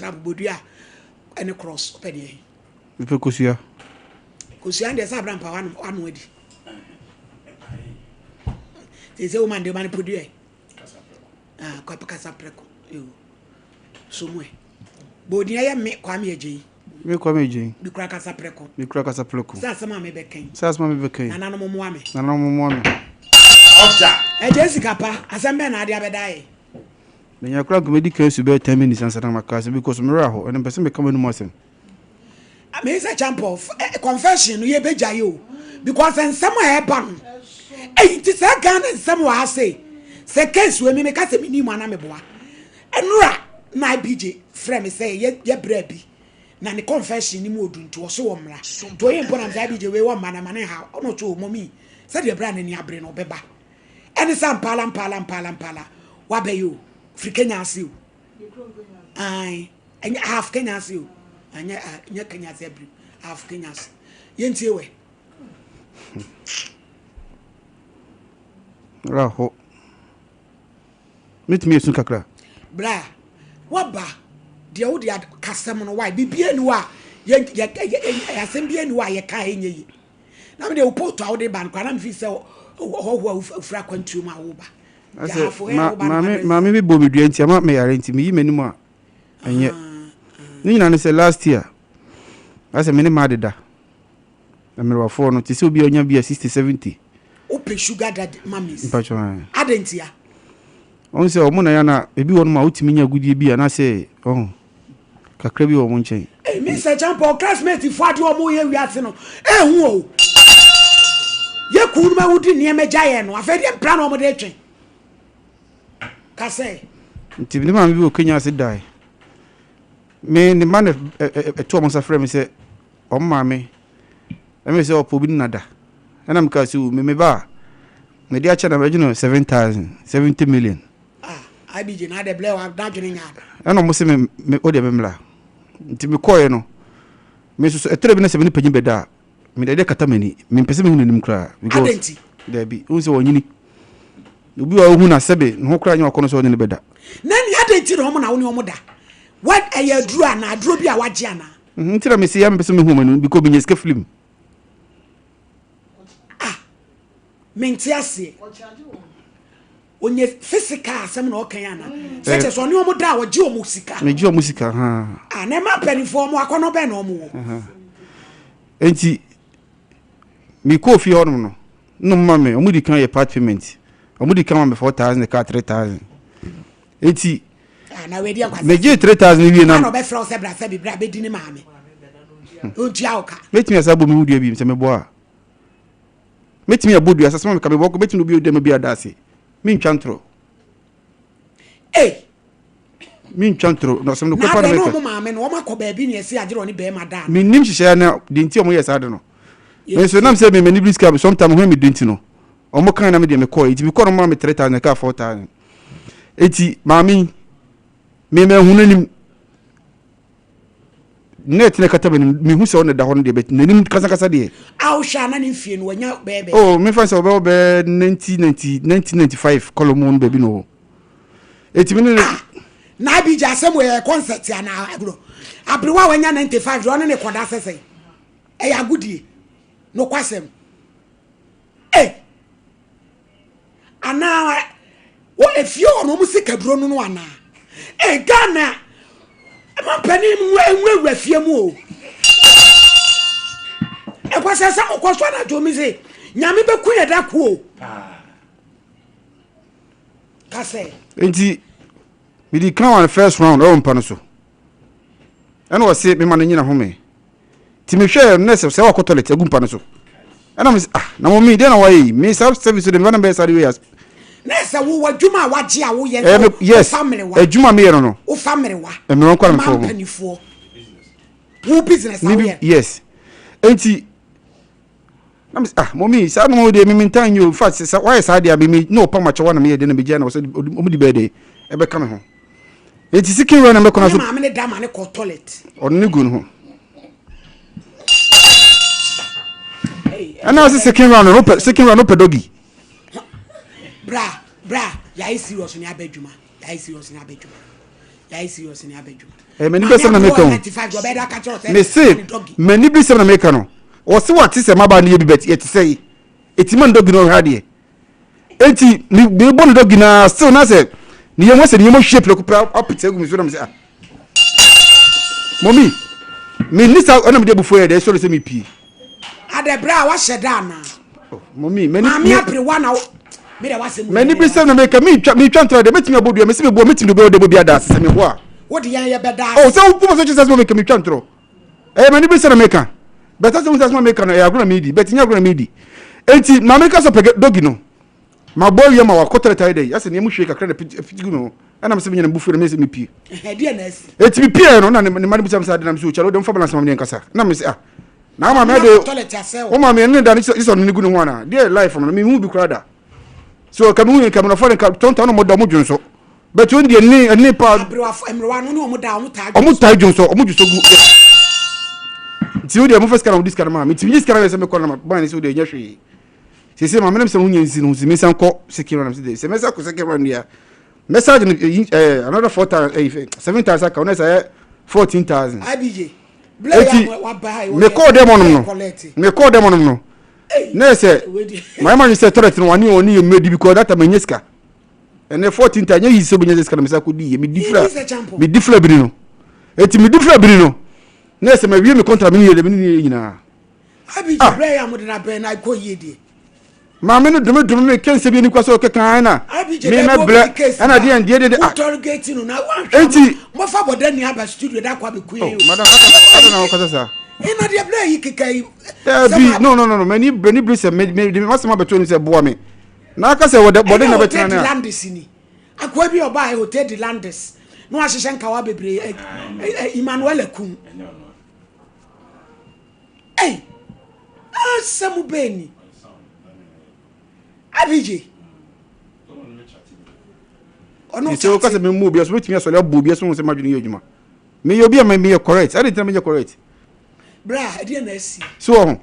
Kasa bodua ɛne cross wopɛ deɛ he? Mepɛ kosua. Kosua deɛ sɛ abrampa wano wano adi. Te sɛ woman de ma no podua. Ah, kwa kasa prɛko. Yo. So mu ɛ. Bodin ɛyɛ me Kwame Agyei. Me Kwame Agyei. Mekura kasa prɛko. Mekura kasa prɛko. Sɛ asɛm a mebɛka yi. Sɛ asɛm a mebɛka yi. Nananom mmoa me. Nananom mmoa me. Ɔda. Agyei sika pa, asɛm bɛn na ade abɛda yɛ? Menya koraa nka mɛdi kan asu bɛyɛ 10 minutes ansa na maka asɛm because me werɛ aho ɛna mepɛ sɛ meka m'anum asɛm. Me sɛ Champɔ confession no yɛbɛgyae o because nsɛm a ɛba no ɛyi nti sɛ Ghana nsɛm wɔ ha sei sɛ case wɔ mi meka sɛ menni mu ana meboa ɛnora na IBJ frɛ me sɛ yɛ yɛ brɛ bi na ne confession ni mu odu nti ɔso wɔ mmra nti ɔyɛ mpo na sɛ IBJ wei wɔ mma na ma ne ha ɔno ɔto mɔmi sɛdeɛ berɛ a n'ani abere no ɔbɛba ɛne sɛ mpaala mpaala mpaala mpaala wabɛyɛ o firi Kenya ase o ae ɛnyɛ half Kenya ase o ɛnyɛ ɛnyɛ Kenya ase abiri half Kenya ase yɛntie wɛ. Raho metumi esu kakra. Bra waba deɛ wode kasɛm no wae biribi ani hɔ a yɛ yɛ yɛ asɛm bi ani hɔ a yɛka a ɛnyɛ yie na mede wo photo a wode ba no koraa na mefi sɛ ɔhɔhoɔ a wofiri akwantuo mu a woba. Maame maame bi bɔ me dua nti ama meyare nti meyi m'anim a ɛnyɛ ne nyinaa ne sɛ last year asɛ me ne maa deda na mmerewafoɔ no te sɛ obi a ɔnya bi a 60 70. Wopɛ sugar daddy mummies. Mpatwɔ. Adɛn ntia? Ɔn sɛ ɔmo na yɛ na ebi wɔ no ma wotumi nya agudie bi anaasɛ ɔho kakra bi wɔ ɔmo nkyɛn. Ee Mr. Champɔ classmate fo adeɛ ɔmo yɛ wiase no ehu o. Yɛ kun no ma wodi nneɛma gya yɛ no afei deɛ mpira na ɔmo de twe. Kasɛ. Nti ne maame bi wɔ Kenya ase dae. Me ne ma na ɛto ɔmo nsa frɛ me sɛ ɔmo maame ɛmɛ sɛ ɔpɛ obi ne nada. Ɛna meka sɛ o me me ba a mede akyɛ na mɛgye no 7,000 70 million. Ah, IBJ na adɛ blɛ wa n'adwene nya ada. Ɛna ɔmo sɛ me me o deɛ me mmla. Nti mekɔɔɛ no me nso so ɛtɛrɛ bi na sɛ me ne panyin bɛda a mede adeɛ kata m'ani mempɛ sɛ mehu n'anim koraa because Adɛn nti? Daabi wohu sɛ ɔnyini obi a wohu na sɛbe ne ho koraa nyɛ wakɔnɔ sɛ ɔne ne bɛda. Na ni adɛn nti na ɔmo na wo ne ɔmo da? What ɛyɛ aduro anaa aduro bi a wagye anaa? Nti na mese ya mepɛ sɛ mehu ɔmo anim because menya sika firi mu. Ah, mente aseɛ. Onye physical asɛm na ɔka yi ana? Sɛ kyɛ sɛ ɔne ɔmo da a ɔgye ɔmo sika. Megye ɔmo sika ha. Ah, na ɛma mpanimfoɔ ɔmo akɔnɔ bɛn na ɔmo wɔ? Nti mekɔɔ fie hɔnom no na ɔmo ma me ɔmo di kan yɛ part payment ɔmo di kan ma me 4,000 ka 3,000 nti Ah, na wei deɛ nkwasi. Megye 3,000 wie na na ɔbɛfrɛ wo sɛ bra sɛ bibra bɛdi ne maame. Ɔntua wo ka. Mɛtumi asa abɔ me ho dua bi sɛ mebɔ a mɛtumi abɔ dua sɛ sɛ meka mebɔ kɔ mɛtumi obi ɔdi ma bi ada ase mentwa ntorɔ. Ei! Mentwa ntorɔ na ɔsɛm no Na kɔpa no adɛn na mɛka. ɔmo maame no ɔmo akɔ baabi ne ɛsi agyerɛ ɔne bɛrima da no. Mennim hyehyɛeɛ na deɛ nti ɔmo yɛ saa de no nso nam sɛ me m'ani bere sika sometimes ho mi de nti no ɔmo kan na me deɛ mekɔɔ nti mekɔɔ no maa me 3,000 ɛka 4,000 eti maame yi me mahu n'anim net na kata m'anim mehu sɛ ɔna da hɔ no deɛ bɛt n'anim kasakasa deɛ. A wohwɛ a na ne mfie no wanya bɛɛ bɛɛ. Oh mefa sɛ ɔbɛwɔ bɛɛ 1990 1995 kɔlɔ mu no baabi na ɔwɔ eti me ne Ah, na Abigya asɛm wɔ yɛ concert anaa agorɔ aberewa a wanya 95 deɛ ɔne ne kɔda sɛsɛn ɛyɛ agodie nokwasɛm ei anaa wɔ efie hɔ no wɔn sika duro no no anaa ei Ghana mampanin mu nwurawura fie mu o ɛkwasɛ sɛ mokɔ so anadwo mi se nyame bɛku yɛ da ko o kasɛ. Nti mede kan wa first round ɛwɔ mpa no so ɛna ɔse mema no nyina home nti mehwɛ no sɛ sɛ wakɔ toilet agu mpa no so ɛna me ah na mɔmi deɛ na wayɛ yi me saa service de meba na bɛyɛ saa de wei as na sɛ wowɔ adwuma a wagye a woyɛ ɛyɛ me yes wofa mmerewa adwuma meyɛ no no wofa mmerewa mmerewa nkwa na ma mefɔ mo mpanimfoɔ wo business a me bi woyɛ yes nti na me ah mɔmi saa no deɛ me mentan nyɛ o in fact sɛ wayɛ saa deɛ a me me na ɔpam akyɛw a na meyɛ de na megya na ɔsɛ ɔmo de bɛyɛ de ɛbɛka me ho nti second round na mɛkɔ na ne so maame ne da ma ne kɔ toilet ɔno ne gu ne ho ɛna ɔsɛ second round no pɛ second round no pɛ doggy bra bra yɛayɛ serious ne aba adwuma yɛayɛ serious ne aba adwuma yɛayɛ serious ne aba adwuma. Eh, m'ani bɛsɛm na meka o. Mese m'ani bɛsɛm na meka no. Wɔse wate sɛ mmabaa no yɛ bi bɛt yɛte sɛ yi. Eti ma no dɔgi no ɔhwɛ adeɛ. Enti mebɔ no dɔgi na still na sɛ ne yam sɛ ne yam ahwie prɛko pɛ apete agu me so na me sɛ ah. Mɔmi, menni saa ɛna mede abufuo yɛ dɛ sɔre sɛ mepie. Adɛ berɛ a wahyɛ da anaa? Oh, mɔmi, m'ani Maame aberewa na me deɛ wasɛm. M'ani bi sɛm na meka metwa metwa ntra deɛ mɛtumi abɔ dua mesi meboa mɛtumi de bɛwɔ de bɔ bi ada ase sɛ meboa. Wo de yɛn yɛ bɛda ase. Oh, sɛ wo sɛ kyesɛ sɛ meka metwa ntorɔ. Ɛyɛ m'ani bi sɛ na meka. Bɛtɛ sɛ wo sɛ meka no ɛyɛ agorɔ na medi bɛte nyɛ agorɔ na medi. Enti maame ka sɛ pɛ dɔgi no. Mabɔ awie ma wakɔ tɛrɛtɛ ayɛ dɛ asɛ nea mu hwie kakra na piti gu me ho ɛna mesɛ menya ne bufuo na mesɛ mepie. Ɛdeɛ na asi. Eti mepie no na ne ma no bisa me sɛ ade na mesɛ okyale wode mfa balance ma me ne nkasa na mesɛ ah na ama me de wo ma me ne da ne sɛ ɔno ne gu ne ho ana deɛ life no mehu bi koraa da so ka mehu yɛ nka menɔfa ne nka tɔnta no mɔda ɔmo dwon so but wɔn deɛ ne ne pa mmerewa no ne ɔmo da ɔmo taa ɔmo taa dwon so ɔmo dwon so gu nti wo deɛ mofa sika na ɔmo di sika no ma me nti menye sika no yɛ sɛ mekɔ na ban ne sɛ wo deɛ nyɛ hwee Sese maame nam sɛ ho nya nsi no ho si mesan kɔ second round sɛ sɛ mɛsa kɔ second round deɛ mɛsa gye no ɛɛ another 4000 ɛɛ 7000 aka ɔno sɛ ɛyɛ 14000. IBJ eti mekɔɔ dɛm ɔnom no mekɔɔ dɛm ɔnom no na yɛ sɛ mayɛ ma sɛ toilet no wane ɔne yɛ mmɛdi because that time ɛnyɛ sika ɛnɛ 14000 nyɛ yi sɛ obɛnya sɛ sika na mesa kɔdi yɛ medi fira medi fira biri no eti medi fira biri no na yɛ sɛ mawie me contract me ne yɛ me ne yɛ nyinaa. Abi gye brɛ yɛ a mode no abrɛ no akɔ yie deɛ. Maame no dome dome me kɛnsɛ bi ani kwa sɛ ɔkeka ɛna Abi gye me dɛ mɛbrɛ obi di case ɛna deɛ deɛ deɛ ah. Wotɔre gate no na wanhwɛ Enti mɔfa bɔda ni aba studio da akɔ abɛku yɛn o. Madam ada na wɔkasa saa. Ɛna deɛ brɛ yi keka yi. Dabi no no no no m'ani m'ani bere sɛ me me de m'asɛm abɛto anim sɛ boa me na aka sɛ wɔde bɔde na bɛtena ne a. Ɛnyɛ Hotel de Landes ni akoa bi ɔbaa Hotel de Landes na wahyehyɛ nkawa bebree Emmanuel Akum. Ei! Asɛm bɛn ni? Abigye. Ɔno sɛ woka sɛ memmɔ obi aso mɛtumi asɔre abɔ obi aso ho sɛ madwene yɛ adwuma. Meyɛ obi a meyɛ correct. Adɛn nti na menyɛ correct? Bra, ɛdeɛ na asi. So wɔ ho.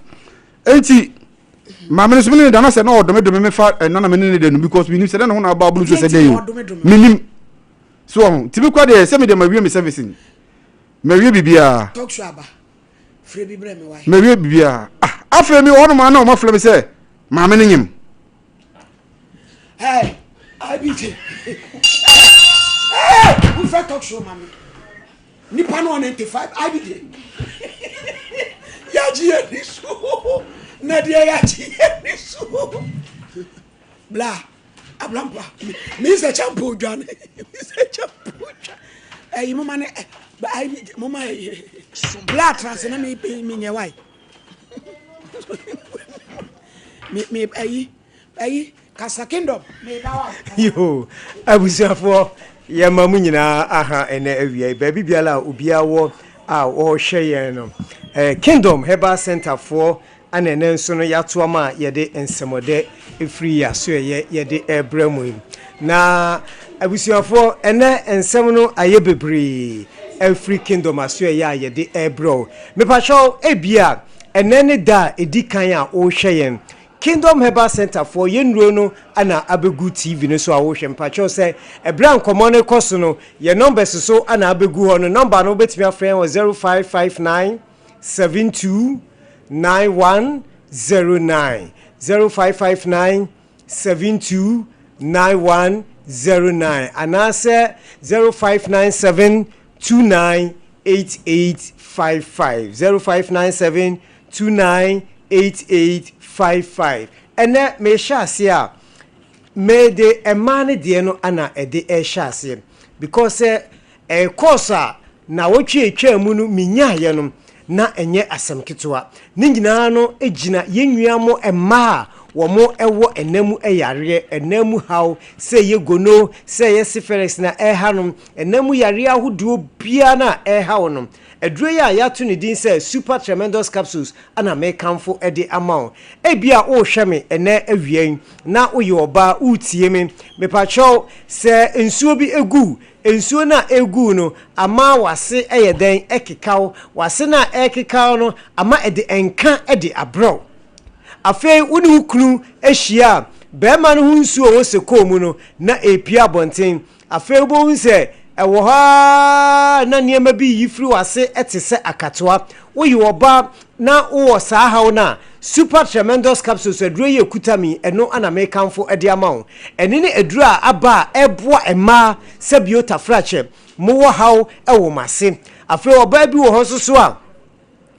Enti, maame no so mene ne da na sɛ na ɔdome dome me fa ɛna na mene ne da no because menim sɛ dɛ ne ho na aba abolo so sɛ dɛn o. Menim. So wɔ ho. Nti me kora deɛ sɛ mede mawie me service ni. Mawie biribiara. Talk show aba. Frɛ bi brɛ me wae. Mawie biribiara. Ah, afei mi wɔ hɔnom a na wɔn afrɛ me sɛ maame no nyem. Hey, IBJ. Hey, wofrɛ talk show ma me. Nipa no 95 IBJ. Yagye yɛ ni so. Na deɛ yagye yɛ ni so. Bla. Abrampa. Mi sɛ champo dwane. Mi sɛ champo dwane. Ɛyi moma ne ayi moma bla trans na mi mi nyɛ wae. Mi mi ɛyi ɛyi kasa kingdom mi ba wa. Yo abusuafoɔ yɛma mo nyinaa aha ɛnɛ awia yi baabi biara a obiara wɔ a ɔrehwɛ yɛn no eh, Kingdom Herbal Center foɔ Ɛna ɛnnɛ nso no yɛato ama a yɛde nsɛmɔdɛ ɛfiri yɛn asoɛeɛ yɛde rebrɛ mo yi. Na abusuafoɔ ɛnnɛ nsɛm no ayɛ bebree ɛfiri Kingdom asoɛeɛ a yɛde rebrɛ wo. Mepakyɛw ebia ɛnnɛ ne da a ɛdi kan a worehwɛ yɛn. Kingdom Herbal Center foɔ yɛn nnuro no na abɛgu TV no so a worehwɛ. Mepakyɛw sɛ ɛberɛ a nkɔmmɔ no rekɔ so no yɛn numbers so na abɛgu hɔ no. Number no wobɛtumi afrɛ yɛn wɔ 0559 72 9109 0559 72 9109 anaasɛ 0597 298855 0597 298855 Ɛnɛ mehyɛ aseɛ a mede mmaa no deɛ no ana ɛde ɛhyɛ aseɛ because sɛ Ɛyɛ course a naawɔtwe a ɛtwaa mu no menyaeɛ no, na ɛnyɛ asɛm ketewa. Ne nyinaa no gyina yɛn nua mo mmaa a wɔn wɔ ɛna mu yareɛ, ɛna mu haw, sɛ ɛyɛ gono, sɛ ɛyɛ syphilis na ɛreha no, ɛna mu yareɛ ahodoɔ biara no a ɛreha wo no. Aduro yi a yɛato ne din sɛ Super Tremendous Capsules na mekamfo de ama wo. Ebia worehwɛ me ɛnɛ awia yi na woyɛ ɔbaa woretie me, mepakyɛw sɛ nsuo bi gu wo Nsuo no a ɛregu no ama w'ase yɛ dɛn? Ɛkeka wo. W'ase no a ɛrekeka wo no ama ɛde nka de abrɛ wo. Afei wo ne wo kunu hyia a, barima no ho nsuo a ɛwɔ sekɔɔ mu no na ɛrepue abɔnten. Afei wobɛhu sɛ Ɛwɔ hɔ ara na nneɛma bi reyi firi w'ase te sɛ akatoa. Woyɛ ɔbaa na wowɔ saa haw no a, Super Tremendous Capsules aduro yi a ɛkuta me yi, ɛno na mekamfo de ama wo. Ɛno ne aduro a aba a ɛboa mmaa sɛ bio tafrakyɛ, mowɔ haw wɔ mo ase. Afei ɔbaa bi wɔ hɔ nso so a,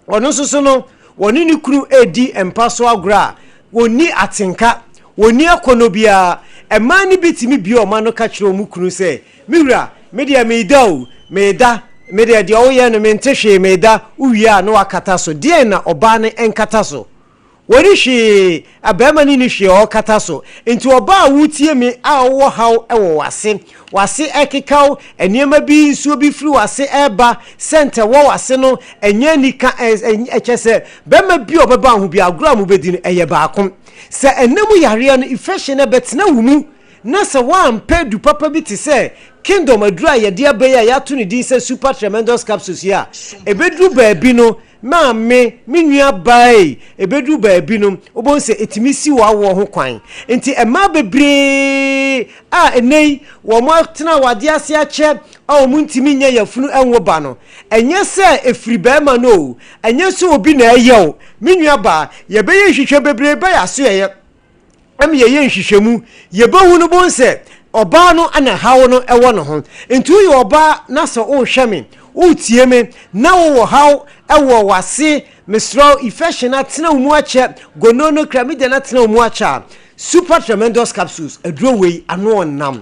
Ɔno nso so no, wɔne ne kunu redi mpa so agorɔ a, wɔnni atenka, wɔnni akɔnnɔ biara. Mmaa no bi tumi bue wɔn ano ka kyerɛ wɔn kunu sɛ, Me wura, me deɛ mereda o, mereda, me deɛ deɛ woyɛ no mente hwee, mereda. Wowie a na woakata so. Deɛn na ɔbaa no nkata so? Wɔnni hwee, barima no nni hwee a ɔrekata so. Nti ɔbaa a woretie me a wowɔ haw wɔ w'ase, w'ase ɛrekeka wo, nneɛma bi, nsuo bi firi w'ase ɛreba, scent ɛwɔ w'ase no, ɛnyɛ anika, ɛkyɛ sɛ barima bi a ɔbɛba wo ho bi, agorɔ a mobɛdi no, ɛyɛ baako. Sɛ ɛnna mu yareɛ no, infection no ɛbɛtena wo mu, na sɛ woampɛ adu papa bi te sɛ Kingdom aduro a yɛde aba yi a yɛato ne din sɛ Super Tremendous Capsules yi a, ɛbɛduru baabi no, Maame, me nua baa ei, ɛbɛduru baabi no, wobɛhu sɛ ɛtumi si w'awoɔ ho kwan. Nti mmaa bebree a ɛnnɛ yi wɔatena awadeɛ ase akyɛ a wɔntumi nyɛ yafunu nwo ba no, ɛnyɛ sɛ ɛfiri barima no o, ɛnyɛ sɛ obi na ɛyɛ o. Me nua baa, yɛbɛyɛ nhwehwɛ bebree bɛyɛ asoɛeɛ. Ɛma yɛyɛ nhwehwɛmu, yɛbɛhu no bohu sɛ ɔbaa no na haw no wɔ ne ho. Nti woyɛ ɔbaa na sɛ wohwɛ me, wotie me na wowɔ haw wɔ w'ase, mesrɛ wo, infection atena wo mu akyɛ, gono no chlamydia no atena wo mu akyɛ a, Super Tremendous Capsules, aduro wei ano ɔnam.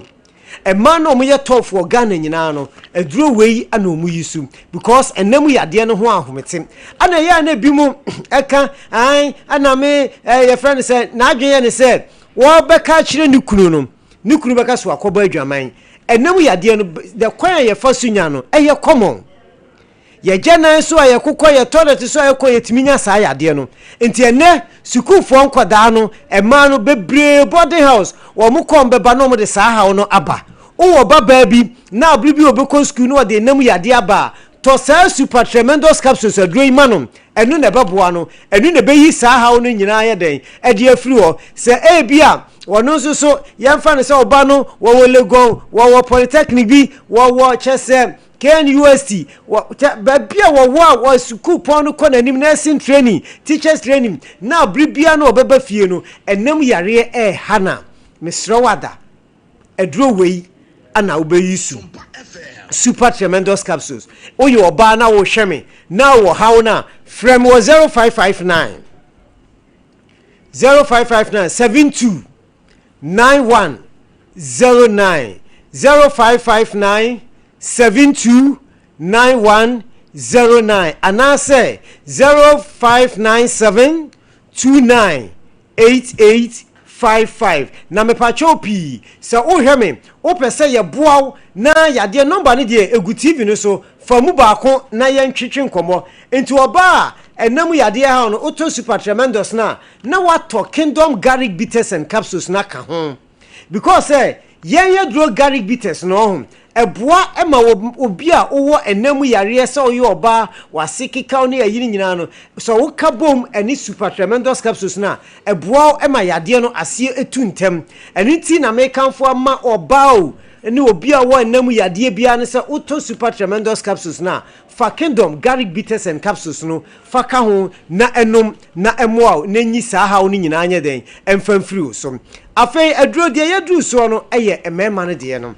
Mmaa no a wɔyɛ tough wɔ Ghana nyinaa no, aduro wei na wɔn yi su because ɛnna mu yadeɛ no ho ahomete. Ɛna ɛyɛ a na ebi mo ɛka an ɛna me ɛɛ yɛfrɛ no sɛ n'adwene yɛ ne sɛ wɔbɛka akyerɛ ne kunu no, ne kunu bɛka so akɔbɔ adwaman. Ɛnna mu yadeɛ no, the kwan a yɛfa so nya no ɛyɛ common. Yɛgya nan so a yɛkokɔ, yɛ toilet so a yɛkɔ yɛtumi nya saa yadeɛ no. Nti ɛnnɛ sukuufoɔ nkwadaa no, mmaa no bebree boarding house, wɔn kɔ wɔn bɛba na wɔn de saa haw no aba. Wowɔ ba baa bi na abere bi ɔbɛkɔ sukuu na ɔde nam yadeɛ aba a, tɔ saa super tremendous capsules aduro yi ma no, ɛno na ɛbɛboa no, ɛno na ɛbɛyi saa haw no nyinaa ayɛ dɛn ɛde afiri hɔ. Sɛ ebia ɔno nso so yɛmfa no sɛ ɔba no wɔwɔ Legon, wɔwɔ polytechnic bi, wɔwɔ kyɛ sɛ KNUST, wɔ kyɛ baabi a wɔwɔ a wɔ sukuupɔn no kɔ n'anim, nursing training, teachers training, na bere biara na ɔbɛba fie no, ɛnam yareɛ ɛreha no a, mesrɛ wo ada, aduro wei ana wobɛyi su. Super Tremendous Capsules. Woyɛ ɔbaa na wohwɛ me na wɔ haw no a, frɛ me wɔ 0559 0559 72 9109 0559 72 9109 anaasɛ 0597 29 8855. Na mepakyɛw pii, sɛ wohwɛ me, wopɛ sɛ yɛboa wo na yadeɛ nɔmba no deɛ ɛgu TV no so, fa mu baako na yɛntwetwe nkɔmmɔ. Nti ɔbaa a ɛnam yadeɛ haw no, wotɔ Super Tremendous no a, na watɔ Kingdom Garlic Bitters and Capsules no aka ho. Because sɛ yɛn aduro garlic bitters no ɔho, ɛboa ma obi a wowɔ ɛna mu yareɛ sɛ woyɛ ɔbaa, w'ase kekaw ne ayi no nyinaa no, sɛ woka bom ɛne Super Tremendous Capsules no a, ɛboa wo ma yadeɛ no aseɛ tu ntɛm. Ɛno nti na mekamfo ama ɔbaa o, ne obi a ɔwɔ ɛna mu yadeɛ biara no sɛ wotɔ Super Tremendous Capsules no a, fa Kingdom Garlic Bitters and Capsules no fa ka ho na nom na ɛmmoa wo na nyi saa haw no nyinaa nyɛ dɛn mfa mfiri wo so. Afei aduro deɛ yɛaduru soɔ no yɛ mmarima no deɛ no.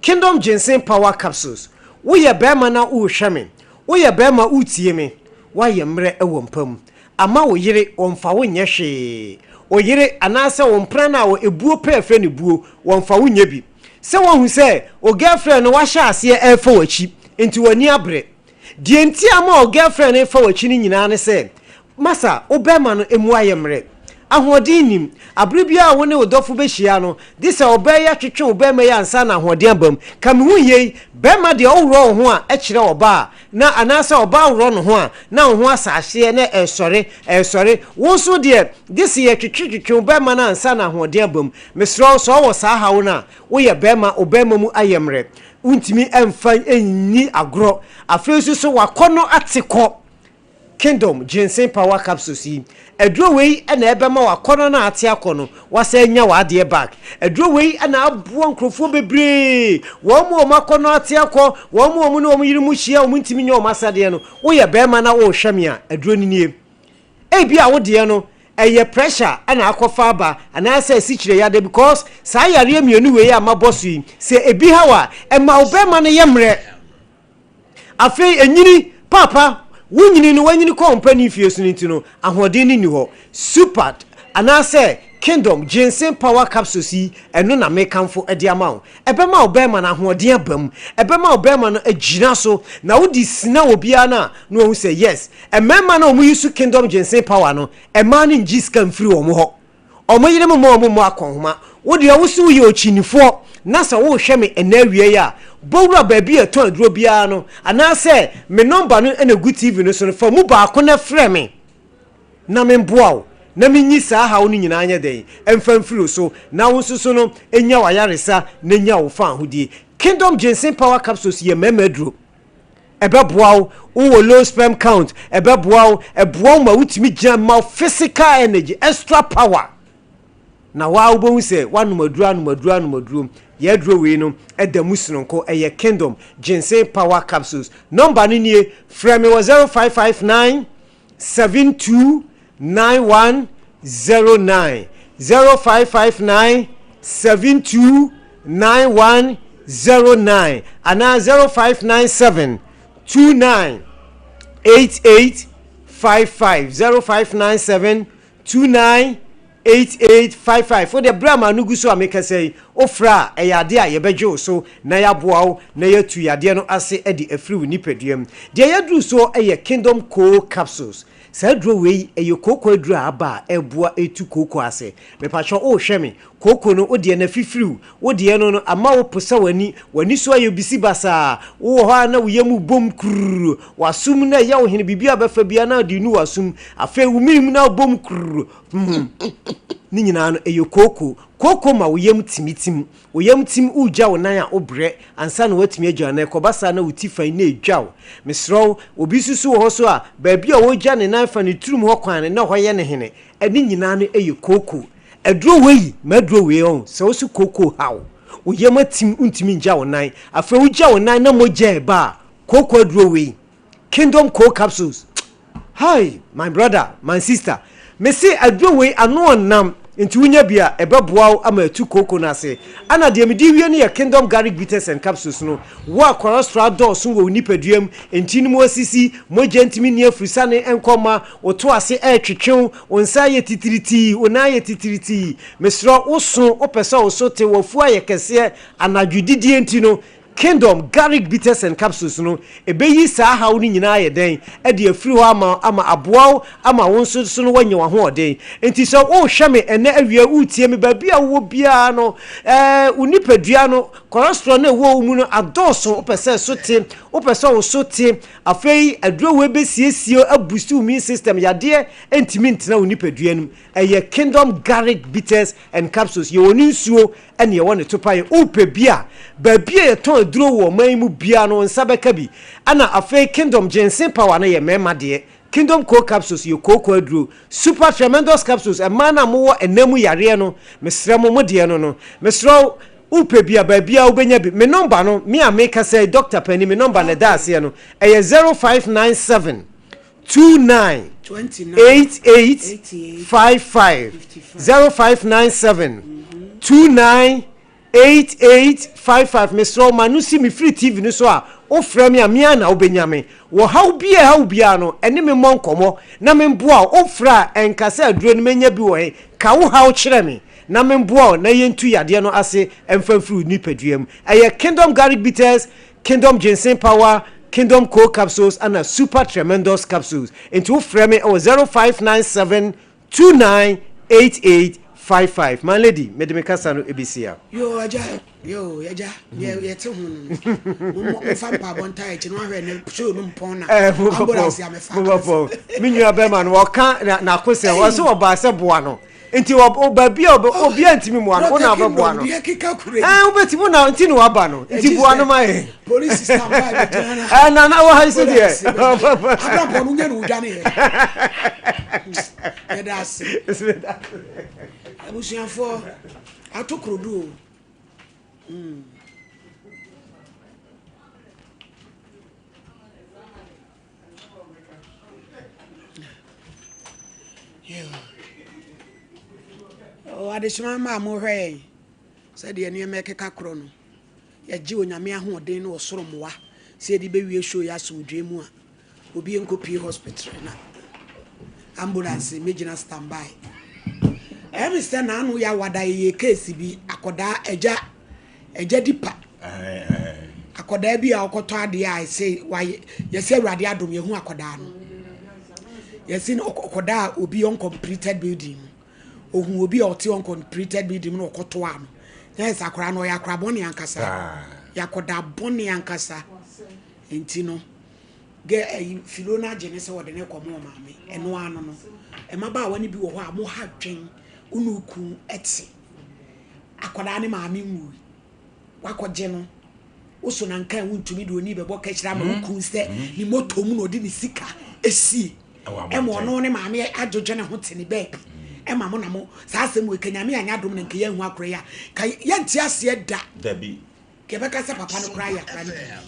Kingdom Ginseng Power Capsules. Woyɛ barima na worehwɛ me, woyɛ barima woretie me, woayɛ mmerɛ wɔ mpa mu ama wo yere wɔmfa wo nyɛ hwee, wo yere anaasɛ wo mpena no a wɔ ebuo pɛ yɛfrɛ no buo wɔmfa wo nyɛ bi. Sɛ woahu sɛ wo girlfriend no wahyɛ aseɛ ɛrefa w'akyi nti w'ani abere. Deɛ nti a ama wo girlfriend no refa w'akyi no nyinaa ne sɛ, masa, wo bɛrima no mu ayɛ mmerɛ. Ahoɔden nnim. Abere biara a wo ne wo dɔfo bɛhyia no, gye sɛ ɔbaa yi atwetwe wo bɛrima yi ansa na ahoɔden aba mu. Ka me ho yei, bɛrima deɛ woworɔ wo ho a ɛkyerɛ ɔbaa, na anaasɛ ɔbaa worɔ ne ho a, na wo ho asa ahyeɛ na ɛresɔre, ɛresɔre. Wo nso deɛ, gye sɛ yɛtwetwetwetwe wo bɛrima no ansa na ahoɔden aba mu. Mesrɛ wo, sɛ wowɔ saa haw no a, woyɛ bɛrima, wo bɛrima mu ayɛ mmerɛ. Wontumi mfa nni agorɔ. Afei nso so w'akɔnnɔ ate kɔ. Kingdom Ginseng Power Capsules yi. Aduro wei na ɛbɛma w'akɔnnɔ no a ate akɔ no, woasan anya w'adeɛ back. Aduro wei na aboa nkurɔfoɔ bebree, wɔn a wɔn akɔnnɔ ate akɔ, wɔn a wɔn ne wɔn yere mu hyia a wɔntumi nyɛ wɔn asadeɛ no. Woyɛ barima na worehwɛ me a, aduro no nie. Ebia wo deɛ no, ɛyɛ pressure na akɔfa aba anaasɛ asikyire yadeɛ because saa yareɛ mmienu wei a mabɔ so yi, sɛ ebi ha wo a, ɛma wo barima no yɛ mmerɛ. Afei enyini, paapa, wo nyini no wanyini kɔ wo mpanin fie so no nti no, ahoɔden no nni hɔ. Super anaasɛ Kingdom Ginseng Power Capsules yi, ɛno na mekamfo de ama wo. Ɛbɛma wo bɛrima no ahoɔden aba mu. Ɛbɛma wo bɛrima no agyina so. Na wode sina obiara no a, na wahu sɛ yes. Mmarima no a wɔyi so Kingdom Ginseng Power no, mmaa no ngye sika mfiri wɔn hɔ. Wɔn yerenom mma wɔn mmɔ akɔnhoma. Wo deɛ wo se woyɛ okyinifoɔ na sɛ worehwɛ me ɛnnɛ awia yi a, bɔ wura baabi a yɛtɔn aduro biara no anaasɛ me nɔmba no na ɛgu TV no so no, fa mu baako na frɛ me na memboa wo na menyi saa haw no nyinaa nyɛ dɛn mfa mfiri wo so na wo nso so no nya w'ayaresa na nya wo faahodie. Kingdom Ginseng Power Capsules yɛ mmarima aduro. Ɛbɛboa wo, wowɔ low sperm count, ɛbɛboa wo, ɛboa wo ma wotumi gyina, ma wo physical energy, extra power. Na waa wobɛhu sɛ woanom aduro, anom aduro, anom aduro. Yɛn aduro wei no, ɛda mu sononko, ɛyɛ Kingdom Ginseng Power Capsules. Nɔmba no nie, frɛ me wɔ 0559 72 9109 0559 72 9109 anaa 0597 29 8855 0597 29 8855 Wo deɛ berɛ a m'ano gu so a mekasa yi, wofrɛ a, ɛyɛ adeɛ a yɛbɛgye wo so na yɛaboa wo na yɛatu yadeɛ no ase de afiri wo nipadua mu. Deɛ yɛaduru soɔ yɛ Kingdom Coal Capsules. Saa aduro wei, ɛyɛ kooko aduro a aba a ɛboa ɛtu kooko ase. Mepakyɛw wohwɛ me, kooko no wo deɛ no afifiriw, wo deɛ no no ama wo posa w'ani, w'ani so ayɛ bisi basaa, wowɔ hɔ a na wo yam rebom kurr, w'asom na ɛyɛ wo hene, biribi a bɛfa biara na ɔde nu w'asom, afei wo menem na wobom kurr, hmm, ne nyinaa no ɛyɛ kooko. Kooko ma wo yam tumi tim. Wo yam tim, woregya wo nan a wobrɛ ansa na woatumi agya wo nan, ɛkɔba saa na wo ti fan na edwa wo. Mesrɛ wo, obi nso so wɔ hɔ so a, baabi a ɔregya ne nan fa ne tirim hɔ kwan no, na ɛhɔ yɛ ne hene. Ɛne nyinaa no yɛ kooko. Aduro wei, m'aduro wei ɔn, sɛ wo se kooko ha wo, wo yam atim wontumi ngya wo nan, afei wogya wo nan na mogya reba a, kooko aduro wei, Kingdom Cold Capsules, Hi my brother, my sister, mese aduro wei ano ɔnam nti wonya bi a ɛbɛboa wo ama atu kooko no ase. Ana deɛ mede wie no yɛ Kingdom Garlic Bitters and Capsules no. Wo a cholesterol dɔɔso wɔ wo nipadua mu, ntini mu asisi, mogya ntumi nni afurusane nkɔ mma, wo to ase ɛretwetwe wo, wo nsa ayɛ titiritii, wo nan ayɛ titiritii, mesrɛ wo, wo so, wopɛ sɛ wo so te, w'afu ayɛ kɛseɛ, anadwo didie nti no, Kingdom Garlic Bitters and Capsules no, ɛbɛyi saa haw no nyinaa ayɛ dɛn de afiri hɔ ama wo ama aboa wo ama wo nso so no woanya w'ahoɔden. Enti sɛ worehwɛ me ɛnnɛ awia yi, woretie me baabi a wowɔ biara no, ɛɛ, wo nipadua no, cholesterol no a ɛwɔ wo mu no adɔɔso, wopɛ sɛ ɛso te, wopɛ sɛ wo so te, afei aduro wei bɛsiesie, abusti wo immune system, yadeɛ ntumi ntena wo nipadua no mu. Ɛyɛ Kingdom Garlic Bitters and Capsules, yɛwɔ ne nsuo ɛne ɛwɔ ne topaeɛ. Wopɛ bi a, baabi a yɛtɔn aduro wɔ ɔman yi mu biara no wo nsa bɛka bi. Ɛna afei Kingdom Ginseng Power no yɛ mmarima deɛ. Kingdom Cold Capsules yɛ kooko aduro. Super Tremendous Capsules, mmaa no a mowɔ ɛna mu yareɛ no, mesrɛ mo, mo deɛ no no. Mesrɛ wo, wopɛ bi a, baabiara wobɛnya bi. Me nɔmba no, me a mekasa yi, Dɔkta panin, me nɔmba na ɛda aseɛ no, ɛyɛ 0597 29 88 55 0597 29 8855 Mesrɛ wo ma no si me firi TV no so a wofrɛ me a me ara na wobɛnya me. Wɔ haw bi a ɛha wo biara no ɛne me mmɔ nkɔmmɔ na memboa wo. Wofrɛ a ɛnka sɛ aduro no mɛnya bi wɔ he, ka wo haw kyerɛ me na memboa wo na yɛntu yadeɛ no ase mfa mfiri wo nipadua mu. Ɛyɛ Kingdom Garlic Bitters Kingdom Ginseng Power, Kingdom Cold Capsules ɛna Super Tremendous Capsules. Nti wo frɛ me wɔ 0597 29 88 55. My lady, mede me kasa no besi ha. Yoo agya yoo agya deɛ yɛte ho no no mo fa mpaabɔ ntaa akyi na wahwɛ ne show no mpɔn na ambulance amefa. Mobɛpɔn me nua bɛrima no wɔka n'akosɛm ɔsɛ ɔbaa sɛ boa no. Nti wɔ baabi a obiara ntumi mmoa no, wo na wobɛboa no. Ɛɛ wobɛtumi wo na nti na waba no. Nti boa no ma yɛn. Polisi stand by bɛgyina na. Ɛɛ na na wɔ ha yi so deɛ. Abrabɔ no nyɛ no wodwane yɛ. Yɛda ase. Abusuafoɔ ato korodu o. Mm. Adehyema mma a mohwɛ yɛn sɛdeɛ nneɛma ɛkeka korɔ no, yɛgye Onyame ahoɔden ne ɔsoro mmoa sɛ yɛde bɛwie show yi asomdwoeɛ mu a, obi nkɔpie hospital na ambulance mmɛgyina standby. Ɛyɛ me sɛ n'ano yɛ awada yɛyɛ case bi akɔdaa agya Agya di pa. Akɔdaa bi a ɔkɔtɔ adeɛ a ɛsɛ wayɛ yɛsɛ awurade adom yɛhu akɔdaa no. Yɛsi no ɔkɔdaa obi uncompleted building mu. Ohun obi a ɔte uncompleted building mu na ɔkɔtɔ ano. Na yɛ sɛ akɔdaa no ɔyɛ akɔdaa bɔne ankasa. Yɛ akɔdaa bɔne ankasa. Nti no gɛ ɛyi filo no agye ne sɛ ɔde ne kɔmɔ maame. Ɛno ano no. Mmabaawa no bi wɔ hɔ a mo ha dwen. Wo ne wo kun ɛte. Akwadaa ne maame nwui. Wakɔgye no. Woso na nka wontumi de oni bɛbɔ kakyire ama wo kun sɛ ne moto mu na ɔde ne sika esie. Ɛma ɔno ne maame adwodwo ne ho te ne baabi. Ɛma mo na mo saa asɛm wei ka Nyame anyɛ adom na nka yɛanhu akora yi a ka yɛnte aseɛ da. Dabi. Ka yɛbɛka sɛ papa no koraa yɛ akora no biribi.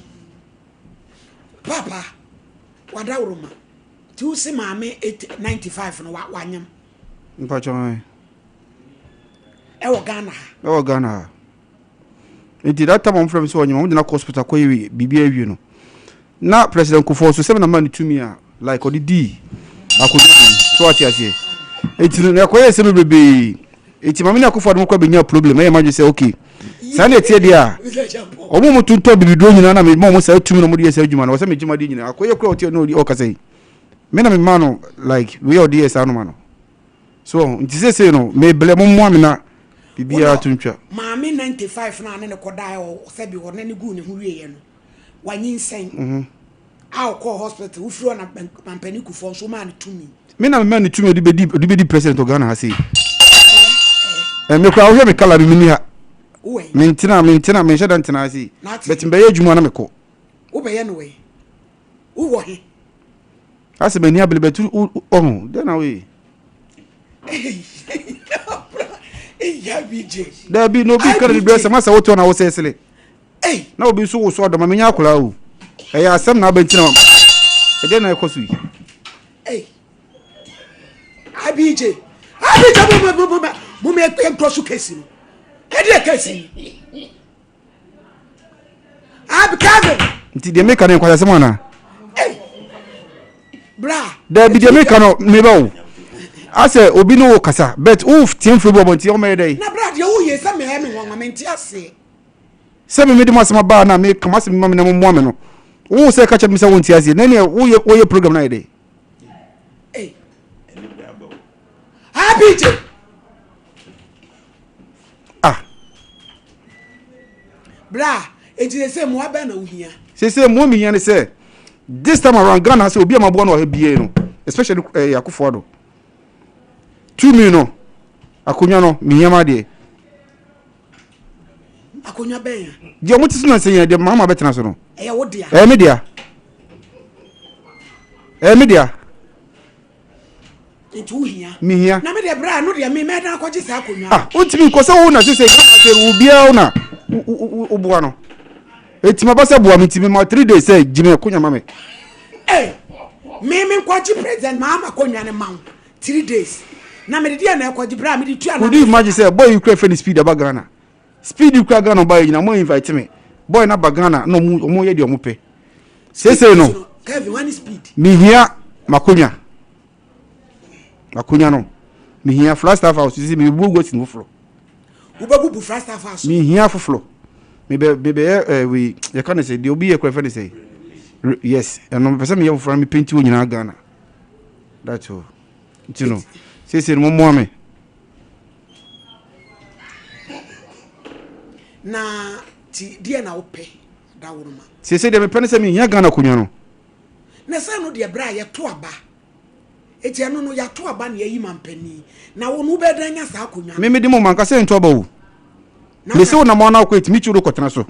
Papa wadaworoma nti wo se maame 95 no wanyem. Mpakyɛ hwan? Ɛwɔ Ghana ha. Ɛwɔ Ghana ha. Nti that time wɔn frɛ mi sɛ ɔnyem, wɔn de no akɔ hospital kɔ yɛ biribi awie no. Na President Kufuor so sɛ mi na ma ne tumi a like ɔde dii akonnwa no so ate aseɛ. Nti no na ɛkɔyɛ nsɛm bebrebe. Nti maame ne Akufo Addo kɔ bɛnya problem ɛyɛ madwe sɛ okay saa na ɛteɛ deɛ a wɔn mu tontɔn bibiduro nyinaa na mema wɔn saa tumi na wɔde yɛ saa adwuma no wɔ sɛ megye ma deɛ nyinaa akɔyɛ kura ɔte ɔne ɔkasa yi me na mema no like wei a ɔde yɛ saa noma no So ɔho nti seesei no mebrɛ mo mmoa me na biribiara to ntwa. Maame 95 no a ne ne kɔdaeɛ ɔ sɛbi ɔne no guu ne ho wieɛ no wanyinsɛn a ɔkɔɔ hospital wofiri hɔ na Mampanin Kufuor nso womaa no tumi. Me na memaa no tumi ɔde bɛdi ɔde bɛdi president wɔ Ghana ha sei. Ɛ me koraa wohwɛ me kala me menni ha. Mentena mentena menhyɛ da ntena ha sei. But mebɛyɛ adwuma na mekɔ. Wobɛyɛ no wɛn? Wowɔ he? Asɛ m'ani abere bɛtu ɔho dɛn na woyɛ. Dabi na obi kara ne brɛ sɛ masa wotoɔ na wosɛ sele. Na obi nso woso ɔdɔma menya akwaraa o. Ɛyɛ asɛm na abɛnti na ɛdɛn na ɛkɔ so yi. IBJ IBJ mo mo mo mo mo ɛnkɔ so kesi no. Ɛdeɛ kesi. Ab Kevin. Nti deɛ meka no nkwasasɛm anaa? Bra. Dabi deɛ meka no meba o. Asɛ obi ne wo kasa but wo tie mfiri bi ɔbɔ nti ɔmɛyɛ dɛ. Na bra deɛ woyɛ sɛ mɛyɛ me nwanwa mente aseɛ. Sɛ me mede mo asɛm abaa na meka mo asɛm ma me na mo mmoa me no. Wo sɛ ka kyerɛ me sɛ wo nte aseɛ na neɛ woyɛ woyɛ program no ayɛ dɛ. Hey. Abj. Ah. Bra, enti sese mmoa bɛn na wohia? Sese mmoa mehia ne sɛ this time around Ghana sɛ obi a maboa no wɔ ha biara no especially eh, Akufo Addo tumi no akonnwa no mehia ma adeɛ. Akonnwa bɛn a? Deɛ wɔn ti so na nsɛn yɛn deɛ mama bɛtena so no. Ɛyɛ wo dea. Ɛyɛ me dea. Ɛyɛ me dea. Nti wo hia. Me hia. Na me deɛ bra no deɛ me mɛdan akɔgye saa akonnwa. Ah, wontumi nkɔ sɛ wo na sese Ghana sɛ obiara wo na woboa no. Eti ma ba sɛ boa me nti me ma 3 days sɛ gye me akonnwa ma me. Hey, me me nkɔgye president maa ma akonnwa no ma wo 3 days. Na me de deɛ na ɛkɔgye bra me de tua na. Could you imagine sɛ boy yi kura fɛ ne speed aba Ghana. Speed kura Ghana ɔba yɛ nyina mo invite me. Boy na ba Ghana na ɔmo ɔmo yɛ deɛ ɔmo pɛ. Sese no. Kevin wani speed. Mehia makonya. Makonya no. Mehia Flagstaff house sisi me bu gosi no foforo. Wobɛbubu Flagstaff house. Mehia foforo. Mebɛ mebɛyɛ eh we yɛka ne sɛ deɛ obi yɛ kura fɛ ne sɛ. Yes, ɛno mepɛ sɛ meyɛ foforo na me paint wɔ nyinaa Ghana. That's all. Nti no, sese no mo mmoa me. Na ti deɛ na wopɛ daworoma. Sese deɛ mepɛ ne sɛ mehia Ghana akonnwa no. Na sɛ no deɛ berɛ a yɛto aba. Eti ɛno no yɛato aba na yɛayi mampanin na wo no wobɛyɛ dɛn anya saa akonnwa no? Me mede mo manka sɛ nto aba o. Mese wo nam na wokɔ etumi kyi wo kɔtena so.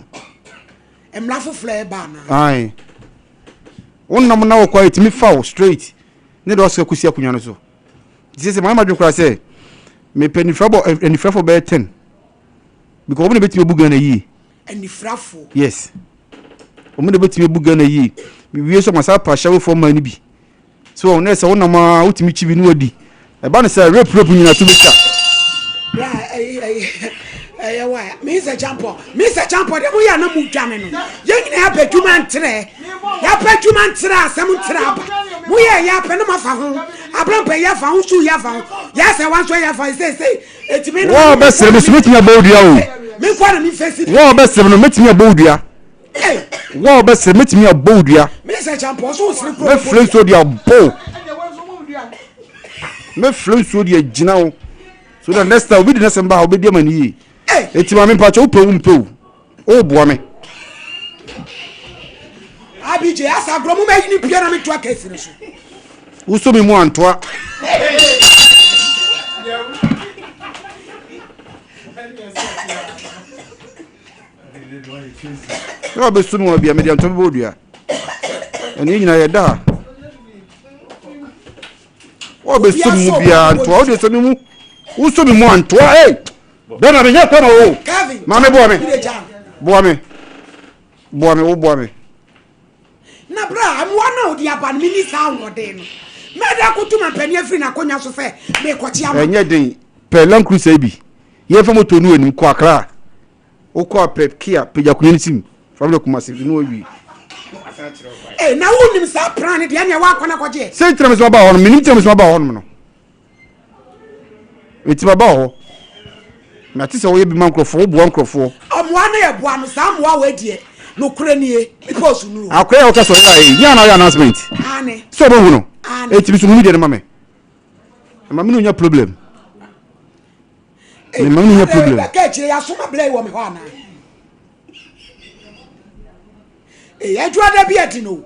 Mmara foforɔ a ɛba anaa? Ae. Wo nam na wokɔ etumi fa wo straight ne de ɔsɛ kɔsi akonnwa no so. Nti sɛ mayɛ madwene koraa sɛ mepɛ anifirabɔ anifirafoɔ bɛyɛ 10 because wɔn na ebetumi abu Ghana yie. Anifirafoɔ. Yes. Wɔn na ebetumi abu Ghana yie. Mewie so ma saa pa ahyɛwofoɔ mmaa no bi. So wɔn sɛ wonam a wotumi kyi bi ne wadi. Ɛba no sɛ rape rape nyina to bɛtwa. Bra ɛyɛ ɛyɛ ɛyɛ wa Mr. Champɔ Mr. Champɔ deɛ moyɛ na mo dwane no yɛn nyinaa yɛapɛ adwuma ntrɛ yɛapɛ adwuma ntrɛ asɛm ntrɛ aba moyɛ yɛ apɛ ne moafa ho abrampɛ yɛ afa ho su yɛ afa ho yɛ asɛ wa nso yɛ afa ho seesei ɛtumi no Wɔn a wɔbɛsere me so mɛtumi abɔ wo dua o. Me nkoa na memfɛsi Wɔn a wɔbɛsere me no mɛtumi abɔ wo dua. Wo a wobɛsere mɛtumi abɔ wo dua. Mɛfrɛ nsuo de abɔ wo. Mɛfrɛ nsuo de agyina wo. So that next time obi de n'asɛm ba ha wobɛdi ama no yie. Eti maame mpakyɛ wopɛ wo mpɛ o. Woboa me. Abj asa agorɔ mo ma yi ne pia na metoa kɛse no so. Wosɔ me mu antoa. Sɛ wabɛsu me wɔ bia mede antɔ bɛbɔ dua. Ɛne nyinaa yɛda ha. Wabɛsu me mu biara ntoa wode sɔ me mu. Wosɔ me mu antoa ei. Bɛma menyɛ kɔ ma wo. Maame boa me. Boa me. Boa me wo boa me. Na berɛ a mmoa no a wode aba no menni saa ahoɔden no mɛda akoto mampanin afiri n'akonnwa so sɛ merekɔkye ama. Ɛnyɛ den pɛ Land Cruiser yi bi yɛmfa moto no anim kɔ Accra wokɔ a pɛ Kia pagya akonnwa no sim fa brɛ Kumasi ne wawie. Ee na wonim saa plan no deɛ ɛneɛ woakɔ no akɔgyeɛ. Sɛ nti na mesoma baa hɔ no menim nti na mesoma baa hɔ nom no. Enti maba wɔ hɔ. Mate sɛ woyɛ bi ma nkurɔfoɔ, woboa nkurɔfoɔ. Mmoa no yɛ boa no, saa mmoa wei deɛ, nokorɛ nie, mepɛ osunuru. Akɔyɛ a woka sɛ ɔyɛ a, nyɛ a na ɔyɛ announcement. Aane. Sɛ ɔbɛhu no. Aane. Enti me so hu me deɛ no ma me. Ɛma me ne onya problem. Ee, Mema me ne onya problem. Bɛka akyire yɛ asoma blɛ wɔ me hɔ anaa? Ee, adwuma bi adi no.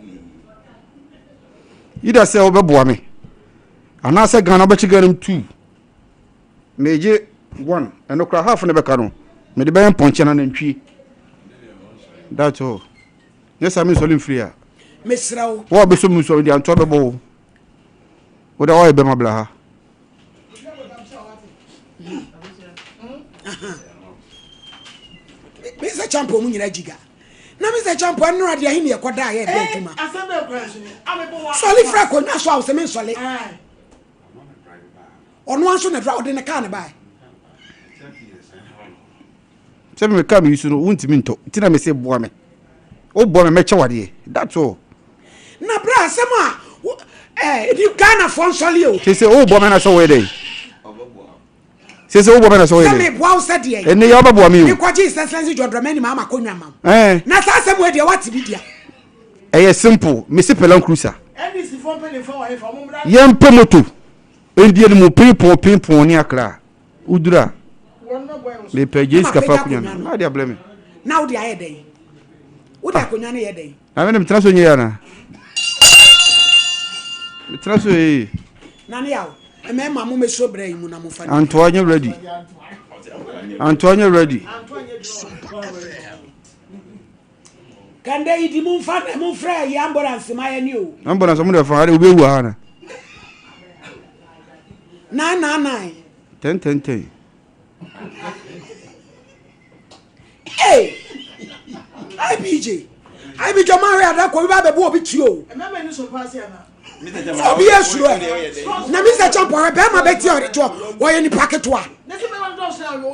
Either sɛ wobɛboa me anaasɛ Ghana wobɛkye Ghana mu two megye one ɛno koraa half no bɛka no mede bɛyɛ mpɔnkye na nantwie that's all nyɛ saa mensɔre mfiri a mesrɛ wo wo a wobɛsɔ mu nsɔre deɛ antoa bɛbɔ wo wode woayɛ bɛma bla ha mesɛ champo mu nyina gyiga na mesɛ champo ɛnora deɛ he ne ɛkɔda a yɛbɛ adwuma sɔle firi akonnwa so a wo sɛ mensɔle ɔno anso na dra ɔde ne kaa ne bae sɛ me kaa me yi so no wontumi ntɔ nti na mese boa me woboa me mɛkyɛ wadeɛ that's all na berɛ asɛm a ɛdi Ghanafoɔ nsɔle o sɛ sɛ woboa me na sɛ woyɛ dɛn sɛ sɛ wobɔ me na sɛ woyɛ dɛn sɛ meboa wo sɛ deɛ ɛnɛ yɛ wobɛboa me o mekɔgye His Excellency John Dramani Mahama akonnwa ma wo na saa asɛm wei deɛ woate bi dea ɛyɛ simple mese pɛ Land Cruiser yɛmpɛ moto ɛndie no mu pinpon pinpon ne akra woduru a mepɛ gye sika fa akonnwa no na wode abrɛ me na wode ayɛ dɛn wode akonnwa no yɛ dɛn na mene metena so nyɛ yɛ anaa metena so yɛ na ne yaw Mmarima mo mɛsɔ brɛ yi mu na mo fa. Antoa nyɛ ready. Antoa nyɛ ready. Kande yi di mo nfa mo nfrɛ yi ambulance ma yɛ ni o. Ambulance mo de fa ha obi ewu ha na. 999. 10 10 10. Hey! IBJ. IBJ ɔmo ahwɛ ada kɔ obi ba bɛbu obi ti o. Sɛ obi yɛ suro ɛ. Na Mr. Champo ahwɛ bɛrima bɛ ti a ɔde toɔ wɔyɛ nipa ketewa.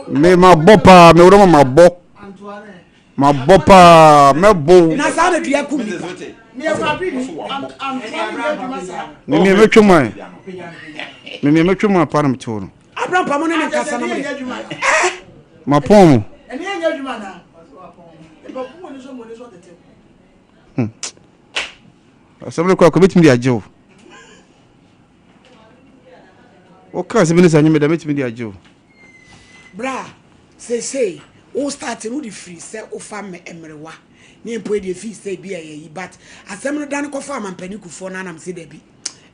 Me ma bɔ paa me wura ma bɔ. Ma bɔ paa mɛ bɔ. Na saa na dua kum nipa. Me me metwe man. Me me metwe man paa na me te hɔ no. Abraham mo ne ne nkasa na mo de. Eh! Mapɔn mo. Hmm. Asɛm no kɔ akɔ mɛtumi de agye wo. Woka asɛm no sɛ anyɛ me da mɛtumi de agye wo. Bra, seesei wo start no wode firi sɛ wofa mmerewa ne mpo deɛ fii sɛ bi ɛyɛ yi but asɛm no dane kɔfa amampanin kufoɔ no anam sɛ dabi.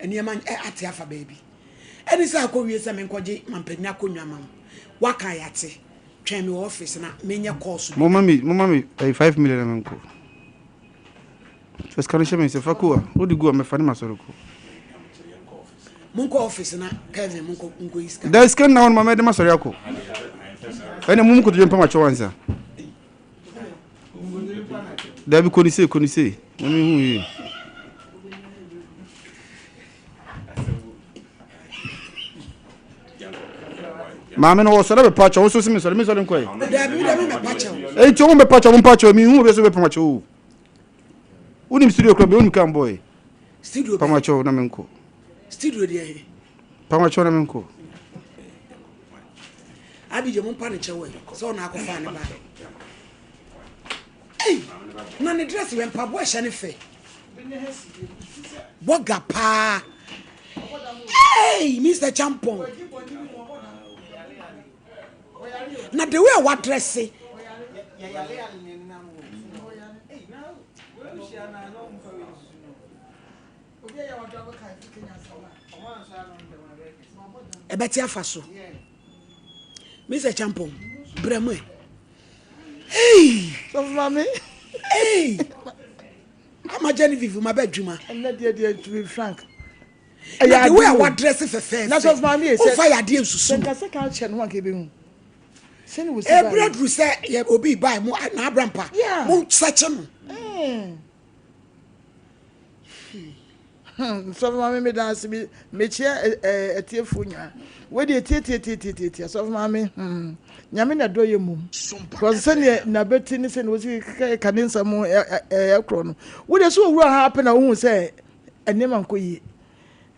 Nneɛma ate afa baabi. Ɛne sɛ akɔwie sɛ menkɔgye mampanin akonnwa ma wo. Woaka a yɛate. Twɛn me wɔ office na menyɛ course bi. Momma me momma me ɛyi 5 million na menkɔ. Fa sika no hyɛ me nsa fa ko a wode gu a mɛfa ne masɔre kɔ. Monkɔ office na Kevin monkɔ nkɔyi sika. Da sika no na hɔ no ma mɛde masɔre akɔ. Ɛne mo mu kotodwe mpa makyɛw ansa. Dabi kɔ ne sei kɔ ne sei na mehu yie. Maame no wɔsɔre bɛpa kyɛw nso se mesɔre mesɔre nkɔ ɛ. Dabi dabi mɛpa kyɛw. Enti wɔn bɛpa kyɛw mpa kyɛw mehu obi so bɛpa kyɛw o. Wonim studio kora bi wonim kan boy. Studio bɛn? Pama kyɛw na menkɔ. Studio deɛ he? Pama kyɛw na menkɔ. Abigye mo mpa ne kyɛw ɛ sɛ ɔna akɔfa ne ba. Ei, na ne dress wɛ mpaboa ɛhyɛ ne fɛ. Bɔga paa. Hey, Mr. Champon. Na the way a wadresse. Ɛbɛte afa so. Mr. Champon, brɛ mu ɛ. Hey! Sɔfo maame. Hey! Ama Genevieve ma bɛ adwuma. Ɛnɛ deɛ deɛ to be frank. Na the way a wadress fɛfɛɛfɛ. Na sɔfo maame yɛ sɛ. Wofa yɛ adeɛ nsusu. Sɛ nkasa ka kyɛ no ho anka ebe hu. Sɛ ne wosi ba. Ebere duru sɛ yɛ obi ba mu na abrampa. Mo sɛkye no. Sɔfo maame meda ase me mekyia atiefoɔ nyinaa. Wei deɛ tietietietietie sɔfo maame hmm nyame na dɔ yɛ mum. Because sɛdeɛ n'abati ne sɛdeɛ wɔsi keka ne nsɛm ɛkorɔ no. Wo deɛ sɛ owura ha apɛ na wohu sɛ nneɛma nkɔ yie.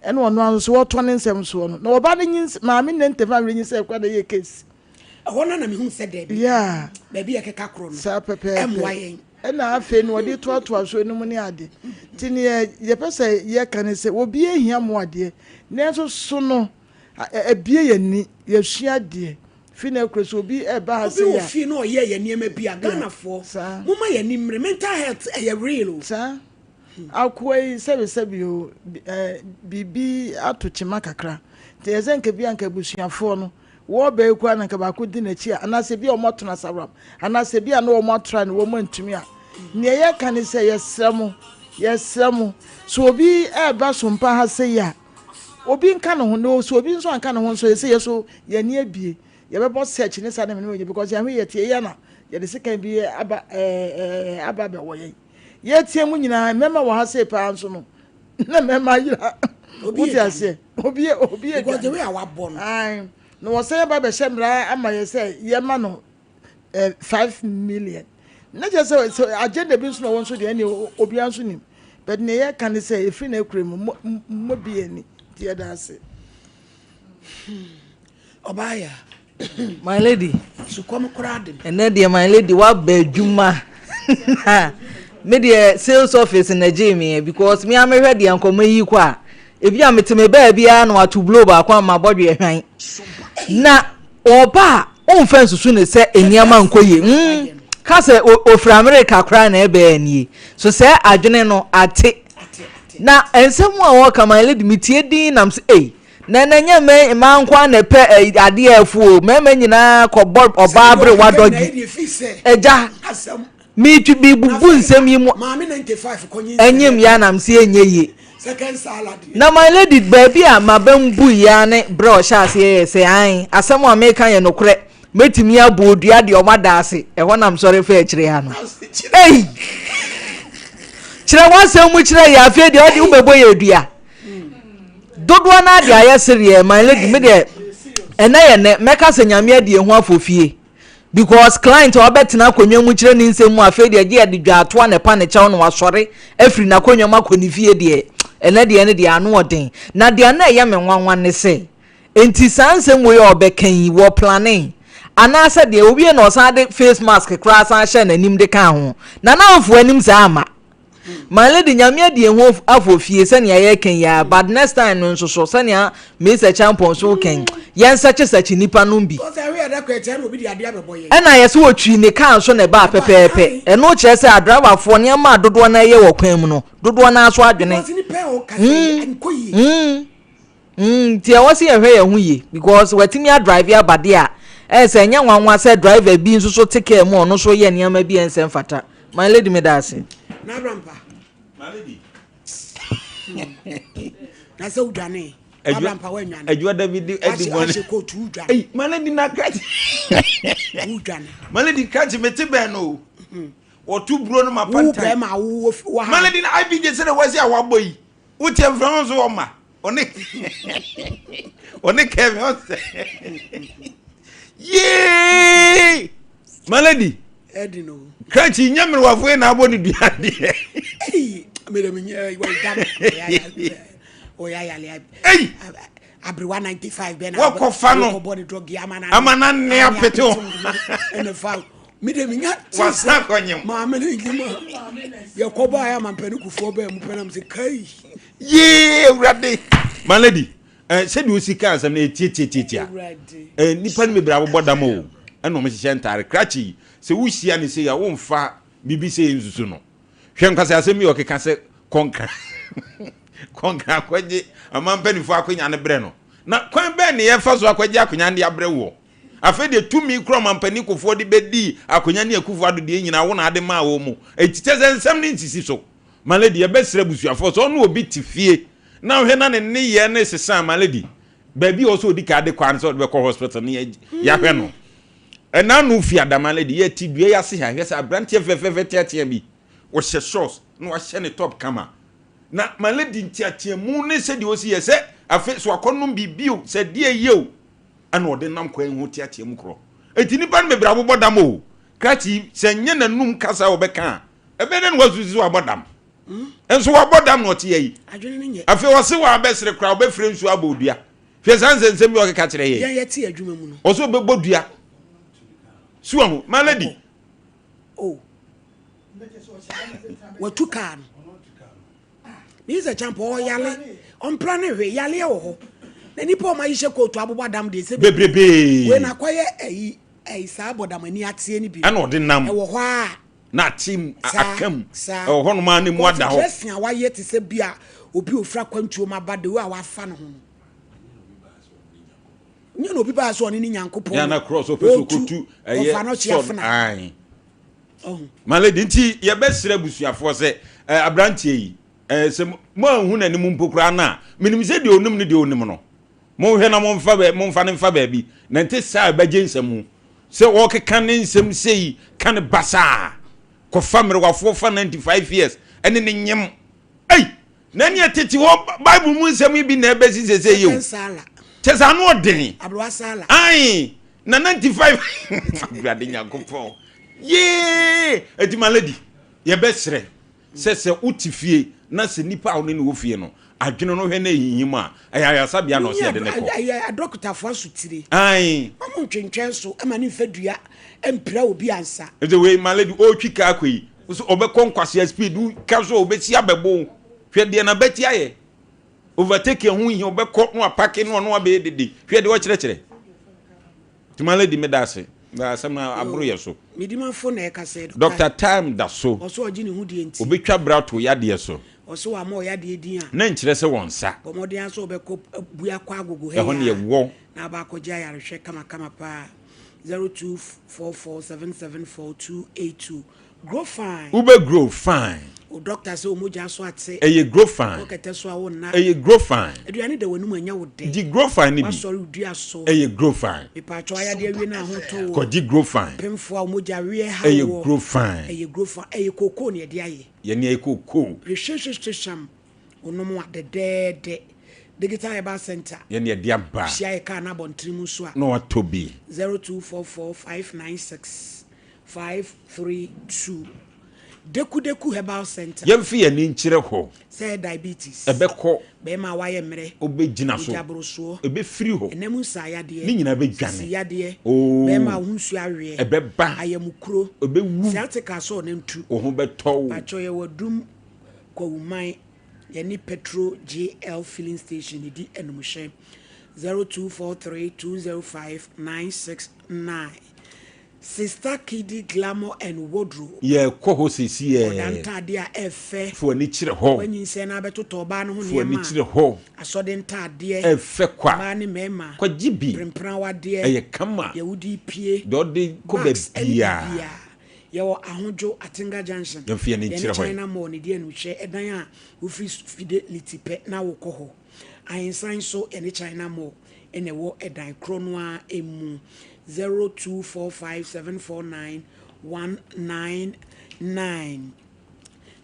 Ɛna ɔno ara nso wɔtɔ ne nsɛm soɔ no. Na ɔbaa no nyin maame nne ntɛm awerɛ nyin sɛ ɛkora na ɛyɛ case. Ɛhɔ no na mehu sɛ daabi. Yeah. Baabi yɛ keka korɔ no. Saa pɛpɛɛpɛ. Ɛmmoa yɛn. Ɛna afei no wɔde toatoa so nom ne ade. Nti neɛ yɛpɛ sɛ yɛka ne sɛ obi ahia mmoa deɛ, nanso so no abue yɛn ani, yɛasua adeɛ. Fi na ɛkorɔ sɛ obi ɛba ha Obi sei wɔ a. fie na ɔyɛ yɛn nneɛma bi a, Ghanafoɔ, Saa. momma yɛn ani mmere. Mental health ɛyɛ real o. Saa. Akoa yi sɛbesɛbe o, biribi ato kyema kakra. Nti ɛyɛ sɛ nka bi a nka abusuafoɔ no, wɔreba yi koraa na nka baako di n'akyi a, anaasɛ bi a wɔato no asaworam, anaasɛ bi a na wɔatra no wɔantumi a. Nea yɛka ne sɛ yɛsrɛ mo, yɛsrɛ mo, sɛ obi reba Sompa ha sei a, obi nka ne ho, na sɛ obi nso anka ne ho nso, ɛsɛ yɛ so yɛn ani abue, yɛbɛbɔ search ne saa nneɛma no nyinaa because yɛn ho yɛ tie yɛ na yɛde sekan bi aba ɛɛ aba abɛwɔ yɛn. Yɛteɛ mu nyinaa mmarima wɔ ha sei paa nso no na mmarima ayera. Obi Wote yɛ aseɛ? Obi yɛ obi yɛ Because the dwane. way a wabɔ no. Ae. Na wɔsan ba bɛhyɛ mmara ama yɛ sɛ yɛma no eh, 5 million. Na kyerɛ sɛ sɛ agenda bi nso na ɔwɔ nso deɛ ɛne obiara nso nim. But nea yɛka ne sɛ ɛfiri na akura mu mmɔ mmɔ bi ani nti yɛda ase. Ɔbaa yɛ My lady. Sukɔm koraa de me. Ɛnɛ deɛ my lady waba adwuma. Me deɛ sales office na gye me because me amehwɛ deɛ nkɔmɔ yi kɔ a ebi a mete me baabi a na wato blow baako ama bɔdwe hwan. Na ɔba a ɔmfa nsusu ne sɛ nneɛma nkɔ yie. Ka sɛ ofiri America koraa na ɛbɛɛ nie. So sɛ adwene no ate. Na nsɛm a wɔka, my lady, metie din nam sɛ ei, na na nyɛ mɛ mmaa nko ara na ɛpɛ adeɛ a ɛfo o, mmarima nyinaa kɔbɔ ɔbaa bere wadɔgi agya metwi mebubu nsɛm yi mu Maame 95 kɔnye ɛnyem yɛ anam sɛ ɛnyɛ yie. Second salad. Na my lady, baabi a mabɛm bu ya ne berɛ a ɔhyɛ aseɛ yɛ sɛ an asɛm a meka yɛ nokorɛ, mɛtumi abɔ odua deɛ ɔma da ase ɛhɔ nam sɔre fa akyire ha no. Ei, kyerɛ w'asɛm mu kyerɛ yɛ. Afei deɛ ɔde wobɛbɔ yɛ dua dodoɔ no ade ayɛ sereɛ. My lady, me deɛ ɛnɛ yɛ nɛ mɛka sɛ Nyame adi ɛho afɔ fie because client a ɔbɛtena akonnwa mu kyerɛ ne nsɛm mu, afei deɛ gye yɛde dwa atoa ne pa ne kyɛw na wasɔre afiri n'akonnwa mu akɔ ne fie deɛ, ɛnɛ deɛ ne deɛ ano ɔden. Na deɛ na ɛyɛ me nwanwa ne sɛ nti saa nsɛm wei a ɔbɛka yi wɔ planning anaasɛ deɛ owie na ɔsan de face mask koraa san hyɛ n'anim de ka ho na n'amfo anim saa ama. My lady Nyame adi yɛn ho afɔ fie sɛnea yɛreka yi ara but next time no nso so sɛnea Mister Champon nso reka yi yɛn sɛkyesɛkye nnipa nom bi. Ɛna yɛsɛ wɔtwii ne kaa nso na ɛbaa pɛpɛɛpɛ ɛno kyerɛ sɛ adraivafoɔ nneɛma a dodoɔ no ɛyɛ wɔ kwan mu no dodoɔ no ara so adwene. Mm, mm. Mm, nti ɛwɔ sɛ yɛhwɛ yɛn ho yie because watumi adrive aba deɛ a, ɛyɛ sɛ ɛnyɛ nwanwa sɛ driver bi nso so te kaa mu a ɔno nso yɛ nneɛma bi a ɛnsɛ mfata. My lady meda ase. N'abrampa. My lady. Na sɛ wodwane. Abrampa woanwane. Adwuma da bi di adi bɔne. Ahyɛ kootu wodwane. Ei, my lady na krakye. Wodwane. My lady krakye mete bɛn no o. Wɔto buro no ma pantan. Wo bɛrima wo wɔ ha. My lady na IBJ sɛ na wɔasi a wɔabɔ yi. Wotie mframa nso wɔma. Ɔne ɔne Kevin ɔsɛ. Yee! My lady. Ɛdi no. Krakye nyɛ mmerewafo yi na abɔ ne dua deɛ. Ei, mede me nyɛ wɔda no. Ɔyɛ ayale. Ei! Aberewa 95 bɛn na wɔkɔfa no. Wɔkɔbɔ ne drug ama na. Ama na ne apete ho. Ɛna fa. Mede me nya ti. Wasa kɔnyem. Maame ne nyima. Yɛkɔbɔ ayɛ ama mpɛne kufoɔ bɛɛ mu pɛ nam sɛ kai. Yee awurade. My lady, eh, sɛdeɛ osi ka asɛm no ɛtiatiatiatia. Eh, nnipa no bebree abobɔ dam o, ɛna wɔn hyehyɛ ntaare. Krakye yi, sɛ wohyia ne sei a, womfa biribi sei nsusu no. Hwɛ nkwasɛ asɛm bi a ɔkeka sɛ kɔnkra kɔnkra akɔgye aman mpanimfoɔ akonya no brɛ no. Na kwan bɛn ne yɛfa so akɔgye akonya no de abrɛ woɔ? Afei deɛ tumi kura ɔmampanin Kufuor de bɛdii akonya ne Akufo Addo deɛ nyinaa wo na ade maa wɔn mu. Enti kyɛ sɛ nsɛm no nsisi so. My lady, yɛbɛsrɛ abusuafoɔ sɛ ɔne obi te fie na ɔhwɛ na ne nneyɛɛ no resesa a, my lady, baabi a ɔwɔ sɛ ɔdi kan de kɔ ara ne sɛ ɔde bɛkɔ hospital na yɛahwɛ no. Ɛna ano fi ada, my lady, yɛte dua yi ase ha, hwɛ sɛ aberanteɛ fɛfɛɛfɛ teatea bi, ɔhyɛ shorts na wahyɛ ne top kama. Na my lady nteateamu ne sɛdeɛ ɔsi yɛ sɛ afei so akɔnom biribi o, sɛ deɛ yɛ o, ɛna ɔde nam kwan ho teatea mu korɔ. Enti nnipa no bebree abobɔ dam o. Krakye yi, sɛ nyɛ n'anum kasa a ɔbɛka a, ɛbɛyɛ dɛn na wasusu sɛ wabɔ dam? Nso wabɔ dam na ɔte ha yi. Afei ɔse wabɛsere koraa, ɔbɛfrɛ nsuo abɔ odua. Hwɛ saa nsɛnsɛm bi a ɔkeka kyerɛ yɛn. Ɔse ɔbɛbɔ dua. So wahu? My lady. Oh. Watu kaa no. Mr. Champ ɔyale ɔmpra ne hwee yaleɛ wɔ hɔ na nipa ɔma ahyehyɛ kootu abobɔ adam deɛ sɛ bebrebee wei na akɔyɛ ayi ayi saa bɔdam ani ateɛ ne bi ɛna ɔde nam ɛwɔ hɔ a na ate mu aka mu ɛwɔ hɔ nom a ne mu ada hɔ dressing a wayɛ te sɛ bi a obi ofura kwantuo ma ba de wo a wafa ne ho no nyɛ na obi baa sɛ ɔne ne nyankopɔn yɛ na cross ɔpɛ so kotu ɛyɛ sɔd My lady, nti yɛbɛsrɛ abusuafoɔ sɛ eh, aberanteɛ yi eh, sɛ moanhu n'anim mpo koraa no a, menim sɛ deɛ ɔnim ne deɛ ɔnim no. Monhwɛ na momfa bɛ, momfa no mfa baabi. Na nte saa a ɛbɛgye nsɛm sɛ wɔkeka ne nsɛm sei ka ne basaa. Kɔfa mmerewafoɔ fa 95 years ɛne ne nyem. Ei! Na nea tete hɔ Bible mu nsɛm yi bi na ɛbɛsi sese yi o. Kyɛ sɛ ano ɔden. Ae, na 95 Awurade Nyankopɔn. Yee! Eti my lady, yɛbɛsrɛ sɛ sɛ wote fie na sɛ nipa a wo ne no wɔ fie no adwene no hwɛ na ehinhim a, ɛyɛ ayaresabea na ɔsɛ yɛde no kɔ. Ɛyɛ adɔkotafoɔ asotire. Ae. Wɔn ntwentwɛn so ma ne mfa dua mpira obi ansa. Ɛsɛ wei my lady ɔretwi kaa kɔ yi so ɔbɛkɔ nkwasea speed ka so ɔbɛsi abɛbo wo hwɛ deɛ n'abati ayɛ overtake ɛho hia ɔbɛkɔ na wapake na ɔno abɛyɛ dede hwɛ deɛ ɔkyerɛkyerɛ nti my lady meda ase na asɛm no aboro yɛ so. Medimafo na ɛkasa yi. Doctor time da so. Ɔsɛ ɔgye ne ho die nti. Obɛtwa bra to yadeɛ so. Ɔsɛ wama ɔyadeɛ din a. Na nkyerɛ sɛ wɔn nsa. Bɔ mmɔden ara sɛ ɔbɛkɔ bua kɔ agogo ha yi Ɛhɔ ne ɛwɔ. Na aba akɔgye ayarehwɛ kamakama paa. 0244774282 Grow fine. Wobɛ grow fine. Wo doctor sɛ wo mogya so ate. Ɛyɛ grow fine. Kɔ kɛtɛ so a wo nna. Ɛyɛ grow fine. Aduane da w'anum a ɛnyɛ wo dɛ. Gye grow fine no bi. W'asɔre wo dua so. Ɛyɛ grow fine. Mepatwɔ ayadeɛ awie na ho tɔ woɔ. Kɔgye grow fine. Pemfoɔ a wo mogya weɛ ha woɔ. Ɛyɛ grow fine. Ɛyɛ grow fine. Ɛyɛ kookoo na yɛde ayɛ. Yɛne ɛyɛ kookoo. Hwehwehwehwehwam wonom a dɛdɛɛdɛ. Digital Herbal Center. Yɛne yɛde aba. Hyia yɛ kaa no abɔntene mu nso a. Na watɔ bi. 0244 596 532 Dekudeku Herbal Center. Yɛmfa yɛn ani nkyerɛ hɔ. Sɛ diabetes. Ɛbɛkɔ. Bɛrima a wayɛ mmerɛ. Wobɛgyina so. Mogya borosoɔ. Ɛbɛfiri hɔ. Ɛnam nsaayadeɛ. Ne nyinaa bɛdwane. Sisi yadeɛ. Oo. Bɛrima a wo ho nsuo aweɛ. Ɛbɛba. Ayamukuro. Ɛbɛwu. Sciatica sɛ ɔnantu. Wo ho bɛtɔ wo. Pakyɛ yɛwɔ adum. Kwawuman, yɛne Petro JL Filling Station di animhwɛ. 0243 205 969. Sister Kidi Glamour and Wardrobe. Yɛrekɔ hɔ seesei Ɔda ɛ. ntaadeɛ a ɛfɛ. Fa w'ani kyerɛ hɔ. Wanyinsɛn na abɛtotɔ ɔbaa no ho Fa w'ani nneɛma. kyerɛ hɔ. Asɔde ntaadeɛ. Ɛfɛ kwa. Mmaa ne mmarima. Kɔgye bi. Mprempren awadeɛ. Ɛyɛ kama. Deɛ wode pue. Deɛ ɔde kɔ Bags ɛne baabiara. biribiara. Yɛwɔ Ahodwo, Atenga Junction. Yɛmfa yɛn ani Yɛne nkyerɛ hɔ ɛ. China Mall ne deɛ no hwɛ ɛdan a wofiri Fidelity pɛ na wokɔ hɔ. Ahensan nso yɛne China Mall na ɛwɔ ɛdan korɔ no ara mu. 0245749199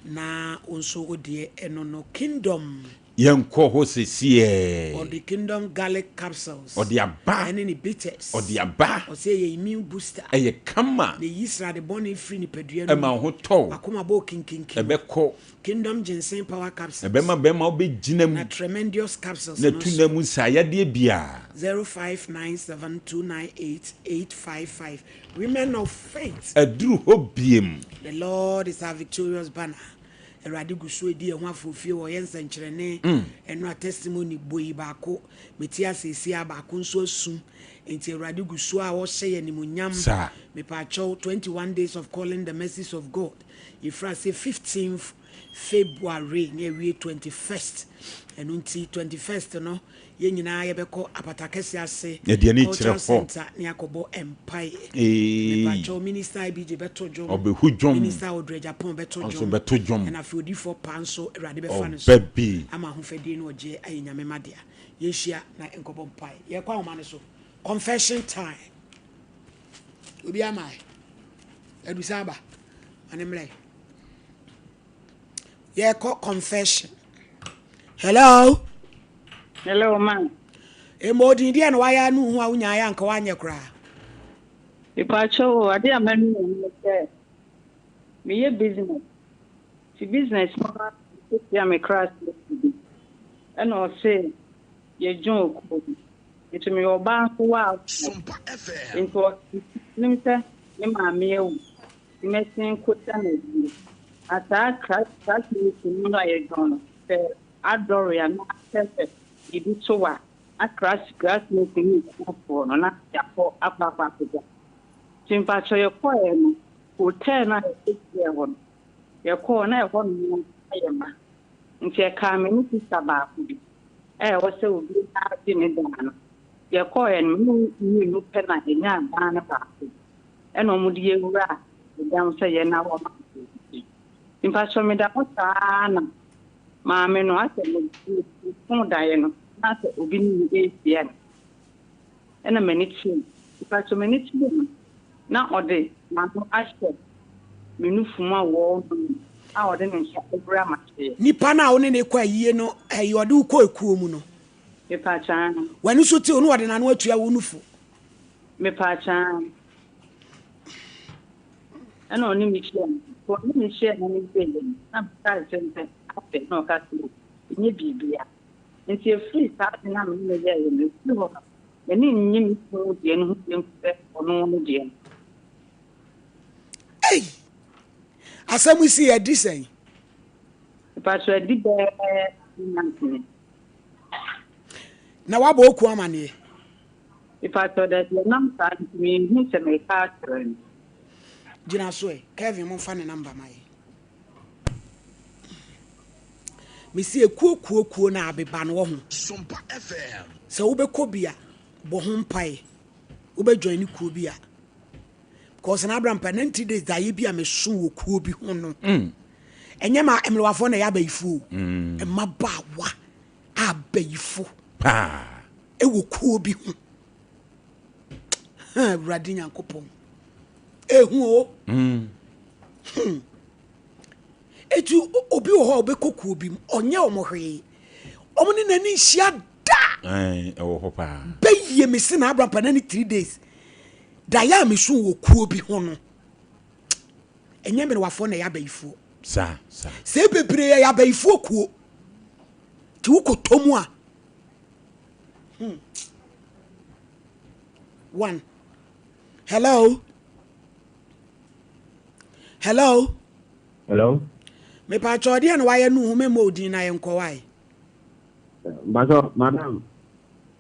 na wo nso wo deɛ ɛno no Kingdom. Yɛnkɔ hɔ sesiɛ. Ɔde Kingdom Garlic Capsules. Ɔde aba. Ɛne ne bitters. Ɔde aba. Ɔsɛ ɛyɛ immune booster. Ɛyɛ kama. Na ɛyi srade bɔne firi nipadua no mu. Ɛma wo ho tɔ wo. Wakoma bɔ kinkinkin. Ɛbɛkɔ. Kingdom Ginseng Power Capsules. Ɛbɛma bɛrima wobɛgyina mu. Na Tremendous Capsules Na no tu nso. na mu nsaeyadeɛ biara. 0597298855 Women of Faith. Aduru hɔ biem. The Lord is our victorious banner. Awurade gu so redi yɛn ho aforofie wɔ yɛn nsɛnkyerɛnne. Ɛno a testimony bɔ yi baako. Mete ase esi a baako nso asu. Enti Awurade gu so a ɔhyɛ yɛn animuonyam. Saa. Mepaakyɛw 21 days of calling the mercies of God. Yɛfiri ase 15th February ne awie 21st. Ɛno nti 21st no yɛn nyinaa yɛbɛkɔ apata kɛse ase Yɛde ani kyerɛ Cultural hɔ. Center ne akɔbɔ mpaeɛ. Eeii. Mepaakyɛw Minister IBJ bɛto dwom. Ɔbɛhu dwom. Minister Audrey Agyapong bɛto Ɔnso dwom. bɛto dwom. Ɛna afei odiyifoɔ paa nso Awurade bɛfa ne so Ɔba bi. ama ahofadie ne ɔgyeɛ ayɛ Nyame ma dea. Yɛnhyia na nkɔbɔ mpaeɛ. Yɛkɔ ahoma no so. Confession time. Obi ama ɛ. Adusa aba. Ma ne mmerɛ. Yɛkɔ confession. Hello. Hello, ma. Ema odin deɛ na wayɛ anu ho a wonya ayɛ anka wanyɛ koraa. Mepaakyɛw o, ade a manu wɔ mu ne sɛ meyɛ business. Nti business mu no mekɔhyia me class mate bi ɛna ɔse yɛdwon okuo bi. Nti meyɛ ɔbaa nso waafoɔ. Nti ɔse menim sɛ me maame awu nti mɛsen kɔgya no ayie. Na saa classmate no a yɛdwon no sɛ adɔre a na kyerɛ sɛ biribi to wo a na class classmate ne sukuufoɔ no na yɛakɔ akɔ akɔ akɔgya. Nti mpakyɛw yɛkɔeɛ no hotel no a yɛkɔhyiaa hɔ no yɛkɔɔ na ɛhɔ nom ayɛ ma. Nti ɛkaa me ne sister baako bi a ɛwɔ sɛ obiara gye ne dan no. Yɛkɔeɛ no me ne no mmienu pɛ na yɛnyaa dan no baako ɛna wɔde yɛn wuraa dan mu sɛ yɛn na wɔma yɛn. Nti mpakyɛw meda hɔ saa ara na Maame no, asɛ mesoo daeɛ no, na asɛ obi ne me rehyia no. Ɛna m'ani kyeree no. Mpakyɛ m'ani kyeree no, na ɔde n'ano ahyɛ me nufu mu a wɔrenom a ɔde ne nsa awura m'aseɛ. Nipa no a wo ne no rekɔ ayie no, ɛyɛ ɔde wo kɔ ekuo mu no. Mepaakyɛ aane. W'ani so tew na ɔde n'ano atua wo nufu. Mepaakyɛ aane. Ɛna ɔne me hyiaa mu. Nti ɔne me hyiaa mu no wieeɛ no, na meka kyerɛ no sɛ, Afei na ɔka sɛ, O, ɛnyɛ biribiara. Nti ɛfiri saa ade no a me ne no yɛeɛ no, ɛfiri hɔ no, m'ani nnye me kunu deɛ no ho bio sɛ ɔno ne deɛ no. Ei! Asɛm yi si adi sɛn? Mpakyɛ adi bɛyɛ months ni. Na wabɔ wo kunu amaneɛ? Mepakyɛw dabi ɛnam saa nti menhu sɛ meka akyerɛ no. Gyina so ɛ, Kevin momfa ne number ma yɛn. Mesi ekuo kuo kuo na abeba no wɔ ho. Sɛ wobɛkɔ bi a, bɔ ho mpae. Wobɛ join kuo bi a. Because na abra mpa 90 days daeɛ bi a meso wɔ kuo bi ho no. Mm. Ɛnyɛ ma mmerewafoɔ na ɛyɛ abayifoɔ. Mm. Mmabaawa abayifo. Paa. Ɛwɔ kuo bi ho. Awurade Nyankopɔn. Ehu o. Mm. Hmm. Eti obi wɔ hɔ a ɔbɛkɔ kuo bi mu, ɔnyɛ wɔn hwee. Wɔn ne n'ani nhyia da. Ɛwɔ hɔ paa. Bɛyie me se na Abraham pa n'ani 3 days. Daeɛ a meso wɔ kuo bi ho no, ɛnyɛ mmerewafoɔ na ɛyɛ abayifoɔ. Saa, saa. Sɛ bebree yɛ abayifoɔ kuo. Nti wokɔtɔ mu a, One. Hello. Hello. Hello. Mepakyɛw deɛ na wayɛ no ho memmɔ wo din na yɛnkɔ wae. Mpakyɛw madam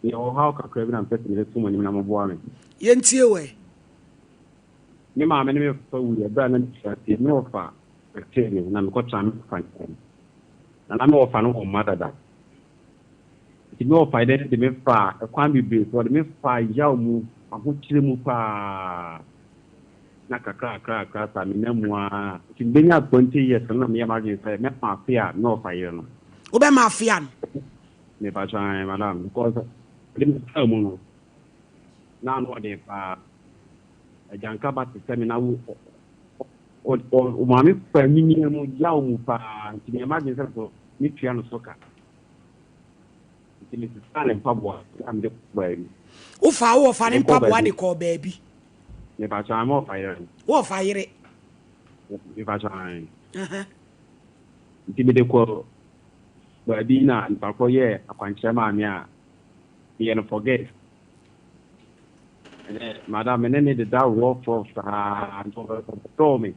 meyɛ ɔhaw kakra bi na mepɛ sɛ mede to mo anim na moboa me. Yɛntie wo ɛ. Me maame ne me papa wuiɛ berɛ a na mesua nti me wɔfa bɛtee me na mekɔtenaa me wɔfa nkyɛn. Na na me wɔfa no wɔ mma dada. Nti me wɔfa yi de me faa ɛkwan bebree so, ɔde me faa yaw mu, ahokyerɛ mu paa. Na kakra kakra kakra saa menam mu ara. Nti mebɛnyaa 20 years no na meyɛɛ m'adwene sɛ mɛma afe a me wɔfa yere no. Wobɛma afe ano? Mepakyɛ ae madam because ɔde me faa mu no na ano ɔden paa. Agyanka ba te sɛ me na wo wo maame fa nyinyia mu yaw mu paa nti meyɛ m'adwene sɛ nso metua no so ka. Nti mesesaa ne mpaboa na mede kɔɔ baabi. Wofaa wo wɔfa ne mpaboa de kɔɔ baabi? Mepakyɛ ae, me wɔfa yere no. Wo wɔfa yere? Mepakyɛ ae. Nti mede kɔɔ baabi na nipa korɔ yɛɛ akwankyerɛ maa me a meyɛ no forget. Ɛnɛ madam me ne ne deda rough rough saa nti ɔbɛdɔɔ me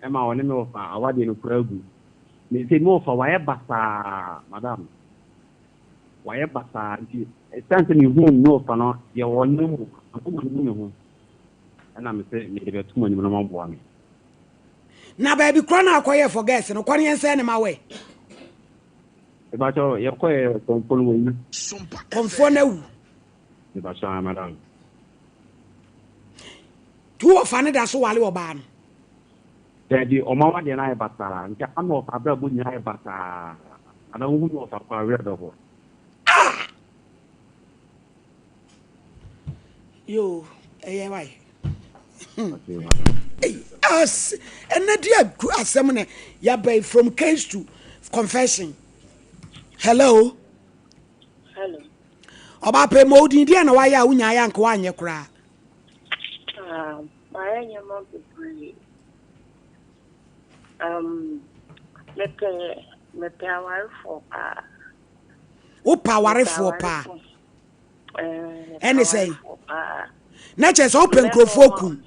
ɛma ɔne me wɔfa awadeɛ no koraa gu. Me sɛ me wɔfa wayɛ basaa madam wayɛ basaa nti ɛsiane sɛ mehu me wɔfa no deɛ ɔnam mu akoma no mu me ho ɛna me sɛ mede bɛto mo anim na moaboa me. Na baabi korɔ na akɔyɛ forgets no kɔ ne yɛnsɛn ne ma wɛ. Mepakyɛw yɛkɔɛ kɔmfoɔ no wawu. Kɔmfoɔ no awu. Mepakyɛw ae madam. Nti wo wɔfa no da so wale ɔbaa no? Daabi ɔmo awadeɛ no ayɛ basaa nti ama me wɔfa abrabɔ nyinaa ayɛ basaa anaa wohu me wɔfa koraa werɛ bɛho. Ah! Yoo ɛyɛ wae. As ɛnɛ di asɛm na yaba yi from case to confession. Hello. Hello. Ɔbaa pɛ ma odin deɛ na wayɛ a wonya ayɛ anka wanyɛ koraa. Ah, mayɛ nneɛma bebree. Um, mepɛ mepɛ awarefoɔ paa. Wopɛ awarefoɔ paa. Ɛne sɛn? Na kyerɛ sɛ wopɛ nkurɔfoɔ kum.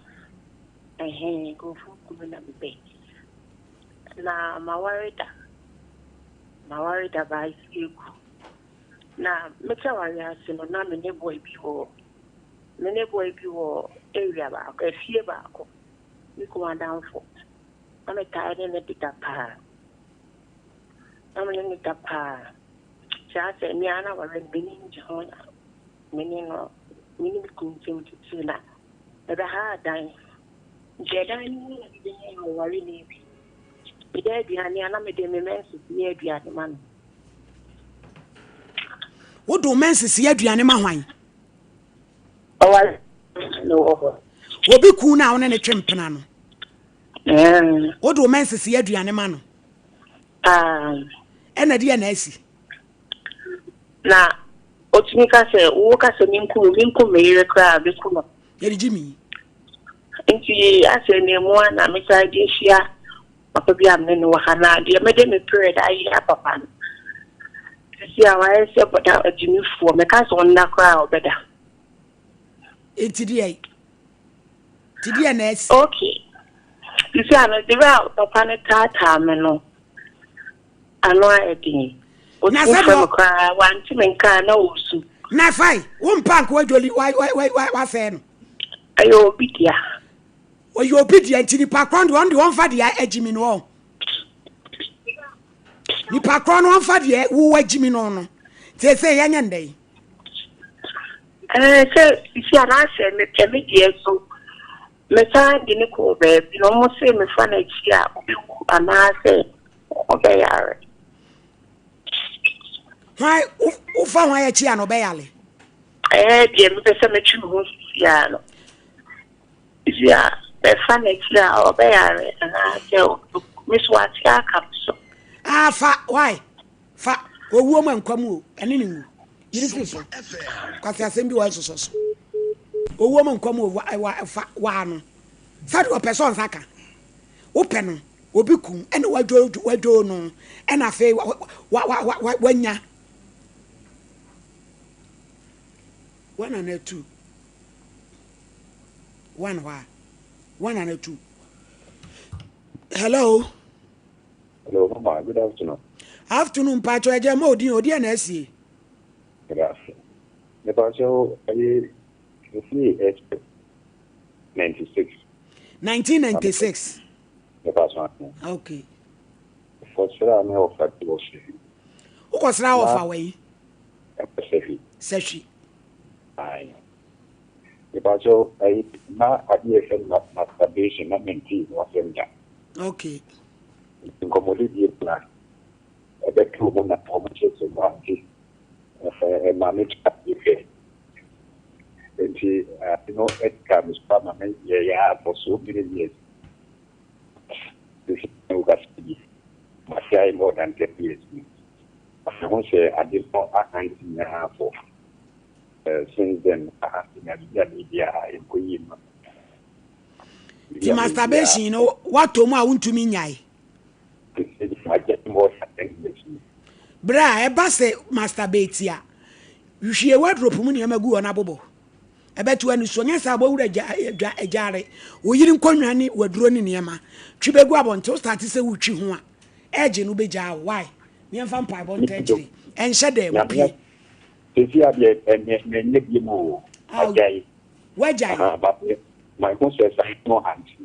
Nkurɔfoɔ kum na mepɛ. Na maware da. Maware da baa egu. Na mete aware ase no na me ne boy bi wɔ me ne boy bi wɔ area baako efie baako. Me kunu adamfo. Na metaa ne no deda paa. Na me ne no da paa. Kyerɛ sɛ me ara na aware no m'ani ngye ho na me ne no me ne me kunu ntam titiriw na mebɛhaa dan. Nti ɛdan no mu na mebɛnya ɔwareni bi. Meda aduane a na mede me menses yɛ aduane ma no. Wode wo menses yɛ aduane ma hwan? Ɔware no wɔ hɔ. Obi kun no a wo ne ne twe mpena no. Wode wo menses yɛ aduane ma no. Ɛna deɛ na asi. Na otumi ka sɛ wo ka sɛ menku wo menku me yere koraa meku no. Yɛde gye mi. Nti asɛ nea mu a na mesan de ahyia papa bi a me ne no wɔ ha na deɛ mede me period ayɛ papa no. Sisi a wayɛ sɛ bɔda agyimifoɔ mɛka sɛ ɔnna koraa a ɔbɛda. Nti deɛ nti deɛ na asi. Okay. Sisi a no de a papa no taataa me no ano ayɛ den. Na Otumi sɛ frɛ me deɛ koraa wante me nka a na ɔresu. na fai wo mpa nka wadwoli wa wa wa wa wasɛe no. Ɛyɛ obi dea. Ɔyɛ obi dea nti nipa korɔ no deɛ ɔno deɛ ɔmfa deɛ agyimi no ɔ. Nipa korɔ no ɔmfa deɛ wo agyimi no no. Nti ɛsɛ yɛnyɛ ndɛ yi. Ɛɛ sɛ sisi a n'asɛ mepɛ me deɛ so mesan de ne kɔɔ baabi na wɔn se mefa n'akyi a ɔbɛwu anaasɛ ɔbɛyare. Hwan wofa hwan akyi a na ɔbɛyare? Ɛɛ deɛ mepɛ sɛ metwe me ho sisi a no. Sisi a mɛfa n'akyi a ɔbɛyare anaasɛ me so ate aka me so. Ah fa why fa owuo mu nkwa mu o ɛne ne nwu yiri firi so kwasi asɛm bi wɔ nsosɔ so owuo mu nkwa mu o wa fa waa no sɛdeɛ ɔpɛ sɛ ɔnsa ka wopɛ no obi kum ɛna wadwo wadwo no ɛna afei wa wa wa wa wanya one and two one hɔ a one and two hello. Hello, Mama. Good afternoon. Afternoon, mpakyɛw ɛgya ma odin odi ɛna asie. Good afternoon. Mepakyɛw ɛyɛ mefiri SP 96. 1996. Mepakyɛw ane. Okay. Mekɔsraa me wɔfa bi wɔ Sehwi. Wokɔsraa wɔfa wɔ yi? Ɛwɔ Sehwi. Sehwi. Aye. Mepakyɛw ɛyi na adeɛ yɛfrɛ no masturbation na mentee ho asɛm da. Okay. Nti nkɔmmɔdidie mu na ɛbɛtoo mu na wɔn kyerɛkyerɛ mu ante ɛma me tra ase hwɛ. Nti ade no ɛkaa me so ama me yɛyɛ ara for so many years. Sisi na wokasa yi, magyae more than 10 years ni. Mahu sɛ ade no ahante me ara for since then ahante me ade bi a meyɛ biara ɛnkɔ yie mma me. Ti masturbation no woatɔ mu a wontumi nnyae. Magyae more than 10 years ni. Berɛ a ɛba sɛ masturbate a, hwie wardrobe mu nneɛma gu hɔ na bobɔ. Ɛbɛto ani so, nyɛ saa bɔwura gya gya gyaare. Wo yere nkonnwa ne waduro ne nneɛma. Twi bɛgu abɔnten, wo starte sɛ wotwi ho a, ɛgye no bɛgyaa wo. Why? Yɛmfa mpaebɔ nta akyire. Ɛnhyɛ dɛm, pue. Sɛsi adeɛ menyɛ bi mu o, magyae. Wagyae? But mahu sɛ saa no hante.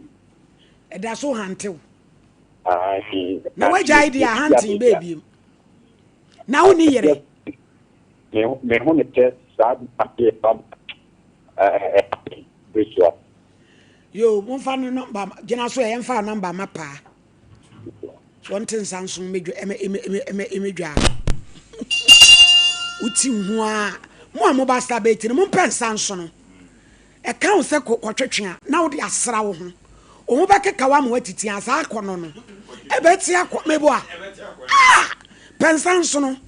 Ɛda so hante wo? Na wagyae deɛ ahanten bɛɛ biem. Na wo ni yere? Mehu ne sɛ saa adeɛ ba bɛsua. Yo, momfa no nɔmba gyina so ɛ, yɛmfa nɔmba ma paa. So ɔnte nsa nso mmedwa ɛmɛ ɛmɛ ɛmɛ ɛmɛ ɛmɛdwa. Woti ho a, mo a mo ba star bɛti no, mompɛ nsa nso no. Ɛka wo sɛ kɔtwetwe a, na wode asra wo ho. Wo ho bɛkeka wo ama woatiti a, saa akɔnnɔ no, ɛbɛte akɔ. Meboa? Ah! Pɛ nsa nsono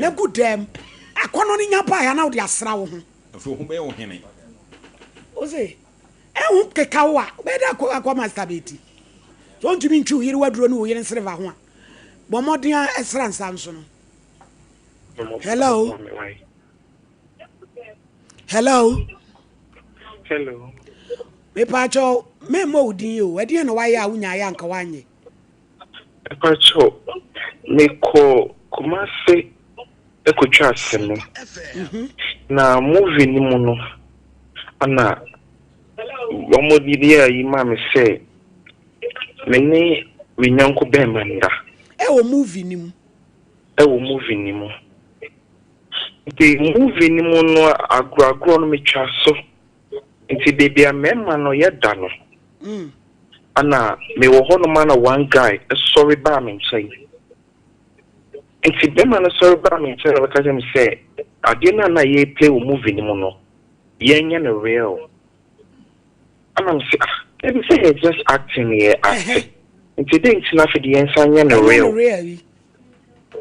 na gu dɛm. Akɔnnɔ no nya baeɛ a, na wode asra wo ho. Afei wo ho bɛyɛ wo hene. Wo se, ɛho keka wo a, wobɛyɛ dɛ akɔ akɔ masturbate. Sɛ wontumi ntwi wo yere w'aduro ne wo yere nsereva ho a, bɔ mmɔden ara sra nsa nsono. Hello? Hello. Hello. Mepaakyɛw, memmɔ wo din o. Ɛdeɛn na wayɛ a wonyaeɛ anka woanyɛ? Mepaakyɛw, mekɔ Kumasi ɛkɔtwa sini. Mhm. Na movie no mu no, ana wɔn de yɛ ayi maa me sɛ me ne me nyɔnko bɛrima nda. Ɛwɔ movie no mu. Ɛwɔ movie no mu. Nti movie no mu no agorɔ agorɔ no metwa so. Nti baabi a mmarima no yɛda no, ana mewɔ hɔnom ana one guy sɔre baa me nkyɛn. Nti bɛrima no sɔre baa me nkyɛn na ɔbɛka kyerɛ me sɛ adeɛ no a na yɛreplay wɔ movie no mu no, yɛnyɛ no real. Ana mese ah, dabi sɛ yɛ just acting yɛ acting. Nti dɛn nti na afei de yɛnsan nyɛ no real?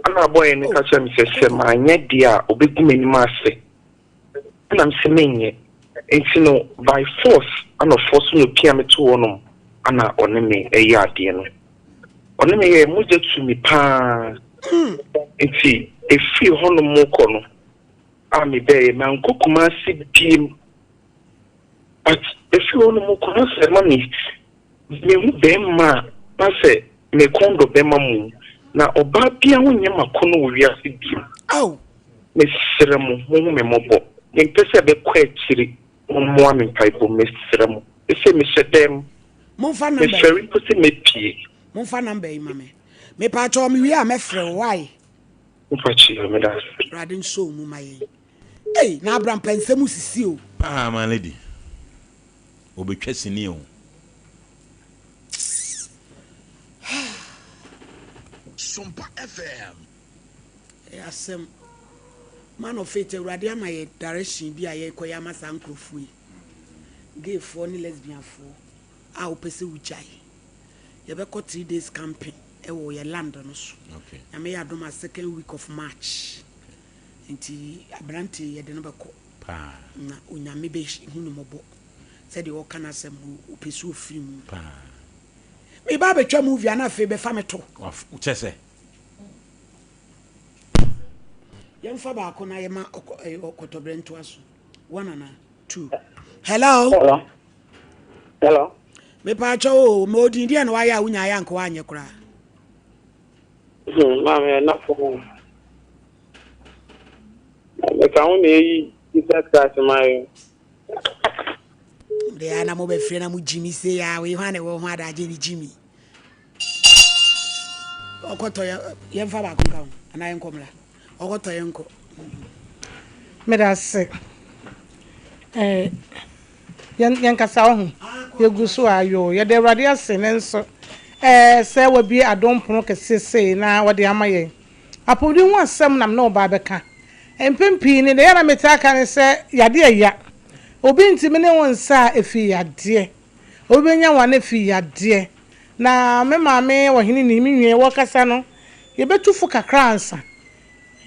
Ɛna bɔyɛ no ka kyerɛ me sɛ sɛ manyɛ deɛ a ɔbɛgu m'anim ase. Ɛna mese menyɛ. Nti no by force ana ɔforce me ɔpia me to hɔnom ana ɔne me ɛyɛ adeɛ no. Ɔne me yɛɛ mogya tu me paa. Nti ɛfiri hɔnom kɔ no a mebɛɛyɛ mankɔ Kumasi biem. But ɛfiri hɔnom kɔ no sɛ ma me Mehu bɛɛma a na sɛ me kɔn dɔ bɛɛma mmom na ɔbaa bia ho nyɛ m'akɔnɔ wɔ wiase bio. Mesrɛ mo monhu me mmɔbɔ mempɛ sɛ ɛbɛkɔ akyiri mommoa me mpaebɔ mu mesrɛ mo sesei mehyɛ dɛm Momfa number yi. mefɛre mpo sɛ mɛpie. Momfa number yi ma me. Mepaakyɛw mewie a mɛfrɛ wo why? Mpakyɛw meda ase. Awurade nsɔ wo mu ma yɛn. Ei na Abraham pɛ nsɛm sisi o. Ah my lady. Obetwa sini o. Sompa FM. Ɛyɛ asɛm. Man of faith Awurade ama yɛ direction bi a yɛkɔ yɛ ama saa nkurɔfoɔ yi. Gayfoɔ ne lesbianfoɔ a wopɛ sɛ wogyae. Yɛbɛkɔ 3 days camping ɛwɔ yɛ land no so. Okay. Nyame yɛ adom a second week of March. Nti aberante yɛde no bɛkɔ. Paa. Na Onyame bɛ hu no mɔbɔ sɛdeɛ ɔka n'asɛm no ɔpɛ sɛ ɔfiri mu. Paa. Me ba abɛtwa movie a na afei bɛfa me to. Waf kyɛ sɛ. Yɛmfa baako na yɛma ɔkɔ ɛyɛ ɔkɔtɔbrɛ ntoa so. One ana two. Hello. Hello. Hello. Mepaakyɛ o, ma odin deɛ na wayɛ a wonya ayɛ anka wanyɛ koraa. Hmm, maame ɛna fam o. Meka ho na eyi Jesus Christ ma yɛ. De a na mobɛfrɛ na mo gyimi sei a wei hwan na ɛwɔ ho adagye ne gyimi. Ɔkɔtɔ yɛmfa baako nka ho anaa yɛnkɔ mmra. Ɔkɔtɔ yɛnkɔ. Meda ase. Eh, yɛn yɛnkasa wo ho. Yɛgu so a yoo. Yɛda Awurade ase ne nso eh, sɛ wabue adom pono kɛseɛ sei na wɔde ama yɛn. Apɔmuden ho asɛm na me ne wo ba abɛka. Mpɛn pii no, deɛ ɛyɛ a na metaa ka ne sɛ yadeɛ ya. Obi ntumi ne wo nsa a ɛfiri yadeɛ. Obi bɛnya wo a na ɛfiri yadeɛ. Na me maame ɔhene ni, me nua, wɔkasa no, yɛbɛtu fo kakra ansa.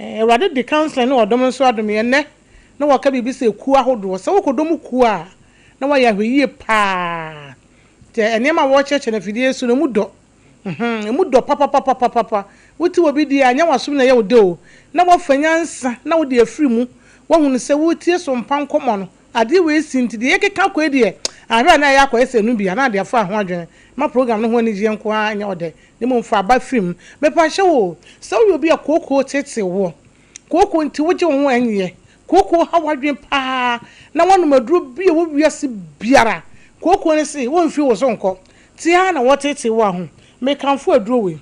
Awurade de counseling ne ɔdom nso adom yɛn nnɛ na wɔka biribi sɛ kuo ahodoɔ. Sɛ wokɔdɔ mu kuo a, na woayɛ ahwɛyie paa. Nti nneɛma a wɔrekyerɛkyerɛ no afidie so no, ɛmu dɔ. Mhm, ɛmu dɔ papapapapapa. Wote obi deɛ a, nyɛ w'asom na ɛyɛ wo dɛ o. Na woafa nyansa na wode afiri mu. Woahunu sɛ woretie so mpa nkɔmmɔ no, adeɛ wei si nti deɛ yɛkeka kɔ yi deɛ, anhwɛ a na ɛyɛ akɔyɛ sɛ ɛno bi a, na ade afa ho adwene. Mma program no ho anigyeɛ nko ara nyɛ wo dɛ, na mmom fa aba firi mu. Mepakyɛw o, sɛ woyɛ obi a kookoo teetee woɔ, kookoo nti wogye wo ho ɛnyɛ, kookoo ha w'adwene paa na woanom aduro bi a ɛwɔ wiase biara, kookoo no se wɔmfiri wo so nkɔ, te ara na wɔteetee wo a ho, mekamfo aduro wei.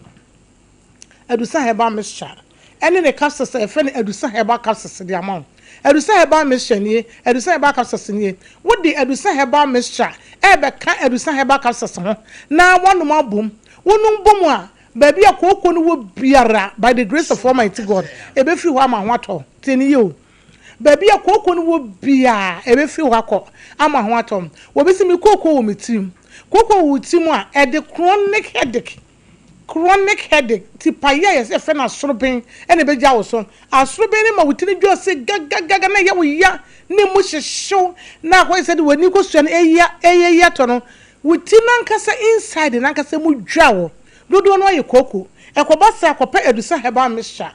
Adusa Herbal Mixture ɛne ne capsules a yɛfrɛ no Adusa Herbal Capsules de ama wo. Adusa Herbal Mixture nie, Adusa Herbal Capsules nie. Wode Adusa Herbal Mixture ɛrebɛka Adusa Herbal Capsules ho na woanom abom. Wonom bom a, baabi a kooko no wɔ biara, by the grace of Almighty God, ɛbɛfiri hɔ ama ho atɔ wo. Tie no yie o. Baabi a kooko no wɔ biara, ɛbɛfiri hɔ akɔ ama ho atɔ wo. Obi se me kooko wɔ me tirim. Kooko wɔ wo tirim a, ɛde chronic headache Chronic headache, tipaeɛ a yɛsɛ yɛfrɛ no asoroben na ɛbɛgya wo so. Asoroben no ma wo ti no dwo ase gagagaga na ɛyɛ wo ya na emu hyehye wo na akɔyɛ sɛ de w'ani kɔsua no ɛya ɛyɛ ya tɔ no. Wo ti no ankasa inside no ankasa mu dwa wo. Dodoɔ no ara yɛ kooko. Ɛkɔba saa a kɔpɛ Adusa herbal mixture.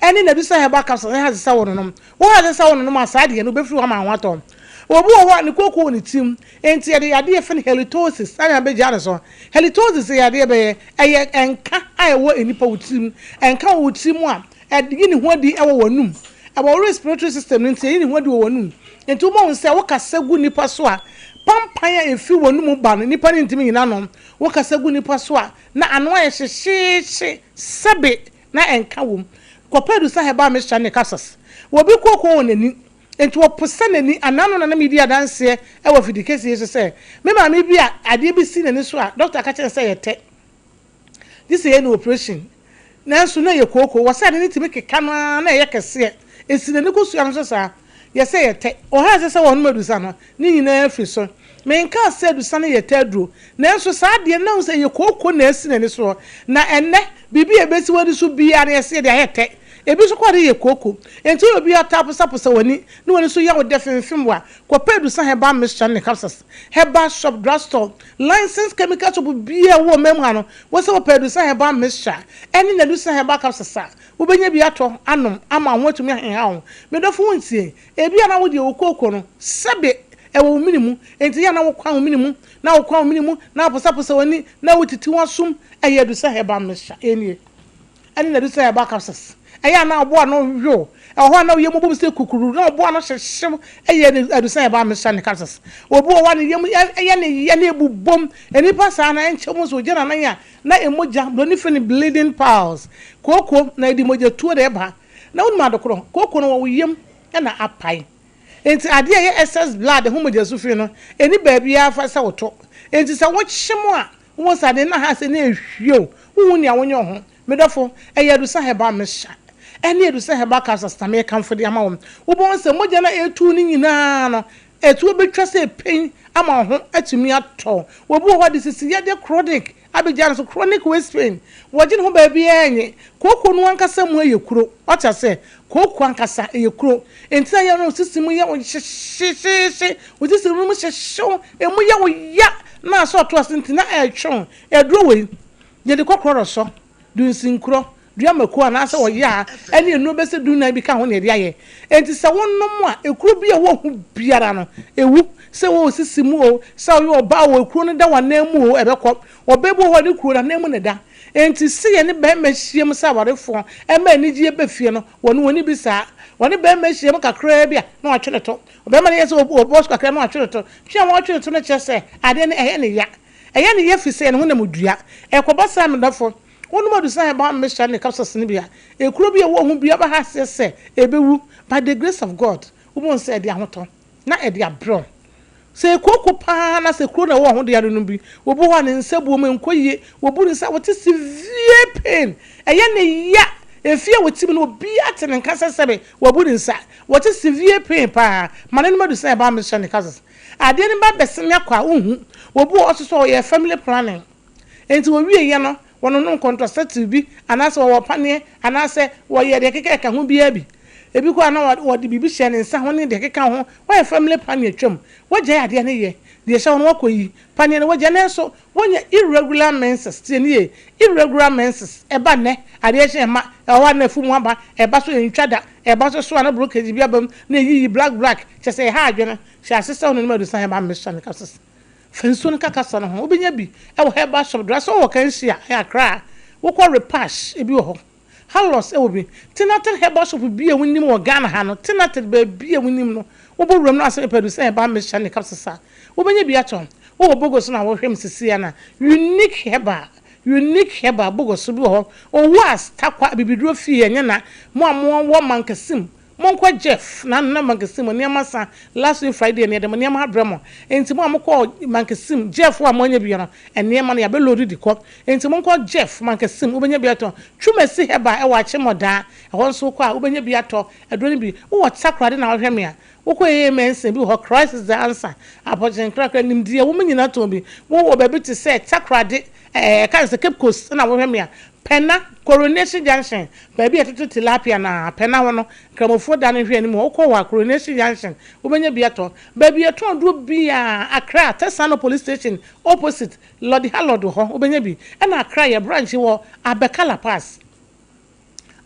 Ɛne n'adusa herbal capsules ɛha ɛsɛ sɛ wononom. Wo ha ɛsɛ sɛ wononom a saa deɛ no wobɛfiri hɔ ama ho atɔ wo. Obi wɔ hɔ a ne kooko wɔ ne tirim enti yɛde yadeɛ yɛfrɛ no halitosis ɛna abɛgya ne so. Halitosis yɛ yadeɛ bɛyɛ ɛyɛ nka a ɛwɔ nnipa wo tirim. Nka wɔ wo tirim a ɛyi ne ho adi wɔ w'anum. Ɛwɔ wo respiratory system no nti ɛyi ne ho adi wɔ w'anum. Enti wobɛhu sɛ wokasa gu nnipa so a pampan a ɛfiri w'anum ba no nnipa no ntumi nnyina ano. Wokasa gu nnipa so a na ano ayɛ hyehyeehye sɛbe na ɛnka wom. Kɔpɛ adusa herbal mixture ne capsules. Obi kooko wɔ n'ani, enti ɔposa n'ani anaa no na na medi adanseɛ wɔ afidikɛseɛ yi so sɛ me maame bi a adeɛ bi si n'ani so a dɔkta ka kyerɛ no sɛ ɛyɛ tɛ gye sɛ yɛyɛ no operation nanso na ɛyɛ kooko. Wɔ sɛ ade no tumi keka no ara na ɛyɛ kɛseɛ. Ɛsi n'ani kosua no so saa. Yɛ sɛ ɛyɛ tɛ. Ɔha a ɛsɛ sɛ wɔnom adusa no, ne nyinaa firi so. Menkaa sɛ adusa no yɛ tɛ aduro, nanso saa adeɛ no na wohu sɛ ɛyɛ kooko na asi n'ani soɔ. Na ɛnnɛ, biribi a ɛbɛsi w'ani so biara no, yɛse yɛde ayɛ tɛ. Ebi nso koraa de yɛ kooko. Enti woyɛ obi a ɔtaa posaposa w'ani na w'ani so yɛ wo dɛ femfem wo a, kɔpɛ adusa herbal mixture ne capsules. Herbal shop, drugstore, licensed chemical shop biara a ɛwɔ ɔman mu ha no, wo sɛ wopɛ adusa herbal mixture ne n'adusa herbal capsules a, Wobɛnya bi atɔ anom ama wo ho atumi aheha wo. Me dɔfo wontie? Ebia na wo deɛ wo kooko no, sɛbe ɛwɔ wo mene mu, enti yɛ a na wokwan wo mene mu, na wokwan wo mene mu, na woposaposa w'ani, na wotiti w'asom. Ɛyɛ Adusa Herbal Mixture. Ɛnie. Ɛne n'Adusa Herbal Capsules. Ɛyɛ a na ɔbo ano yow. Ɛwɔ hɔ a na wo yam bom sɛ kukururu, na ɔbo ano hyehyew. Ɛyɛ Adusa Herbal Mixture ne Capsules. Obi wɔ hɔ a ne yam yɛ ne ya na ebubom. Nnipa saa no, ɛnkyɛ mu nso ogya n'anan a, Na mogya, broni frɛ no bleeding piles, kooko na ɛde mogya tuo na ɛba. Na wonim ade korɔ? Kooko no wɔ wo yam na apae. Enti adeɛ a ɛyɛ excess blood ho mogya su fi no, ɛnni baabiara fa sɛ wotɔ. Enti sɛ wokyem a, wobɛhu sɛ ade no aha sɛ na ɛhwie wo, wonhu nea wonyɛ wo ho. Me dɔfo, ɛyɛ Adusa Herbal Mixture ɛne Adusa Herbal Capsules na merekamfo de ama wo. Wobɛhu sɛ mogya no a ɛretu no nyinaa no, Atuo bɛtwa sɛ pɛn ama wo ho atumi atɔ wo. Obi wɔ hɔ a de sisiyɛdeɛ chronic abɛgya no so, chronic waist pain. Wɔgye ne ho baabiara nye. Kooko no ankasa mu yɛ kuro. Wate aseɛ? Kooko ankasa ɛyɛ kuro. Enti na yɛ no wo sisi mu yɛ wo hyehyehyehye, wo sisi no mu hyehye wo, ɛmu yɛ wo ya na asɛ ɔto ase nti na ɛretwe wo. Aduro wei, yɛde kɔ korɔrɔsɔ, dunsinkorɔ, dua mako anaasɛ ɔyɛ a ɛne nnuro bɛsɛ dunnan bi ka ho na yɛde ayɛ. Enti sɛ wonom a, ekuro bi a ɛwɔ ho biara no, ɛwu. Sɛ ɛwɔ wo sisi mu o, sɛ woyɛ ɔbaa o, ekuro no da w'anan mu o, ɛbɛkɔ. Ɔbaa bi wɔ hɔ a ne kuro no, anan mu na ɛda. Enti se yɛne barima hyiam sɛ awarefoɔ ma anigyeɛ ba fie no, wɔne wɔnni bi saa. Wɔne barima hyiam kakraa bi a, na watwe ne to. Ɔbarima no yɛ sɛ ɔbɔ so kakra na watwe ne to. Twe a wɔtwe ne to no kyerɛ sɛ adeɛ no ɛyɛ ne ya. Ɛyɛ ne ya firi sɛ ɛyɛ ne honam dua. Ɛkɔba saa me dɔfo, wonom adusan herbal mixture ne capsules no bi a, ekuro bi a ɛwɔ wo ho biara bɛha aseɛ sɛ ɛbɛwu. By the grace of God, wobɛhu sɛ ɛde ahotɔ na ɛde abrɛ wo. Sɛ ekooko paa na sɛ kuro na ɛwɔ ho de ade no bi, obi wɔ hɔ a ne nsa buo mu nkɔ yie, wɔbu ne nsa a wɔte severe pain, ɛyɛ ne ya, efie a wɔte mu no obiara te ne nka sɛ sɛbe wɔabu ne nsa, wɔte severe pain paa, ma ne nom adu sɛ ɛba mmɛhyɛ ne cousins. Adeɛ no ba bɛsene akɔ a wonhu, obi wɔ hɔ nso sɛ ɔyɛ family planning, enti wɔwieɛ no Wɔnonom contraceptive bi anaasɛ wɔwɔ paneɛ anaasɛ wɔyɛ deɛ ɛkeka ɛka ho biara bi. Ebi koraa na wɔde biribi hyɛ ne nsa ho ne deɛ ɛkeka ho. Woayɛ family planning atwam. Woagyae adeɛ no yɛ. Deɛ ɛhyɛ hɔ no woakɔyi. Paneɛ no woagyae nanso woanya irregular menses. Tie no yie. Irregular menses. Ɛba nnɛ, adeɛ kye ɛmma. Ɛwɔ hɔ a na afu mu aba. Ɛba so ɛntwa da. Ɛba nso so a na blockage bi aba mu na ɛyiyi black black. Kyerɛ sɛ ɛha adwene. Hyɛ ase sɛ wononom adusan ɛba mmɛsua ne capsules. Fa nsuo no ka kasa no ho. Wobɛnya bi wɔ herbal shop dodoɔ. Sɛ wowɔ Kanshi a, ɛyɛ Accra a, wokɔ Repash, ebi wɔ hɔ. Halos wɔ bi. Tinatin herbal shop bi a wonim wɔ Ghana ha no, Tinatin baabi a wonim no, wobɔ wuram no asɛ mepɛ adusan herbal mixture ne capsules a, wobɛnya bi atɔ. Wowɔ Bogoso na wohwɛ me seesei a na Unique Herbal, Unique Herbal Bogoso bi wɔ hɔ. Owuas, Tarkwa, Abibiduro fie, ɛnyɛ na. Mo a mowɔ Mankasim, Monkɔ Jeff na na Mankasim nneɛma sa last week Friday no yɛde mo nneɛma abrɛ mo enti mo a mokɔɔ Mankasim Jeff a moanya bi no nneɛma no yɛabɛ load de kɔ enti monkɔ Jeff Mankasim wobɛnya bi atɔ Twumasi Herbal ɛwɔ Akyemmɔdaa ɛhɔ nso wokɔ a wobɛnya bi atɔ aduro no bi wowɔ Takoradi na wohwɛ me a wokɔ AA Manson bi wɔ hɔ Christ is the answer Apɔnkye nkrakra nimdeɛ wɔn nyinaa tɔn bi wowɔ baabi te sɛ Takoradi ɛɛ ɛka ne sɛ Cape Coast na wohwɛ me a Pɛna, Coronation Junction, baabi a yɛtoto tilapia no ara, Pɛna hɔ no, Nkramofoɔ dan no nhwɛanim hɔ, wokɔ hɔ a, Coronation Junction, wobɛnya bi atɔ. Baabi a yɛtɔn aduro biara, Accra, Tesano Police Station, opposite, Lɔdi Halɔd hɔ, wobɛnya bi. Ɛna Accra, yɛ branch wɔ Abeka La Paz.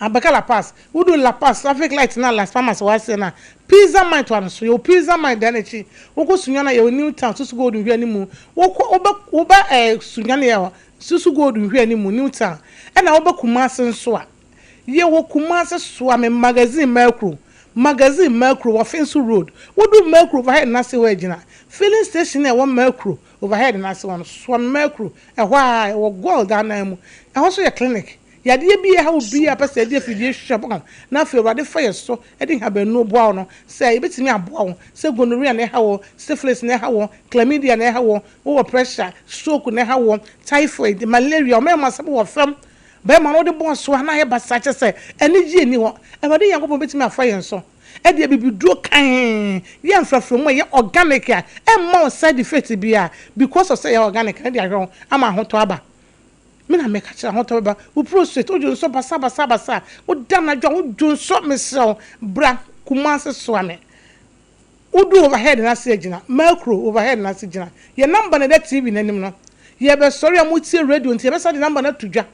Abeka La Paz, wodu La Paz traffic light no a Las Palmas wɔ aseɛ no a, Pizza Mine toa no so, yɛwɔ Pizza Mine dan no akyi. Wokɔ Sunyani a, yɛwɔ New Town, Susu Gold nhwɛanimu. Wokɔ, wobɛ, woba ɛɛ Sunyani a, Susu Gold nhwɛ anim New Town ɛna woba Kumasi nso a yɛwɔ Kumasi Soame Magazine Mercuro Magazine Mercuro wɔ Finso Road wodu Mercuro overhead no ase hɔ a gyina filling station a ɛwɔ Mercuro overhead no ase hɔ no Soame Mercuro ɛhɔ ara ɛwɔ Gold anan mu ɛhɔ nso yɛ clinic Yadeɛ bi a ɛha wo biara a pɛ sɛ yɛde afidie hwɛ ma wo na afei Awurade fa yɛ so de nhabannuo boa wo no sɛ yɛbɛtumi aboa wo sɛ gonorrhea na ɛha wo syphilis na ɛha wo chlamydia na ɛha wo Wowɔ pressure, stroke na ɛha woɔ, typhoid, malaria, ɔmɛɛma sɛ wowɔ fam, bɛɛma no wode bɔɔ so a na ayɛ basaa kyerɛ sɛ anigyeɛ nni hɔ. Awurade Nyankopɔn bɛtumi afa yɛn so de abibiduro kann yɛ mfraframu a ɛyɛ organic a ɛmma wo side effect biara because of sɛ ɛyɛ organic no de ahwɛ wo ama ahotɔ aba. Me na meka kyerɛ ahotɔ bɛba. Wo prostrate, wodwo nsɔ basabasabasa, woda anadwo a wodwo nsɔ mesrɛ wo bra Kumasi soa me. Wodu overhead no ase a gyina. Mercro overhead no ase gyina. Yɛn number na ɛda TV no anim no. Yɛbɛsɔre a motie radio nti yɛbɛsan de number no ato dwa.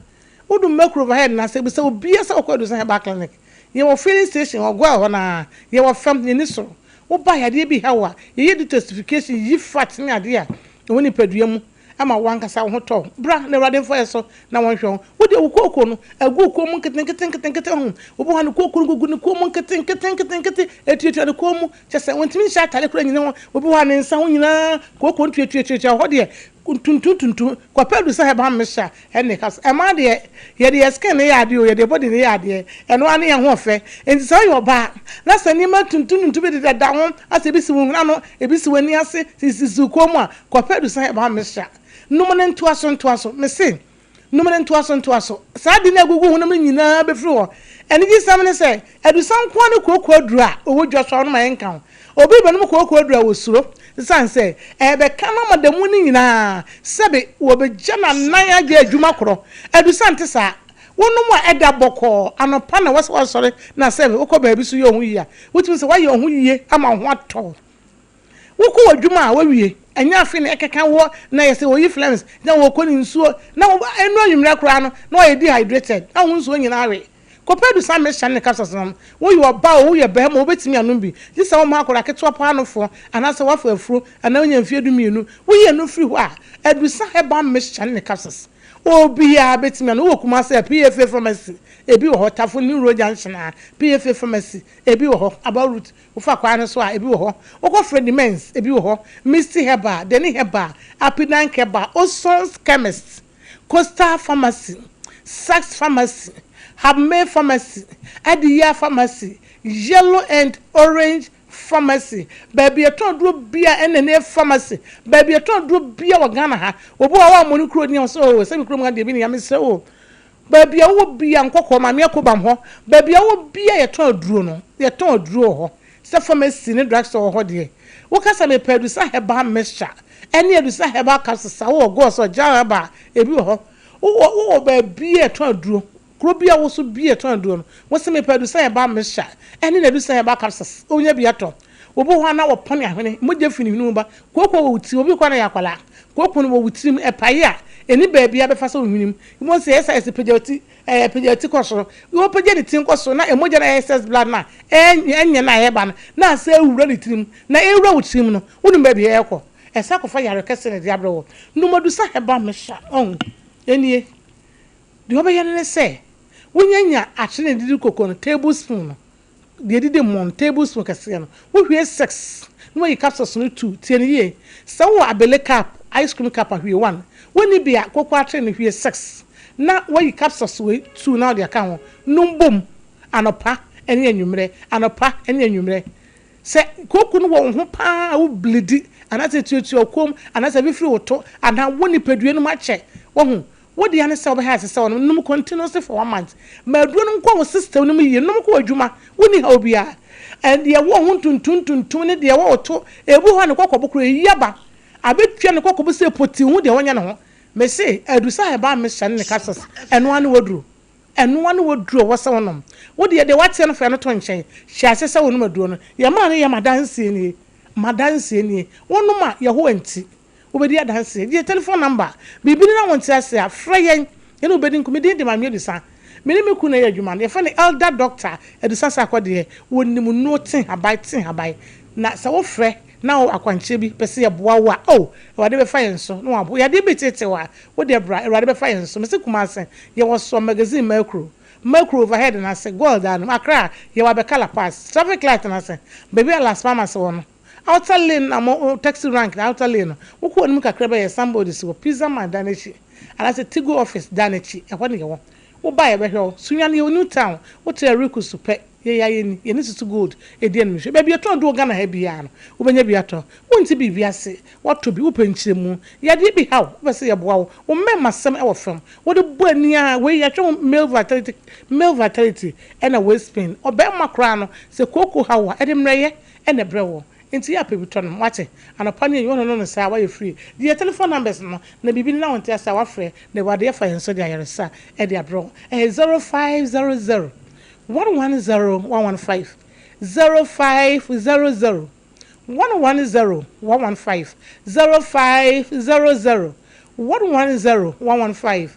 Wodu Mercro overhead no ase a bisa obiara sɛ wɔkɔ Adusan Herbal Clinic. Yɛwɔ filling station wɔ Goil hɔ no ara. Yɛwɔ fam, yɛnni soro. Woba a yadeɛ bi haw wo a, yɛyɛ detoxification, yiyi fat ne adeɛ a ɛwɔ nipadua mu. ma wo ankasa wo ho tɔ wo. Bra na Awurade mfa yɛ so na wɔnhwɛ wo. Wo deɛ wo kooko no, agu wo kɔn mu nketenkete nketenkete ho. Obi wɔ hɔ a ne kooko no gugu ne kɔn mu nketenkete nketenkete, ɛtuatua ne kɔn mu. Kyerɛ sɛ ɔntumi nhyɛ atade koraa nnyina hɔ. Obi wɔ hɔ a ne nsa ho nyinaa kooko no tuatuatuatua hɔ deɛ tuntum tuntum. Kɔpɛ aduru sɛ herbal mixture ɛne ka so. Ɛmaa deɛ yɛde yɛ skin no yɛ adeɛ o, yɛde yɛ body no yɛ adeɛ. Ɛno ara ne yɛn ho ɔfɛ. Enti sɛ woyɛ ɔbaa na sɛ nneɛma tuntum tuntum bi dedada ho, asɛ ebi si wo hwene ano, ebi si w'ani ase, sisisisi wo kɔn mu a, Kɔpɛ adusan herbal mixture nom no ntoaso ntoaso. Mese, nom no ntoaso ntoaso. Saa ade no a egugu honam no nyinaa befiri hɔ. Anigyesɛm ne sɛ, adusan nko ara ne kooko aduru a ɛwɔ dwa so a wɔnom a ɛnka ho. Obi rebɛnom kooko aduru a osuro esiane sɛ ɛrebɛka no ama da mu no nyinaa sɛbe wɔbegya n'anan agye adwuma korɔ. Adusan nte saa. Wonom a ɛda bɔkɔɔ. Anɔpa na ɛwɔ sɛ woasɔre na sɛbe wokɔ baabi so yɛ wo ho yie a, wotumi sɛ woayɛ wo ho yie ama wo ho atɔ wo. Wokɔ w'adwuma a woawie, ɛnyɛ afei na ɛkeka woɔ na yɛ sɛ wɔyi phlegms na wɔkɔ ne nsuo na ɛnu anwummerɛ koraa no na wɔayɛ dehydrated na wo nsuo nyinaa awe. Kɔpɛ adusan mixture ne capsules nom. Woyɛ ɔbaa o, woyɛ barima o, wobɛtumi anom bi. Gye sɛ woma akwadaa ketewa paa nofoɔ anaasɛ woafo afuro anaa wonya mfeɛ 12. Woyi ɛno firi hɔ a, adusan herbal mixture ne capsules. Obiara bɛtumi anom. Wowɔ Kumasi a, PFA Pharmacy, ebi wɔ hɔ. Tafo New Road Junction a, PFA Pharmacy, ebi wɔ hɔ. About Route, wofa kwan no so a, ebi wɔ hɔ. Wokɔ Freddy Mens, ebi wɔ hɔ. Misty Herbal, Deni Herbal, Apidank Herbal, Oson's Chemist, Coastal Pharmacy, Sachs Pharmacy, Habmay Pharmacy, Adiya Pharmacy, Yellow and Orange Pharmacy, baabi yɛtɔn aduro bia ɛna ne pharmacy, baabi yɛtɔn aduro bia wɔ Ghana ha. Obi wɔ hɔ a wɔammɔ ne kuro din a ɔsɛ oh sɛ me kurom ha deɛ bi ne ya mesrɛ wo. Baabi a wowɔ bia nkɔkɔɔ maame akobam hɔ, baabi a wowɔ bia yɛtɔn aduro no, yɛtɔn aduro wɔ hɔ. Sɛ pharmacy ne drug store wɔ hɔ deɛ, woka sɛ mepɛ Adusa herbal mixture ɛne Adusa herbal capsules a wowɔ Gɔs wɔ Gel herbal ebi wɔ hɔ. Wowɔ wowɔ baabi a yɛtɔn aduro, kuro bi a wo so bi a yɛtɔn aduro no, wose mepɛ Adusa herbal mixture ɛne Adusa herbal capsules, wonya bi atɔ. Obi wɔ hɔ a na wɔpɔne ahwene, mogya fi ne hwene mu ba, kooko wɔ wo ti, obi koraa na yɛ akwadaa, kooko no wɔ wo tirim, ɛpae a, ɛnni baabi a bɛfa sɛ wo hwenem. Wobɛhu sɛ ɛyɛ saa yɛse pagya wo ti, Ɛyɛ pagya ti kɔ soro. Wɔpagya ne ti kɔ soro na mogya no a ɛyɛ excess blood no a ɛnyɛ no a ɛreba no na asan awura ne tirim. Na ɛrewura wo tirim no, wonim baabi a ɛrekɔ. Ɛsan kɔfa yare kɛse na ɛde abrɛ wo. Nom adusa herbal mixture. Ɔho nie. Deɛ wobɛyɛ no ne sɛ, wonyanya akyere na ɛdidi koko no, table spoon no, Deɛ ɛdidi mmɔn, tablespoon kɛseɛ no, wohwie six na woayi capsules no two. Tie no yie. Sɛ wowɔ abele cup, ice cream cup a, hwie one. Wonni bi a, koko atere no, hwie six na woayi capsules wei two na wode aka ho. Nom bom anɔpa ne anwummerɛ, anɔpa ne anwummerɛ. Sɛ kooko no wɔ wo ho pa ara a, wo bleedi anaasɛ ɛtuatua wo kɔn mu anaasɛ ɛfifiri wo to anaa wo nipadua no mu akyɛ. Wahu? Wo dea ne sɛ wobɛhɛ ase sɛ ɔnom. Nom continuously for one month. Ma aduro no nkɔ wo system no mu yie. Nom kɔ w'adwuma. Wonni haw biara. And deɛ ɛwɔ wo ho ntuntum tuntum ne deɛ ɛwɔ wo to, ebi wɔ hɔ a ne kɔkɔbo koraa ɛyi aba. Abɛtua ne kɔkɔbo sɛ potii ho deɛ wɔnyɛ ne ho. Mese, Adusa herbal mixture ne ne capsules, ɛno ara ne w'aduro. Ɛno ara ne w'aduro a ɛwɔ sɛ wonom. Wo deɛ, deɛ woateɛ no fa ɛno to nkyɛn. Hyɛ aseɛ sɛ wonom aduro no. Yɛmaa no yɛ m'adanseɛ nie. M'adanseɛ nie. Wonom a, Yehowa nti. Wobɛdi adanseɛ. Gye yɛn telephone number. Biribi ni na wonte aseɛ a, frɛ yɛn. Yɛne wo bɛdi nkɔmmɔ. Me din de Maame Adusa. Me ne me kunu na ɛyɛ adwuma no. Yɛfrɛ no Elder Doctor Adusa Sarkodie. Wɔnim nnuro te nhaban te nhaban. Na sɛ wofrɛ na wowɔ akwankyerɛ bi pɛ sɛ yɛboa wo a, oh, Awurade bɛfa yɛn so na waboa. Yadeɛ bi reteetee wo a, wo deɛ bra, Awurade bɛfa yɛn so. Mese Kumase, yɛwɔ Soɔ Magazine Mercuro. Mercuro overhead no ase, Gold dan no mu. Accra, yɛwɔ Abeka La Paz, traffic light no ase, baabi a Las Palmas wɔ no. Outer lane na mo taxi rank na outer lane no, wokɔ anim kakra bɛyɛ signboard si hɔ, Pizza Man dan no akyi anaasɛ Tigo office dan no akyi, ɛhɔ na yɛwɔ. Woba a yɛbɛhwɛ wo. Sunyani yɛwɔ New Town, wote Ariku so pɛ, yɛyɛ a yɛnni, yɛne Susu Gold ɛdi animhwɛ. Baabi yɛtɔn aduro wɔ Ghana ha biara no, wobɛnya bi atɔ. Wonte biribi ase, woatɔ bi, wopɛ nkyerɛmu, yadeɛ bi ha wo, wopɛ sɛ yɛboa wo, wo mmɛmmasɛm wɔ fam, wode bɔ ani ara, wei yɛhwɛ ho male vitality, male vitality ɛna waist pain. Ɔbarima koraa no, sɛ kooko ha wo a, ɛde mmerɛyɛ na ɛbrɛ wo nti yɛ a pɛ bi tɔ nom wate anɔpa ne anwummerɛ wonono no saa wayɛ free gye yɛ telephone numbers no na biribi ne na wonte ase a wafrɛ na Awurade afa yɛn so de ayaresa de abrɛ wo ɛyɛ 0500 110 115 0500 110 115 0500 110 115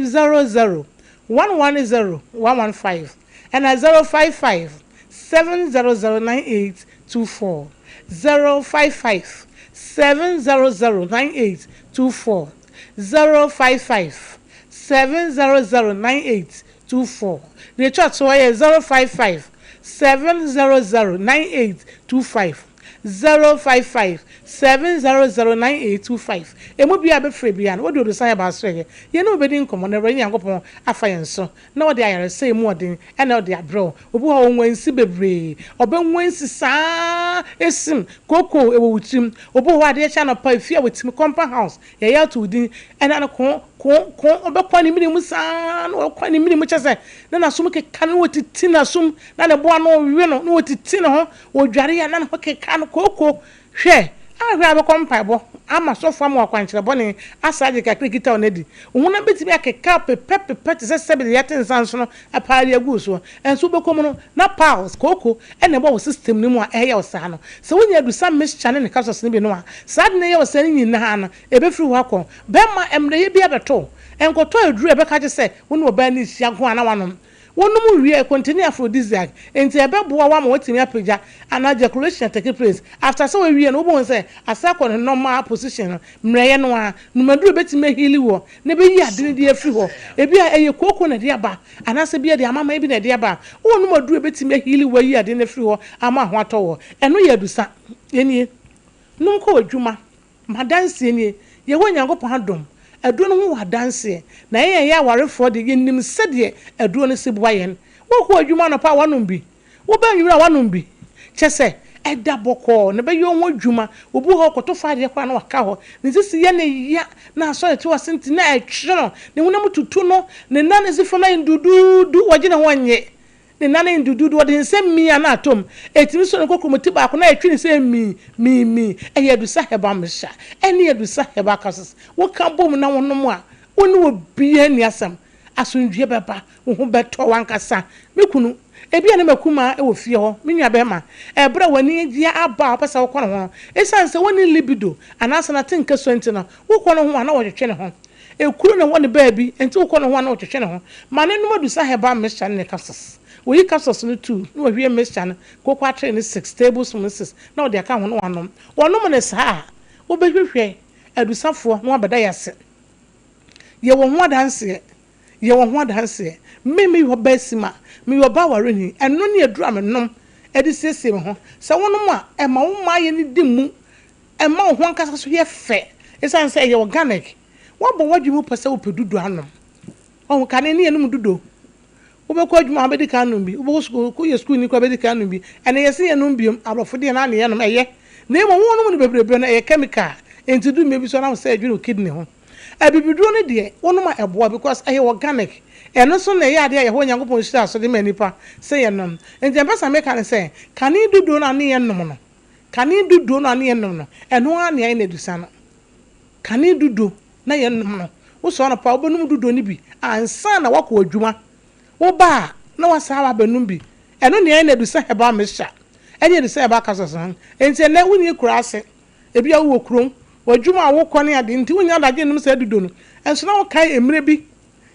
0500 110 115 ɛna 055 700 9824 055 700 9824 055 700 9824 Deɛ ɛtwa toɔ yɛ 055 700 9825 055 700 9825 Emu biara a bɛfrɛ biara no, wode odusan aba asoɛeɛ. Yɛne wo bɛdi nkɔmmɔ na Awurade Nyankopɔn afa yɛn so na ɔde ayaresa a emu ɔden na ɔde abrɛ wo. Obi wɔ hɔ a, ɔnwansi bebree. Ɔbɛnwansi saa ara esim kookoo wɔ wo tirim. Obi wɔ hɔ a, adeɛ kye anɔpa, efie a wɔtim, compound house, yɛyɛ ato wo din, ɛna no ko, ko, ko, ɔbɛkɔ ne mene mu saa ara na wakɔ ne mene mu kyerɛ sɛ na n'asom keka no na wɔtiti n'asom, na ne bo ano we no na wɔtiti ne ho, ɔdware a na ne ho keka no kookoo. Hwɛ, anhwɛ a wobɛkɔ mpaebɔ ama sɔfo ama wo akwankyerɛ bɔne asa agye kakra ekita wo no adi. Wo honam betumi akekaw pepɛpepɛ te sɛ sɛbe de yɛate nsa nsono apaa de agu wo so. Nanso wobɛkɔ mu no, na piles, kooko, na ɛwɔ wo system no mu a ɛreyɛ wo saa no. Sɛ wunya adusa mixture ne ne capsules no bi nom a, saa ade no a ɛyɛ wo saa no nyinaa no, ebefiri hɔ akɔ. Bɛmma mmerɛyɛ bi abɛto wo. Nkɔtɔ aduru a ɛbɛka akyerɛ sɛ wo ne ɔbaa no rehyia nko ara na woanom. Wonom wie a, ɛcontain aphrodisiac, enti ɛbɛboa wo ama woatumi apagya anaa ejaculation atake place. After sɛ woawie no, wobɛhu sɛ asan akɔ ne normal position no. Mmerɛyɛ no ara, nomaduro bɛtumi aheali wɔ na ɛbɛyi ade no de afiri hɔ. Ebia ɛyɛ kooko na ɛde aba, anaasɛ ebia ɛde amaman bi na ɛde aba a, wonom aduro a ɛbɛtumi aheali wo ayi ade no afiri hɔ ama ho atɔ wɔ. Ɛno yɛ adusa. Yɛnie. Nom kɔ w'adwuma. M'adanseɛ nie, Yehowa Nyankopɔn adom, aduro no ho wɔ adanseɛ, na yɛn a yɛyɛ awarefoɔ deɛ, yɛnim sɛdeɛ aduro no si boa yɛn. Wokɔ adwuma anɔpa a, woanom bi. Woba anwummerɛ a, woanom bi. Kyerɛ sɛ, ɛda bɔkɔɔ na ɛbɛyɛ wo ho adwuma. Obi wɔ hɔ a, ɔkɔto fa adeɛ koraa na waka hɔ. Ne sisi yɛ no ya, na asɔre te ase nti, na ɛtwe no, ne honam tutu no, ne nan si fam na ayɛ no duduudu, wɔgye ne ho nnye. Ne nan nduduudu, ɔde ne nsa mii a na atɔ mu. Ɛtumi sɔ ne kokuromoti baako na ɛtwe no sɛ mii, mii, mii. Ɛyɛ Adusa Herbal Mixture ɛne Adusa Herbal Capsules. Woka bom na wonom a, wo ne obiara nni asɛm. Asomdwoeɛ bɛba, wo ho bɛtɔ wo ankasa. Me kunu, ebia na m'akumaa wɔ fie hɔ, me nuabarima, ɛberɛ a w'ani agye aba a wopɛ sɛ wokɔ ne ho no, ɛsiane sɛ wonni libido anaasɛ n'atenka sua nti no, wokɔ ne ho a na wɔtwetwe ne ho. Ekuro na ɛwɔ ne baabi, enti wokɔ ne ho a na wotwetwe ne ho. Ma no nnom adusa herbal mixture ne ne capsules. Oyi capsules no tu na wahwie mixture no kooko atere ne six tablespoon six na ɔde aka ho na wanom. Wɔnom no saa a, wobɛhwehwɛ adusafoɔ na wɔabɛda yɛn ase. Yɛwɔ ho adanseɛ. Yɛwɔ ho adanseɛ. Me, meyɛ ɔbaa sima. Meyɛ ɔbaa wareni. Ɛno ne aduro a menom de siesie me ho. Sɛ wonom a, ɛma wo mmaeɛ no di mu. Ɛma wo ho ankasa nso yɛ fɛ esiane sɛ ɛyɛ organic. Woabɔ w'adwene mu pɛ sɛ wopɛ dudo anom. Wahu, kane ne yɛnom dudo. Wobɛkɔ adwuma a wobɛdi kan anom bi, wobɛkɔ sukuu, woyɛ sukuuni koraa wobɛdi kan anom bi. Ɛnnɛ yɛse yɛnnom biom, aborɔfo deɛ na ne yɛnom, ɛyɛ. Na mmom wonom no bebrebe no, ɛyɛ chemical, enti du mmerɛ bi so a na wo sɛ ɛdwene wo kidney ho. Abibiduro no deɛ, wonom a ɛboa because ɛyɛ organic. Ɛno nso na ɛyɛ adeɛ a Yehowa Nyankopɔn hyiraa so de maa nnipa sɛ yɛnom. Enti deɛ mepɛ sɛ meka ne sɛ, kane dudo no a ne yɛnom no, Kane dudo no a na yɛnom no, ɛno ara na yɛayɛ no adusa no. Kane dudo na yɛnom no. Wosɔre anɔpa a, wobɛnom dudo no bi ansa na woakɔ adwuma. Woba a, na woasan aba abɛnom bi. Ɛno na yɛayɛ no adusa herbal mixture ne adusa herbal capsules no. Enti ɛnnɛ, wonni akuraa ase. Ebia wowɔ kurom, w'adwuma a wokɔ ne ade nti, wunnya adagye nnom saa dudo no. Nso na wokae mmere bi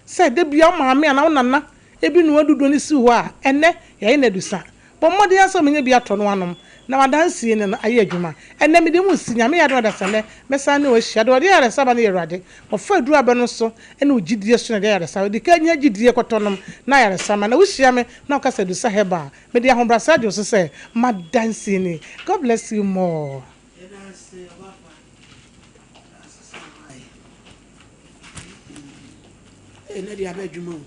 sɛ da biara wo maame anaa wo nana bi noa dudo no siw hɔ a, ɛnnɛ yɛayɛ no adusa. Bɔ mmɔden ara sɛ wubenya bi atɔ no anom, na w'adansi ne no ayɛ adwuma. Ɛnnɛ mede mo resi, Nyame yɛ adom a adasa nnɛ mɛsan ne wo ahyia. Deɛ ɔde ayaresa ba no yɛ Awurade. Ɔfa aduru abɛ no so ne wo gyidie so na ɛde ayaresa ba. Di kan nya gyidie kɔtɔ nom na ayaresa ma. Na wohyia me na woka sɛ adusa herbal a, mede ahobrɛase agye wo so sɛ m'adansi ni. God bless you more. Yɛda ase ɔbapa. Yɛda ase sɛ wobaeɛ. Ee, na deɛ aba adwuma o.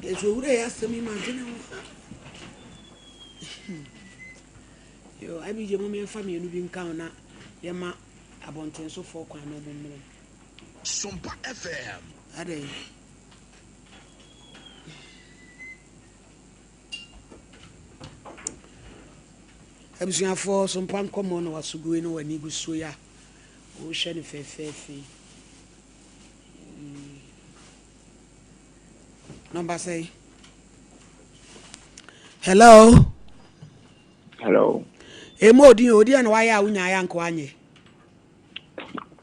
Ɛso owura yɛ asɛm yi ma adwene ho. Yo, abigye mo mmiɛnfa mmienu bi nka ho na yɛma abɔntensofoɔ kwan na ɔmo mmerɛ. Sompa FM. Adɛn? Abusuafoɔ Sompa nkɔmmɔ na wasogoe na w'ani gu so yi a wohwɛ no fɛfɛɛfɛ yi. Mm. Nɔmba sɛn? Hello. Hello. Emu odin o, odi a na wayɛ a wonya ayɛ anka wanyɛ.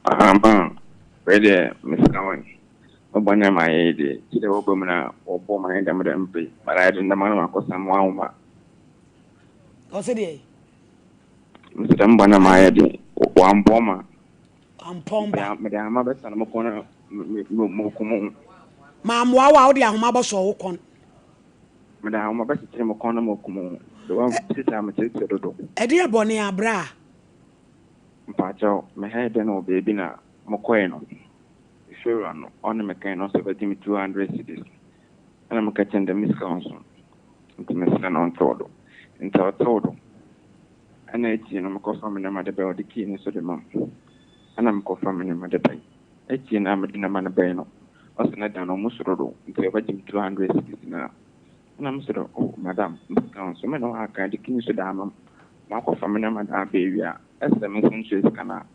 Ama, wei deɛ mesrɛ wo me bɔne a mayɛ yi deɛ, gye dɛ wɔba mu na wɔbɔ ma ayɛ dɛm dɛ mpe, but ayɛ dɛ ndɛm ano makɔsa mo ahoma. Ɔse deɛ? Mese dɛm bɔne a mayɛ deɛ, wɔambɔ ma. Ampɔn ba. Mede ahoma bɛsa no mo kɔn na moko mo. Mammoa wo a wode ahoma bɔsɔ wo kɔn. Mede ahoma bɛkyekyere mo kɔn na moko mo. De wɔn a mekyerɛkyerɛ dodo. Ɛdeɛ bɔne a bra? Mpaakyɛw, mehɛɛ dɛn wɔ beebi na mokɔe no, efiewura no, ɔne me kae na ɔse ɔbɛgye me 200 cedis. Nna meka kyerɛ no dɛ me sika nnso ntsi meserɛ no ɔntsew do. Ntsi ɔtsew do. Nna ekyir no mokɔfa me ndzɛmba de bae, ɔdze key no so de ma me. Nna mokɔfa me ndzɛmba de bae. Ekyir no a medze ndzɛmba no bae no, ɔse ne dan no ɔmo so dodow ntsi ɔbɛgye me 200 cedis no ara. Nna mese dɛ oh madam, me sika nnso, me na ɔaka edze key no so de ama me. Makɔfa me ndzɛmba de aba ewie a, ɛsɛ mesan tua sika no a?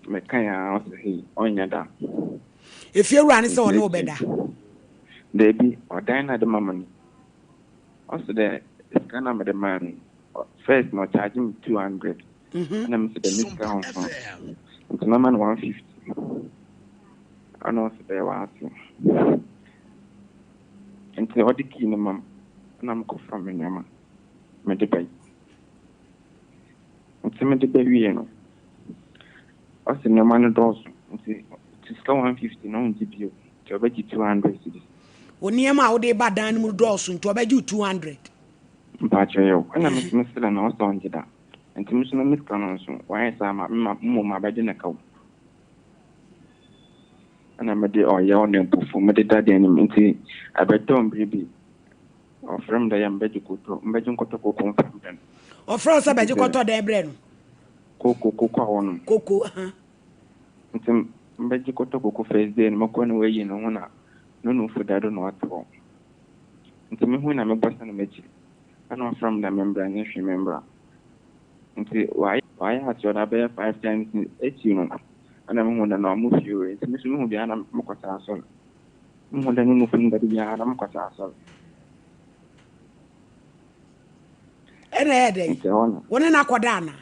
Mekae ara ɔse hei, ɔnnyɛ da. Efiewura no sɛ ɔne wo bɛda? Dabi, ɔdan na de ma me no. Ɔse dɛ sika no a mede maa no no, first no ɔcharge me 200, ɛna mese dɛ me sika nnso ntsi mɛma no 150. Ɛna ɔse dɛ ɔatse. Ntsi ɔde key no ma m' na mokɔfa me ndzɛmba mede bae. Ntsi mede ba wiei no, ɔse ndzɛmba no dɔɔ so ntsi sika 150 no ɔnngye bio ntsi ɔbɛgye 200 cedis. Wo nneɛma a wode reba dan no mu dɔɔso nti ɔbɛgye wo 200. Mpakyɛw yɛw. Nna me so meserɛ no ɔse ɔnngye da. Ntsi me so na me sika no nnso, ɔayɛ saa ma me ma mbom mabɛgye no kaw. Nna mede ɔyaw na ebufuw mede da dan no mu ntsi ɛbɛtɔ mber bi ɔfrɛ me dɛ yɛ mbɛgye kotɔ mbɛgye nkɔtɔ koko mfa mbrɛ no. Ɔfrɛ wo sɛ bɛgye kɔtɔ dɛn brɛ no? Koko, koko a wɔnom. Koko, aha. Ntsi mbɛgye kɔtɔ koko first day no mɔkɔ na oeyi no ho na no nufu da do na ɔtse hɔ. Ntsi muhui na mebɔsan m'ekyir na ɔfrɛ me dɛ membra nnyɛ hwee membra. Ntsi ɔayɛ asoɛr abɛyɛ five times ekyir no Ana muhu dɛ na ɔmo fie wei ntsi me so muhu bi a na mokɔ saa asɔr. Muhu dɛ no nufu no da do biara na mokɔ saa asɔr. Ɛna ɛyɛ dɛn? Ntsi ɛhɔ na. Wo ne no akɔda anaa?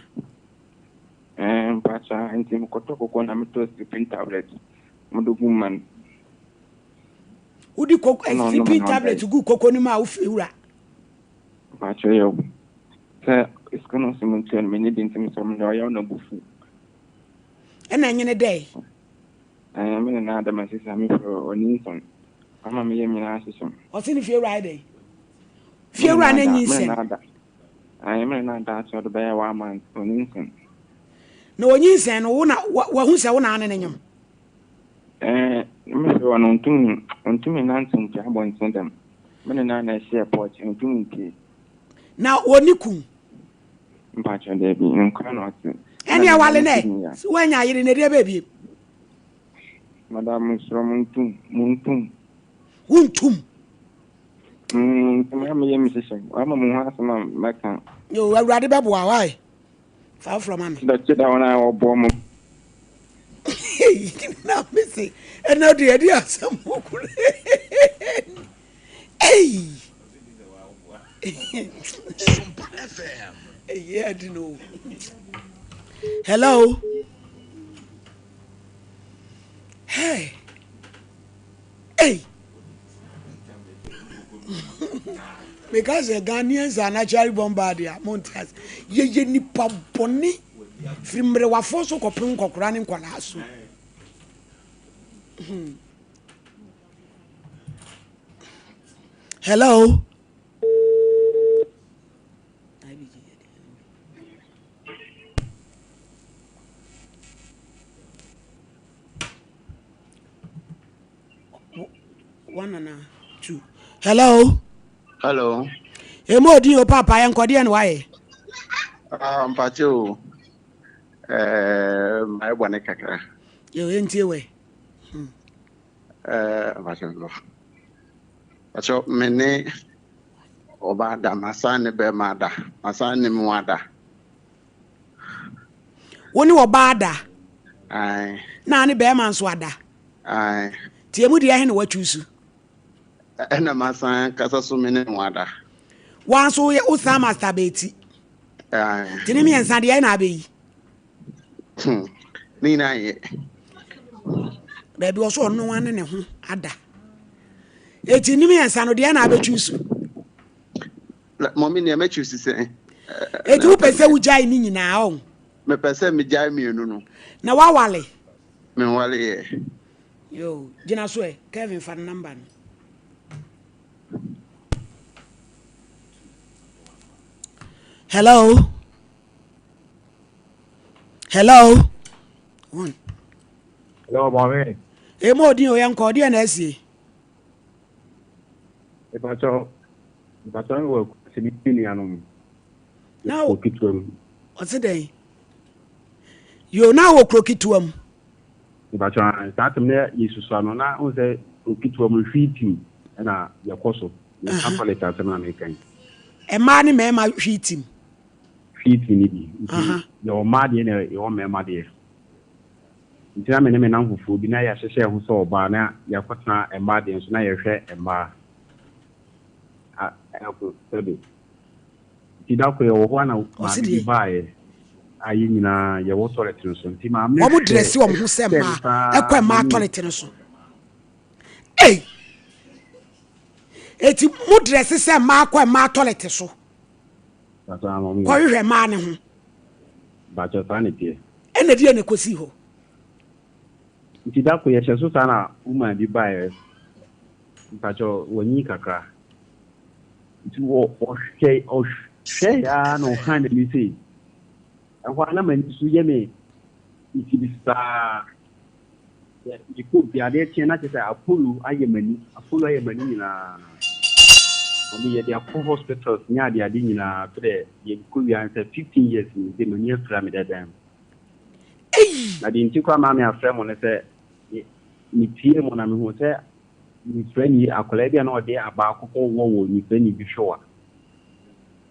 Ɛɛ mpakyɛ ntsi mokɔtɔ koko na metɔ sleeping tablet mode gu mu ma no. Wode koko Ɛna ɔnom sleeping na tablet ɔdae. gu koko no mu a wo fie wura? Mpakyɛ yɛw. Sɛ sika no ɔse mentua no menni bi ntsi mesrɛ mo dɛ ɔyaw na bo fuw. Ɛna ɛnyene dɛn? Ɛɛ, me nana Adam asesa me frɛ ɔnyinsɛn. Ama me yam nyinaa ahyehye me. Ɔse ne fiewura ayɛ dɛn? Fiewura no anyinsɛn. Ɛɛ, me nana ada akyɛ ɔde bɛyɛ one month ɔnyinsɛn. Na ɔnyinsɛn no, wo na wahu sɛ wo na ane ne nyom? Ɛɛ, me fiewura no ɔntumi ɔntumi nnante mpue abɔnten dɛm. Me nana na ɛhyɛɛ pɔɔkye ɔntumi mpue. Na ɔnni kun? Mpakyɛw dabi, nkwa na ɔte. Ɛne awale nɛ, sɛ woanya ayere na ɛdeɛ bɛɛ biem. Madam mesrɛ mo ntum, mo ntum. Wo ntum? Mm, ntum ha meyɛ me hyehyɛ, wama mo ho asɛm a mɛka. Yo, awurade bɛboa wae. Fa foforɔ ma me. Kyeda kyeda wɔn a wɔboa mo. Na me se, ɛnɛ deɛ ɛde asɛm kura. Ei! Sompa FM. Ɛyɛ adi no. Hello. Hey. Hey. Meka sɛ Ghanaians are naturally born bad a monte ase. Yɛyɛ nipa bɔne firi mmerewafoɔ so kɔpem nkɔkora ne nkwadaa so. Hmm. Hello. One and two. Hello. Hello. Emu odi o papa yɛn nkɔdeɛ na wayɛ. Ah, mpakyɛ o. Ɛɛ, mayɛ bɔne kakra. Yɛ o yɛntie wɛ. Hmm. Ɛɛ, mpakyɛ o. Mpakyɛ me ne ɔbaa da, masan ne bɛrima da, masan ne mu ada. Wo ne ɔbaa da? Ae. Na ne bɛrima nso ada? Ae. Nti emu deɛ ɛhe na watwi so? Ɛna masan kasa so me ne ho ada. Wa nso wo san masturbate? Ae. Nti ne mmiɛnsa deɛ ɛna abɛyi? Hmm. Ne nyinaa yɛ. Baabi ɔso ɔno ane ne ho ada. Eti ne mmiɛnsa no deɛ na abɛtwi so. Mɔmi nea mɛtwi si sɛ. Eti wopɛ sɛ wogyae ne nyinaa ɔn? Mepɛ sɛ megyae mmienu no. Na wawale? Menwale yɛ. Yo, gyina so ɛ. Kevin fa ne number no. Hello. Hello. One. Hello, mommy. Emu odi o yɛnkɔ ɔdeɛ na asie. Ìbàkyɛ ìbàkyɛ wɔ akurase mi mi nuanom. Na wɔ ketewa mu. Ɔse dɛn? Yo na wɔ kuro ketewa mu. Ìbàkyɛ saa tem na yɛsusua no na n sɛ kuro ketewa mu hwii tim ɛna yɛkɔ so. Meka toilet asɛm na meka yi. Mmaa ne mmarima hwii tim. Hwii tim no bi. Nti yɛwɔ mmaa deɛ na yɛwɔ mmarima deɛ. Nti na me ne me nnamfofoɔ bi na yɛahyehyɛ yɛn ho sɛ ɔbaa na yɛakɔtena mmaa deɛ nso na yɛhwɛ mmaa a ɛko sɛbe. Nti da koro yɛwɔ hɔ a na Ɔse maame bi deɛ. baeɛ a yɛn nyinaa yɛwɔ toilet no so. Nti maame no Wɔn hwɛ dresse wɔn ho sɛ hwɛɛ me mmaa ɛkɔ saa mmaa m'anim. toilet no so. Ei! Eti mo drɛse sɛ mmaa kɔ mmaa tɔlɛte so kɔhwehwɛ mmaa no ho. Bakyɛ saa na ɛteɛ. Ɛna deɛ na ɛkɔsii hɔ. Nti da ko yɛhyɛ so saa na woman bi baeɛ mpakyɛ wanyi kakra nti wɔ ɔhwɛ ɔhwɛ yaa na ɔhan n'ani sei ɛhɔ a na m'ani so yɛ me nti saa. Sɛ mekɔ fie adeɛ kye na kyerɛ sɛ apollo ayɛ m'ani apollo ayɛ m'ani nyinaa mami yɛde akɔ hospitals ne ade ade nyinaa so dɛ yɛkɔ wia sɛ 15 years ni sɛ m'ani afira me dɛdɛn na deɛ nti koraa maame afrɛ mo no sɛ metie mo na mehu sɛ mefrɛ ni akwadaa bi a na ɔde abaa kɔkɔ wɔ wɔ nifrɛ ni bi hwɛ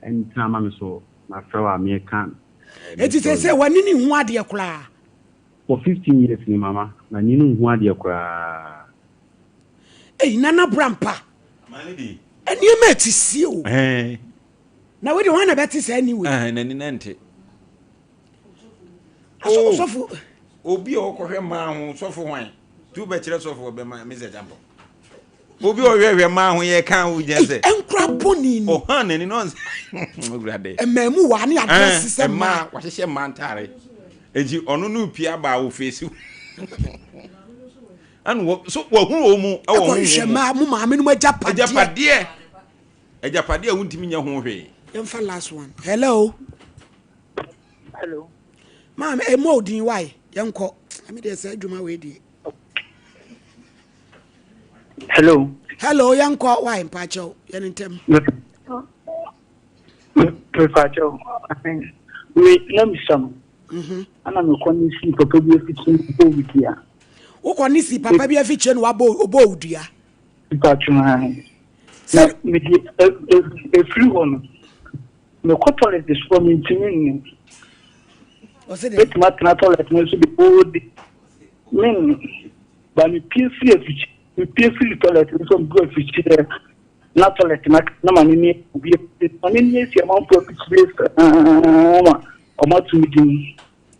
a ɛntena ma me so mafrɛ wɔ a meka. Eti sɛ sɛ w'ani ne hu adeɛ koraa. For 15 years ni mama, m'ani no nhu adeɛ koraa. Ei Nana Brampa, nneɛma ɛtisie o. Na wei de hwan na bɛte saa ni wei? N'ani na nte. Sɔfo. Obi a ɔkɔhwɛ mmaa ho sɔfo hwan? Tu bɛkyerɛ sɔfo ɔbɛma Mr. Champɔ. Obi a ɔhwɛhwɛ mmaa ho yɛ kan wo gyina sɛ. Nkura bɔne ni. Ɔhan n'ani na ɔnsɛ. Owurade. Mmaamu wa ne adeɛ sisɛ mmaa. Mmaa wahyehyɛ mmaa ntaare. Eti ɔno no pia baa wɔ feesi. Ɛna wɔ so wɔhunu wɔn mu ɛwɔ ho. Ɛkɔhwehwɛ mmaa mo maame no mo agyapadeɛ. Agyapadeɛ. Agyapadeɛ a wontumi nyɛ ho hwee. Yɛmfa last one. Hello. Hello. Maame emu odin wae yɛnkɔ. Ɛmi deɛ sɛ adwuma wei deɛ. Hello. Hello, yɛnkɔ wae mpakyɛw yɛn ntɛm. Mpakyɛw, me na misa no. Ana mekɔ ne si papa bi afikyire na ɔbɔ wo dua. Wokɔ ne si papa bi afikyire na wabɔ ɔbɔ wo dua. Mpakyɛw ahe. Na mede efiri hɔ no, mekɔ toilet so a mentumi nnu. Mɛtumi atena toilet no so the whole day. Mennu. Ba mepue firi afikyi mepue firi toilet no so medu afikyire na toilet na na ma n'ani obi ma n'ani asi amanfo afikyire saa ma ɔmo ato me din.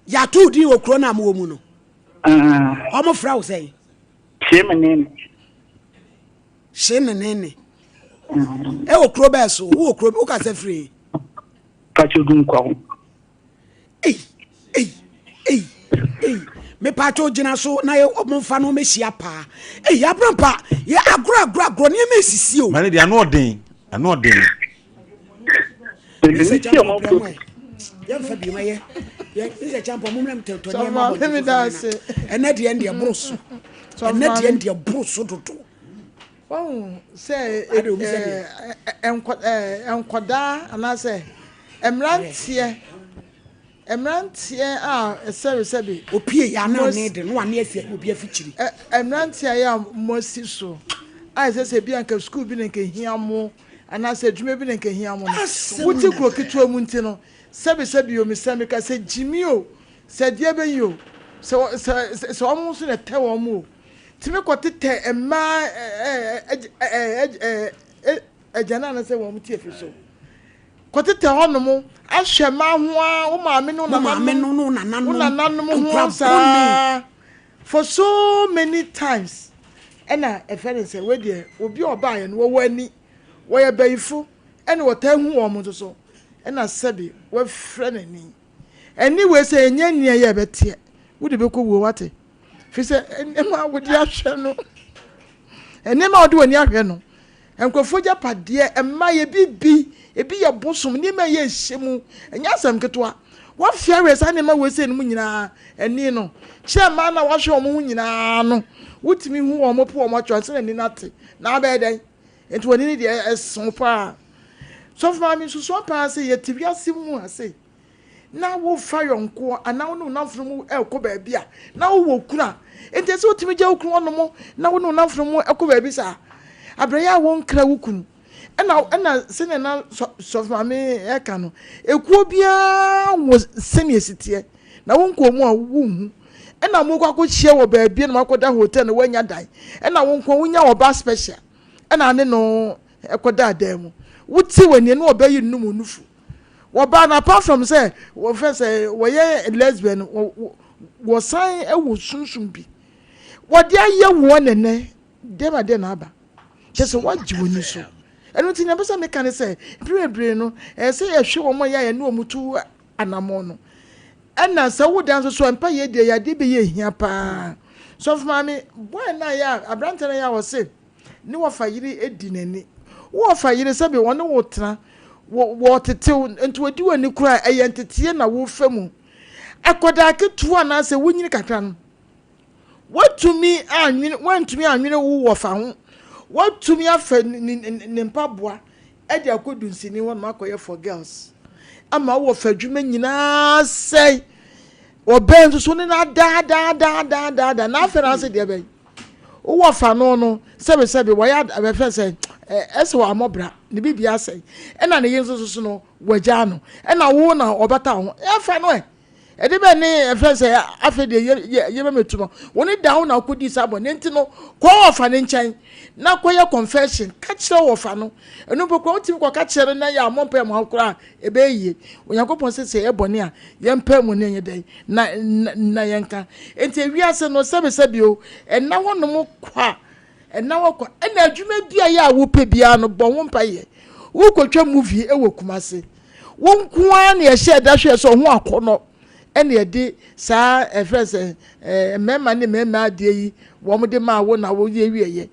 Yɛato wo din wɔ kuro no a mowɔ mu no? Ɔmo frɛ wo sɛn? Hyee me nene. Hyee ne nene. Ɛwɔ kuro bɛɛ so? Wowɔ kuro wokasa firi? Pacho Dunkwa ho. Ei, ei, ei, ei. Mepatwo gyina so na yɛ momfa no mɛhyia paa. Ei, abrampa, yɛ agorɔ agorɔ agorɔ nneɛma esisi o. Mane deɛ ano ɔden, ano ɔden. Mr. Champo brɛ mo ɛ. Yɛmfa bi ma yɛ. Mr. Champo mo mmerɛ mtɛntɔ nneɛma bɔ ɛnɛ deɛ ndeɛ boro so. Ɛnɛ deɛ ndeɛ boro so dodo. Wahu sɛ nkwadaa anaasɛ mmeranteɛ mmeranteɛ a sɛbesɛbe. Opie yɛ ana ne de no ane afi obi afikyiri. Mmeranteɛ a yɛ a moasi so a ɛsɛ sɛ bi anka sukuu bi na nka ehia mo anaasɛ adwuma bi na nka ehia mo no, wote kuro ketewa mu nti no, sɛbesɛbe o, mesɛ meka sɛ gyimi o, sɛ deɛ bɛyi o, sɛ sɛ sɛ wɔn nso na ɛtɛ wɔn o. Tumi kɔtetɛ mmaa agyanan anaasɛ wɔn tiafi so. Kɔtetɛ hɔnom ahwɛ mmaa ho ara, wo maame ne wo nananom, wo nananom ho saa for so many times. Ɛna ɛfɛ ne sɛ wei deɛ obi a ɔbaeɛ no wɔwɔ ani, wɔyɛ bayifo ɛna wɔtaa hu wɔn nso so ɛna sɛbe wɔafira n'ani. Ani wei sɛ ɛnyɛ nea yɛ ɛbɛteɛ, wode bɛkɔ wuo wate. Firi sɛ nneɛma a wode ahwɛ no, nneɛma a wode w'ani ahwɛ no, nkurɔfoɔ agyapadeɛ, mma yɛ bibi, ebi yɛ bosom, nneɛma a ɛyɛ ɛhyɛ mu, ɛnyɛ asɛm ketewa. Woafe awerɛ saa nneɛma wei sei no mu nyinaa ani no, kyerɛ mmaa no a woahwɛ wɔn ho nyinaa no, wotumi hu wɔn po wɔn atwa ansa na ani no ate, na abɛyɛ dɛn? Nti w'ani no deɛ ɛso paa. Sɔfo maame nsusuan paa sɛ yɛte wiase mu ha sei, na wofa yɔnkoɔ anaa wo ne wo namfono mu rekɔ baabi a na wowɔ kunu a, enti ɛsɛ wotumi gya wo kunu hɔnom na wo ne wo namfono mu kɔ baabi saa. Abrɛyɛ a wonkra wo kunu. Ɛna ɛna sɛnea na sɔfo maame ɛka no, ekuo biara wɔ sɛnea esi teɛ. Na wonkɔɔ mu a wonhu. Ɛna mokɔ akɔhyia wɔ baabi na moakɔda hotel na woanya dan. Ɛna wo nko wonya ɔbaa special. Ɛna ne no ɛkɔda dan mu. Wote w'ani na ɔbɛyi nnum wo nufu. Wɔbaa no apart from sɛ wɔfɛ sɛ wɔyɛ lesbian no wɔsan wɔ sunsum bi wɔde ayɛ woɔ nɛnɛ dɛn na dɛn na aba kyɛ sɛ wɔagye w'ani so. Ɛno nti nea mepɛ sɛ meka ne sɛ, mpere bebree no, ɛyɛ sɛ yɛhwɛ wɔn a yɛ a yɛne wɔn tu anammɔn no. Ɛna sɛ woda nso so a, mpaeɛ deɛ ɛyɛ adeɛ bi a ɛhia paa. Sɔfo maame, boy no a yɛ a, aberanteɛ no a yɛ a ɔse ne wɔfa yere di n'ani. Wo wɔfa yere sɛbe ɔne wo tena, wɔ wɔtete wo, nti ɔdi w'ani koraa a, ɛyɛ nteteɛ na wofa mu. Akwadaa ketewa anaasɛ wonyini kakra no, Woatumi anwene, woantumi anwene wo wɔfa ho. Woatumi afa ne, ne, ne mpaboa de akɔ dunsini hɔ nom akɔyɛ for girls. Ama wo wɔfa adwuma nyinaa sɛe. Ɔbɛn nso so ne no adaadaadaadaada. Na afei na ase deɛ bɛn. Wo wɔfa no no, sɛbesɛbe, wɔyɛ abɛfɛ sɛ ɛsɛ wɔ amɔbra, ne biribi asɛe. Ɛna ne yere nso so no, wɔagyaa no. Ɛna wo na ɔbata ho. Ɛfa no ɛ. Ɛde bɛn ne ɛfɛ sɛ afei deɛ yɛ yɛ yɛbɛmɛtu no wo ne da wo na wokɔdii saa bɔne nti no kɔ wɔfa ne nkyɛn na kɔyɛ confession ka kyerɛ wɔfa no ɛno mpo koraa wotumi kɔka kyerɛ no na yɛ ammɔ mpaeɛ ma wo koraa ɛbɛyɛ yie. Onyankopɔn sɛ sɛ yɛyɛ bɔne a yɛmpae mu ne ɛnyɛ dɛn na na na yɛnka. Nti ewiase no sɛbesɛbe o ɛnna hɔnom kwa ɛnna hɔ kwa ɛna adwuma bi a yɛ a wopɛ biara no bɔ ho mpaeɛ. Wokɔtwa movie ɛwɔ Kumase Wo nko ara na yɛhyɛɛ da hwɛɛ sɛ ɔho akɔnnɔ ɛna yɛde saa ɛfrɛ sɛ ɛɛ mmarima ne mmarima adeɛ yi wɔn de maa wo na woyɛ wieɛ.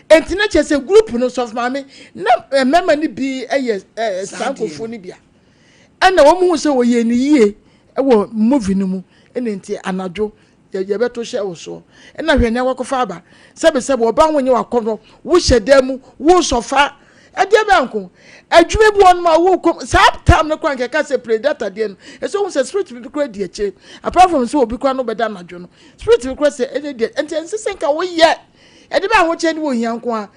Enti na kyerɛ sɛ group no sɔfo maame na mmarima no bi yɛ ɛɛ saa nkurɔfoɔ no bi a ɛna wɔn hu sɛ wɔyɛ ne yie ɛwɔ movie no mu ɛna nti anadwo Yɛ yɛbɛto hyɛ wo soɔ. Ɛna hwɛ nea wakɔfa aba. Sɛbesɛbe ɔbaa ho nyɛ w'akɔnnɔ. Wohyɛ dan mu, wosɔ fa. Ɛdeɛ bɛn nko? Adwuma bi wɔ nom a wokɔ saa time no koraa nka ɛka sɛ play data deɛ no. Ɛsɛ wohu sɛ spirit bi koraa di akyire. Apart from sɛ obi koraa no bɛda anadwo no. Spirit bi koraa sɛ ɛne deɛ. Nti ɛnsɛ sɛ nka woyɛ. Ɛde bɛ ahokyerɛ ne ohia nko ara.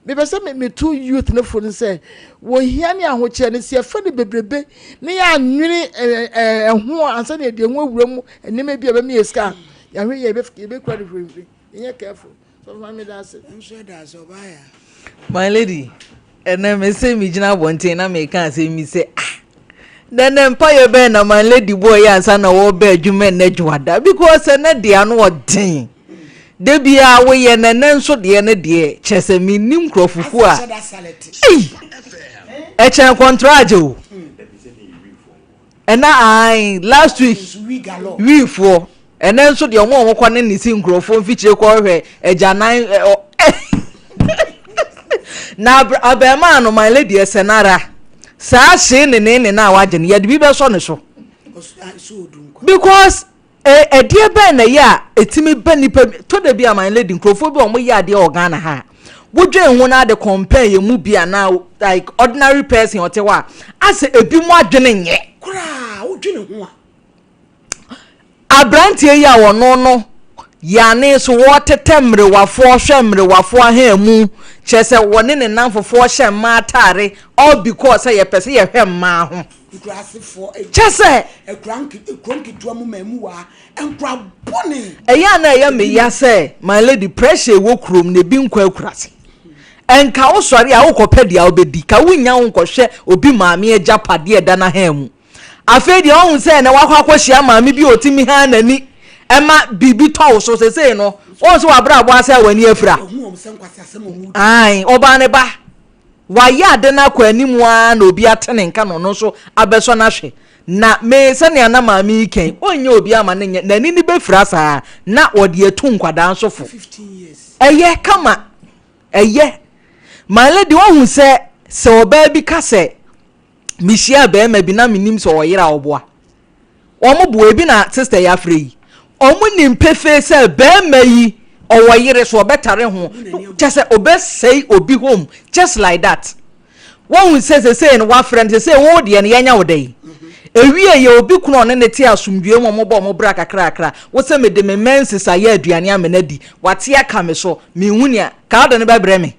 Mepɛ sɛ me metu youth no fo no sɛ wɔhia ne ahokyerɛ no sɛ yɛfa no bebrebe na yɛanwene ɛho ansa na yɛde ɛho awura mu nneɛma bi a ɛbɛma yɛ sika a yɛahwɛ yɛ yɛbɛkura no hwirihwiri. Yɛnyɛ careful. So ma me da ase. Nso ɛda ase ɔbaa ya. My lady, ɛnɛ me se megyina abɔnten na meka asɛm bi sɛ ah na nɛ mpaeɛ bɛn na my lady bɔɔ yɛ ansa na wɔreba adwuma ɛnɛ dwoada because ɛnɛ deɛ ano ɔden da biara woyɛ na ɛnɛ nso deɛ no deɛ kyerɛ sɛ mennim nkurɔfokuo a ei ɛkyɛn kɔntragye o Ɛna ae last week wiifoɔ ɛnɛ nso deɛ ɔmo a ɔmo kɔ ne ne si nkurɔfoɔ mfikyire kɔ hwɛ agyanan ɛ ɔ na abɛɛmaa no my lady ɛsɛ nara saa hyee ne ne ne na wagye no yɛde bi bɛsɔ ne so because Ɛ ɛdeɛ bɛn na ɛyɛ a ɛtumi ba nipa bi tɔ da bi a my lady nkurɔfoɔ bi a wɔyɛ adeɛ wɔ Ghana ha a wodwen ho na ade compare yɛn mu bi anaa like ordinary person ɔte hɔ a asɛ ebi mu adwene nyɛ. Koraa wodwene ho a. Aberanteɛ yi a ɔno no yane so wɔtetɛ mmerewafoɔ hwɛ mmerewafoɔ ahamu kyerɛ sɛ wɔne ne nnamfofoɔ hyɛ mmaa ataare all because sɛ yɛpɛ sɛ yɛhwɛ mmaa ho. Nkurasefoɔ Kyɛ sɛ. Akura nke kuro nketewa mu mmamuwa nkura bɔne. Ɛyɛ a na ɛyɛ me ya sɛ my lady pressure ɛwɔ kurom na ebi nkɔ akurase. Nka wo sɔre a wokɔpɛ deɛ wobɛdi ka wonnya wo nkɔhwɛ obi maame agyapadeɛ ɛda n'ahan mu. Afei deɛ wahu sɛ ɛnɛ wakɔ akɔhyia maame bi a ɔtumi han n'ani ɛma biribi tɔ wo so sesei no wɔn sɛ wabrabɔ asɛ a w'ani afira. Ae ɔbaa ne ba. Wayɛ ade no akɔ anim ara na obi ate ne nka na ɔno nso abɛsɔ no ahwɛ. Na me, sɛnea na maame yi ka yi, ɔnyɛ obi ama no nyɛ, n'ani no bɛfira saa na ɔde atu nkwadaa nso fo. Ɛyɛ kama, ɛyɛ. My lady, woahu sɛ, sɛ ɔbaa bi ka sɛ, mehyiaa barima bi na menim sɛ ɔyere a ɔboa. Wɔn boa ebi na sister yi afrɛ yi. Wɔn nim pefee sɛ barima yi ɔwɔ yere so ɔbɛtare ho. Kyɛ sɛ ɔbɛsɛe obi home just like that. Wɔn sɛ sesei no wafrɛ no sesei wo deɛ no yɛnyɛ wo dɛn. Ewie yɛ obi kunu ɔne ne te asomdwoe mu wɔn bɔ wɔn bra kakrakra. Wo sɛ mede me menses ayɛ aduane amena di. Wate aka me so. Menhu nea ka wode no bɛbrɛ me.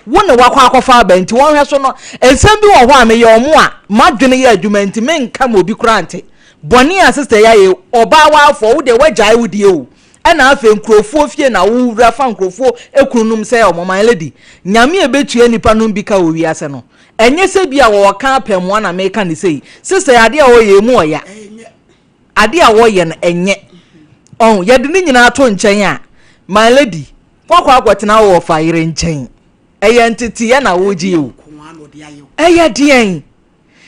Wo ne wakɔ akɔfa aba nti wɔnhwɛ so no nsɛm bi wɔ hɔ a meyɛ ɔmo a m'adwene yɛ adwuma nti menka ma obi koraa nte. Bɔne a sister yi ayɛ yi ɔbaa waafoɔ wo deɛ wagyae wo deɛ o ɛna afei nkurofoɔ fie na wo wura fa nkurofoɔ ekununom sɛ ɔmo my lady Nyame a ɛbɛtua nnipa nom bi ka wɔ wiase no ɛnyɛ sɛ bi a wɔwɔ ka apɛmoa na meka ne sei sister yi adeɛ a ɔyɛ emu ɔya adeɛ a wɔyɛ no ɛnyɛ ɔho yɛde ne nyinaa to nkyɛn a my lady Woakɔ akɔtena wo wɔfa yere nkyɛn. Ɛyɛ nteteeɛ na woregye o. Ɛyɛ deɛn?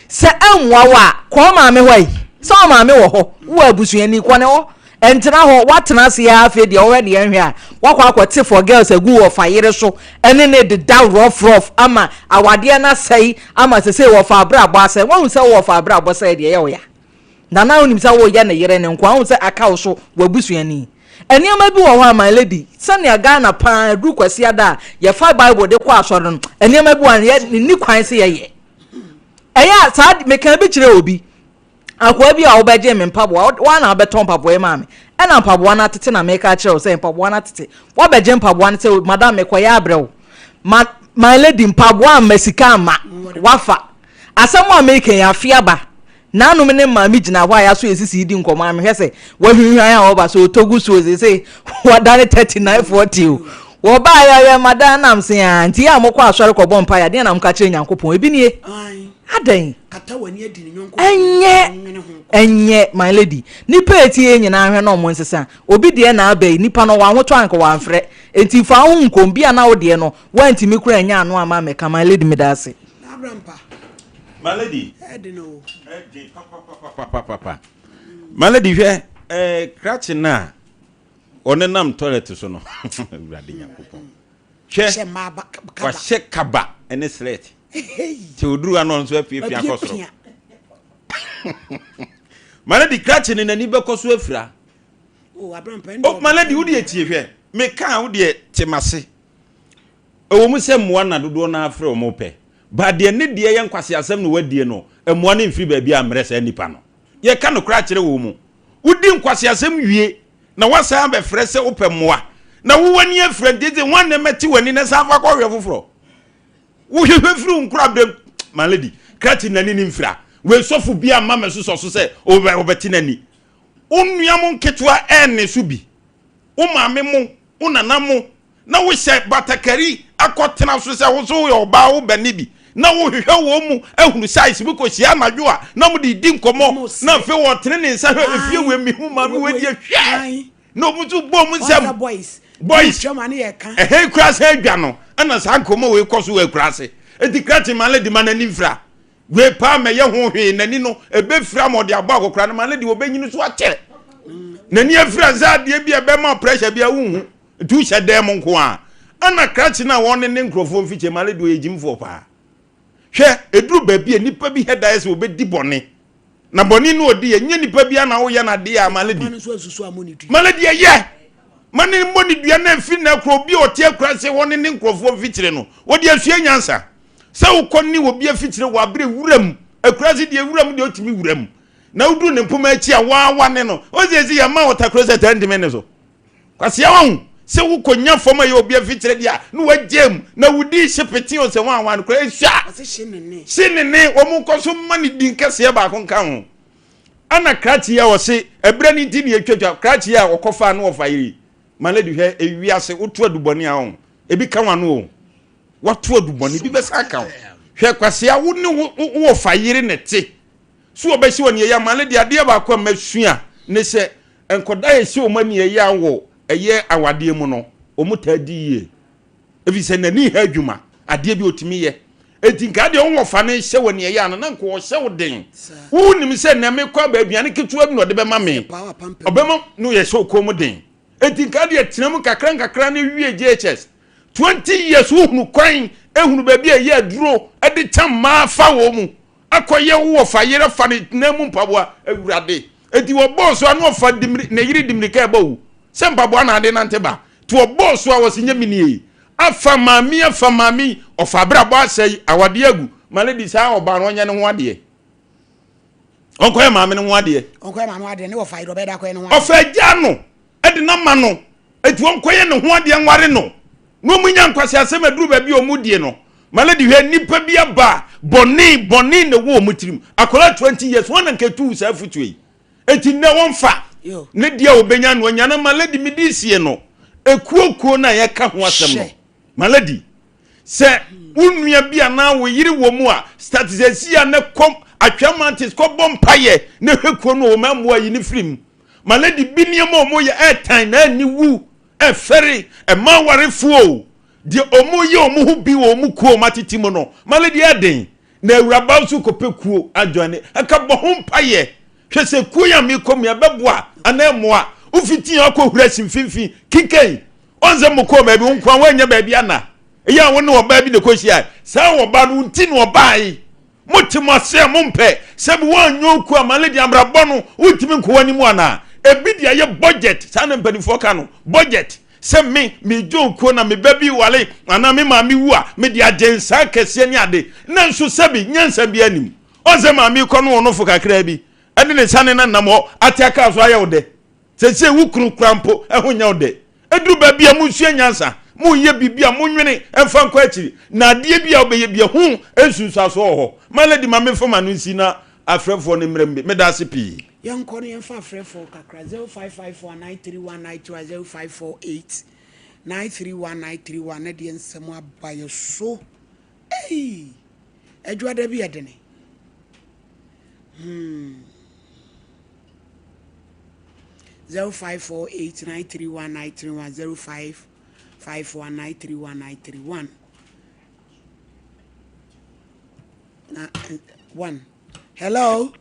Sɛ ɛmmoa wo a, kɔ wo maame hɔ yi. Sɛ wo maame wɔ hɔ, wowɔ abusuani, kɔ ne hɔ. Ɛntena hɔ, woatena ase ara afei deɛ wohwɛ deɛ nhwɛ a, woakɔ akɔte for girls agu wɔ fa yere so ɛne ne deda rough rough ama awadeɛ no asɛe ama sesei wɔfa abrabɔ asɛe. Woahu sɛ wowɔ fa abrabɔ sɛe deɛ ɛyɛ wo ya. Nana wonim sɛ woyɛ ne yere ne nkoa, wohu sɛ aka wo so w'abusuani. Nneɛma bi wɔ hɔ a my lady, sɛnea Ghana paa ɛduru Kwasiada a yɛfa Bible de kɔ asɔre no, nneɛma bi wɔ hɔ a yɛ nni kwan sɛ yɛyɛ. Ɛyɛ a saa meka bi kyerɛ obi, akoa bi a wobɛgye me mpaboa, woa na wobɛtɔ mpaboa yi maa me, ɛna mpaboa no atete na meka kyerɛ wo sɛ mpaboa no atete. Woabɛgye mpaboa no sɛ madam mekɔyɛ abrɛ wo. Ma, my lady mpaboa amma sika amma, wafa. Asɛm a meka yi afe aba. Nanom ne maame gyina hɔ a yɛaso yɛn sisi redi nkɔmmɔ a mehwɛ sɛ wahwinhwan a ɔba so ɔtɔ gu so seesei wadane 39 40 o. Wɔbaa yɛ ɔyɛ madan nam se a nti yɛ a mokɔ asɔre kɔbɔ mpaeɛ adeɛ na moka kyerɛ Nyankopɔn ebi nie. Adɛn? Ɛnyɛ ɛnyɛ my lady. Nipa etie yɛ nyinaa hwɛ na ɔmo nsesa. Obi deɛ na aba yi nipa no ɔwɔ ahotɔ anka wamfrɛ. Enti fa wo ho nkom bi a na wo deɛ no wantumi koraa anya ano ama ammɛka my lady meda ase. My lady. Ɛden o. Ɛden papapapapapa. My lady hwɛ ɛɛ krakye no a ɔne nam toilet so no. Awurade Nyankopɔn. Hwɛ wahyɛ kaba ɛne slet. Te oduru ano nso apiapia kɔ soro. My lady krakye no n'ani bɛkɔ so afira. Oh, my lady wo deɛ tie hwɛ. Meka wo deɛ te mase. Ɛwɔ mu sɛ mmoa na dodoɔ no ara frɛ wɔn pɛ, but deɛ ne deɛ yɛ nkwaseasɛm na wadie no, mmoa no mfiri baabi a mmrɛ saa nipa no. Yɛka nokorɛ akyerɛ wɔn mu. Wodi nkwaseasɛm wie na woasan abɛfrɛ sɛ wopɛ mmoa, na wo w'ani afira nti sɛ hwan na ɛmɛte w'ani na san fa kɔhwɛ foforɔ. Wohwehwɛ firi wo nkoraberɛm, my lady, krakye n'ani no mfira. Wei sɔfo biara mma mmɛsosɔ so sɛ ɔbɛte n'ani. Wo nua mo nketewa ɛnne so bi, wo maame mo, wo nana mo, na wohyɛ batakari akɔtena so sɛ wo nso woyɛ ɔbaa wo bɛne bi na wohwehwɛ wɔn mu ahunu size bi kɔhyia anadwo a na mode di nkɔmmɔ na afei wɔtene ne nsa hwɛ efie wei mehu maame wei deɛ hwɛ na wɔn nso bɔ wɔn nsam boys ɛhɛn kura sɛ adwa no ɛna saa nkɔmmɔ wei kɔ so wɔ akura ase eti krakye maame de ma n'ani mfira wei paa mɛyɛ ho hwee n'ani no ebɛfira ma ɔde abɔ akɔkora no maame de wɔbɛnyini so akyɛ n'ani afira sɛ adeɛ bi a ɛbɛma pressure bi a wonhu Nti wohyɛ dan mu nko a, ɛna krakye no a wɔne ne nkurɔfoɔ mfikyire ma no deɛ ɔyɛ gyimfoɔ paa. Hwɛ, ɛduru baabi a nnipa bi hɛ da yɛ sɛ wɔbɛdi bɔne. Na bɔne no ɔdi yɛ, nyɛ nipa bi a na woyɛ no adeɛ a ma no di. Ma no deɛ yɛ. Ma no mmɔ ne dua na ɛfiri na kuro obi a ɔte akura se wɔne ne nkurɔfoɔ mfikyire no, wɔde asua nyansa. Sɛ wokɔ ne obi afikyire wɔ aberɛ wuram, akura se deɛ wuram deɛ ɔtumi wuram. Na woduru ne mpoma akyi a waawa ne no. Ɔsɛ ɛsi yɛ ma ɔtakuro sɛ taa ntumi ne so. Kwasea wahu sɛ wo kɔ nya fam a yɛ obi afikyerɛ deɛ a na wagya mu na wodi hye pete o sɛ wɔn awan koraa esua hye ne ne wɔn kɔ so ma ne din kɛseɛ baako nka ho ɛna krakye yi a wɔse ɛberɛ ne nti ne yɛtwatwa krakye yi a wɔkɔfaa no wɔfa yere ma lady hwɛ ewiase woto adubɔne a ɔho ebi ka wano o wato adubɔne bi bɛsa aka wo hwɛ kwasea wo ne wo wɔfa yere ne te So wɔbɛhyɛ wɔn aniɛyaa? Maame deɛ adeɛ baako a masua ne sɛ nkwadaa a yɛhyɛ wɔn aniɛyaa wɔ ɛyɛ awadeɛ mu no, wɔn taa di yie. Ɛfiri sɛ n'ani ha adwuma, adeɛ bi ɔtumi yɛ. Enti nka adeɛ wɔn wɔfa no hyɛ wɔn aniɛyaa no, na nka ɔhyɛ wo den. Wonim sɛ nea mekɔ aba aduane ketewa bi na ɔde bɛma me. Ɔbɛma no yɛ hyɛ wo kɔn mu den. Enti nka adeɛ tena mu kakra nkakra no wie JHS. 20 years wohunu kwan, ehunu baabi a ɛyɛ aduro de kyɛn mmaa fa wɔn mu. Akɔyɛ wo wɔfa yere fa ne nan mu mpaboa awurade eti wɔbɔɔ so a na ɔfa dimiri ne yere dimirika ɛbɔ wo sɛ mpaboa na ade nante ba ti wɔbɔɔ so a wɔsi nyɛ minie afa maame afa maame ɔfa abrabɔ asɛe awadeɛ agu ma lady saa ɔbaa no ɔnyɛ ne ho adeɛ ɔnkɔyɛ maame no ho adeɛ ɔnkɔyɛ maame ho adeɛ ne wɔfa yere ɔbɛyɛ da akɔyɛ ne ho adeɛ ɔfa agya no ɛde na ma no Enti wɔnkɔyɛ ne ho adeɛ nware no na wɔn nya nkwaseasɛm aduru baabi a wɔn die no. My lady hwɛ nnipa bi aba a bɔne bɔne na ɛwɔ wɔn tirim. Akwadaa 20 years wɔn na nka etu saa afutuo yi. Enti nnɛ wɔnfa ne deɛ a wɔbɛnya no anya no. My lady mede sie no ekuo kuo no a yɛka ho asɛm no. My lady sɛ wo nua bi anaa wo yere wɔ mu a start sɛ si a na kɔ atwea mountains kɔbɔ mpayɛ na hwɛ kuo no wɔn mmoa yi ne firi mu. Ma lady bi nneɛma a wɔyɛ ɛɛtan na ani wu ɛfɛre ɛma awarefoɔ o. Deɛ ɔmo yɛ ɔmo ho bi wɔ ɔmo kuo ɔmo atete mu no, male deɛ ɛden. Na awuraba nso kɔpɛ kuo adwane. Ɛka bɔ ho mpaeɛ. Hwɛ sɛ kuo yi a mekɔ mu yi ɛbɛboa anaa ɛmmoa. Wofiti a wokɔ hura si mfimfini. Kinkan. Ɔn sɛ mokɔɔ baabi wo nkoa woannya baabi anna. Ɛyɛ a wo ne ɔbaa bi na ɛkɔhyiae. Saa ɔbaa no wo nti na ɔbaae. Mote mo ase a mompɛ. Sɛbi woanyɛ okuo a male deɛ abrabɔ no wontumi nkɔ w'anim anaa. Ebi de ayɛ budget. Saa na mpanimfoɔ ka no. Budget. Sɛ me, meregye okuo na me ba bi ware anaa me maame wu a, mede agye nsa akɛseɛ ne ade. Nanso sɛbi, nyansa biara nnim. Ɔn sɛ maame yi kɔ no ɔnofo kakraa bi ne ne nsa ne no nam hɔ ate aka so ayɛ wo dɛ. Seesei wo kunu koraa mpo ho nyɛ wo dɛ. Ɛduru baabi a monsua nyansa. Moreyɛ biribi a monwene mfa nkɔ akyiri. Na adeɛ bi a wobɛyɛ bi a ho nsunsuansoɔ wɔ hɔ. My lady ma memfa m'ano nsi na afrɛfoɔ no mmra mu bi. Meda ase pii. Yɛnkɔ na yɛmfa afrɛfoɔ kakra, 0554 931 931, 0548 931 931, na deɛ nsɛm aba yɛ so. Ei! Adwuada bi yɛ dene. Hmm. 0548 931 931, 0554 931 931. Na one. Hello.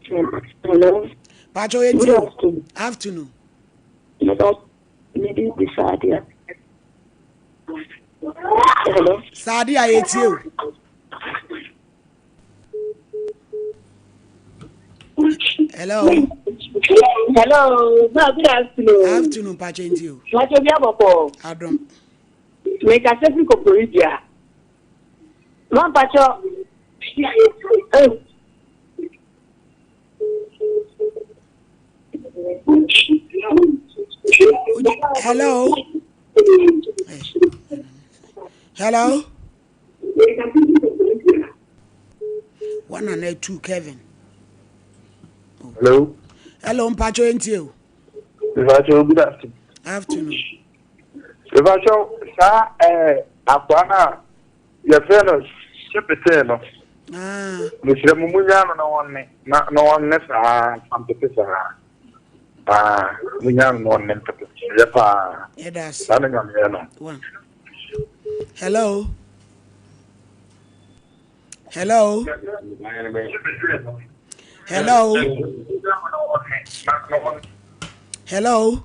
Hello. Pacho yɛ Good afternoon. Afternoon. Me din de Sadia. Hello. Sadia yɛ tie o. Hello. Hello. Ma good afternoon. Afternoon Pacho nti o. Pacho bi abɔkɔ. Adom. Me kasa fi Koforidua. Ma Pacho. Hello. Hello. One and two, Kevin. Hello. Hello, Mpacho Ntio. Mpacho, good afternoon. Afternoon. Mpacho, saa eh, akwa na yɛfrɛ no hyepetee no. Ah. Mesrɛ mo munya no na wɔnne na na wɔnne saa ampete saa. Ah, munya no na wɔnne mpete. Yɛ paa. Yɛda ase. Saa na nyame yɛ no. One. Hello. Hello. Hello. Hello.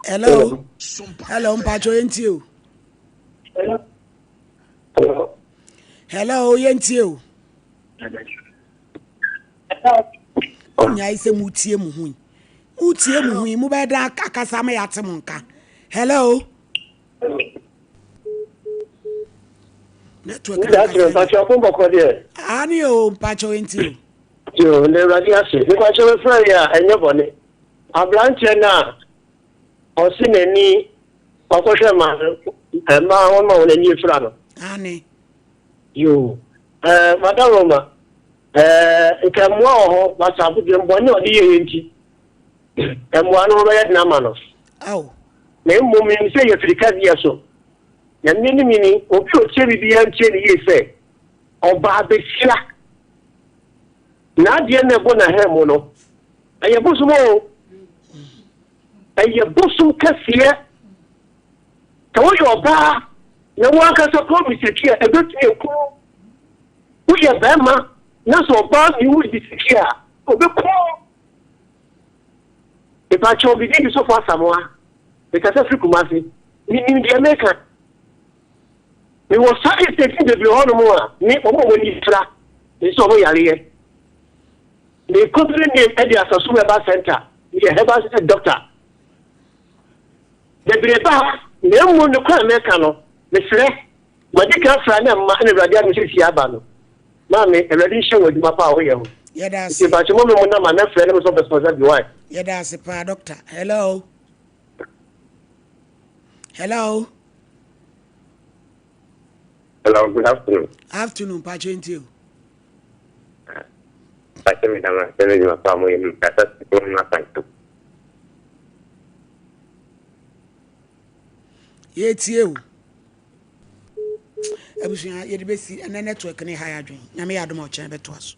Hello. Hello, Mpacho yɛntie o. Hello, yɛntie o. Nyae sɛ mutie mo ho yi. Mutie mo ho yi, mobɛyɛ dɛn akasa ama yɛate mo nka. Hello. Network. Mpacho bɔkɔ deɛ. Ani o, Mpacho yɛntie o. Yoo, na Awurade ase. Mepakyɛ mefrɛ yɛ a ɛnyɛ bɔne. Abranteɛ no a ɔse n'ani wakɔhwɛ mmaa no mmaa wɔn ma wɔn ani afira no. Aane. Yoo, ɛɛ Madam Roma, ɛɛ nka mmoa wɔ hɔ but adwemmɔne a ɔde yɛeɛ nti mmoa no ho bɛyɛ den ama no. Ao. Na mmom menim sɛ yɛ firikadeɛ so. Nyame anim ni, obi a ɔtie me biara ntie no yie sɛ ɔbaa bɛhyira. N'adeɛ na ɛbɔ n'ahan mu no, ɛyɛ bosom o. Ɛyɛ bosom kɛseɛ. Sɛ woyɛ ɔbaa na wo ankasa kɔ miseki a, ɛbɛtumi aku wo. Woyɛ bɛrima na sɛ ɔbaa mi wo miseki a, ɔbɛku wo. Mepakyɛw, me din de Sɔfo Asamoah. Mekasa firi Kumasi. Menim deɛ meka. Mewɔ saa estate no bebree hɔ nom a me wɔn a wɔn ani fira nso wɔn yareɛ. Me company name ɛde Asasu Herbal Center. Meyɛ herbal doctor. Bebree ba ha na emu no kwan mɛka no mesrɛ madi kan fra na mma ɛna awurade adom sisi aba no. Maame awurade nhyɛ wɔ adwuma pa a woyɛ ho. Yɛda ase. Nti mpakyɛ mo me mo nama mɛfrɛ na mo sɛ ɔbɛ sponsor bi why. Yɛda ase paa doctor. Hello. Hello. Hello, good afternoon. Afternoon, Pacho Ntio. Pacho mi dama, sɛ mi pa mo yɛ mi kasa mo ma panto. Yɛtie o. Abusua yɛde bɛsi ɛnɛ network ne ha yɛ adwene. Nyame yɛ adom a ɔkyɛn bɛtoa so.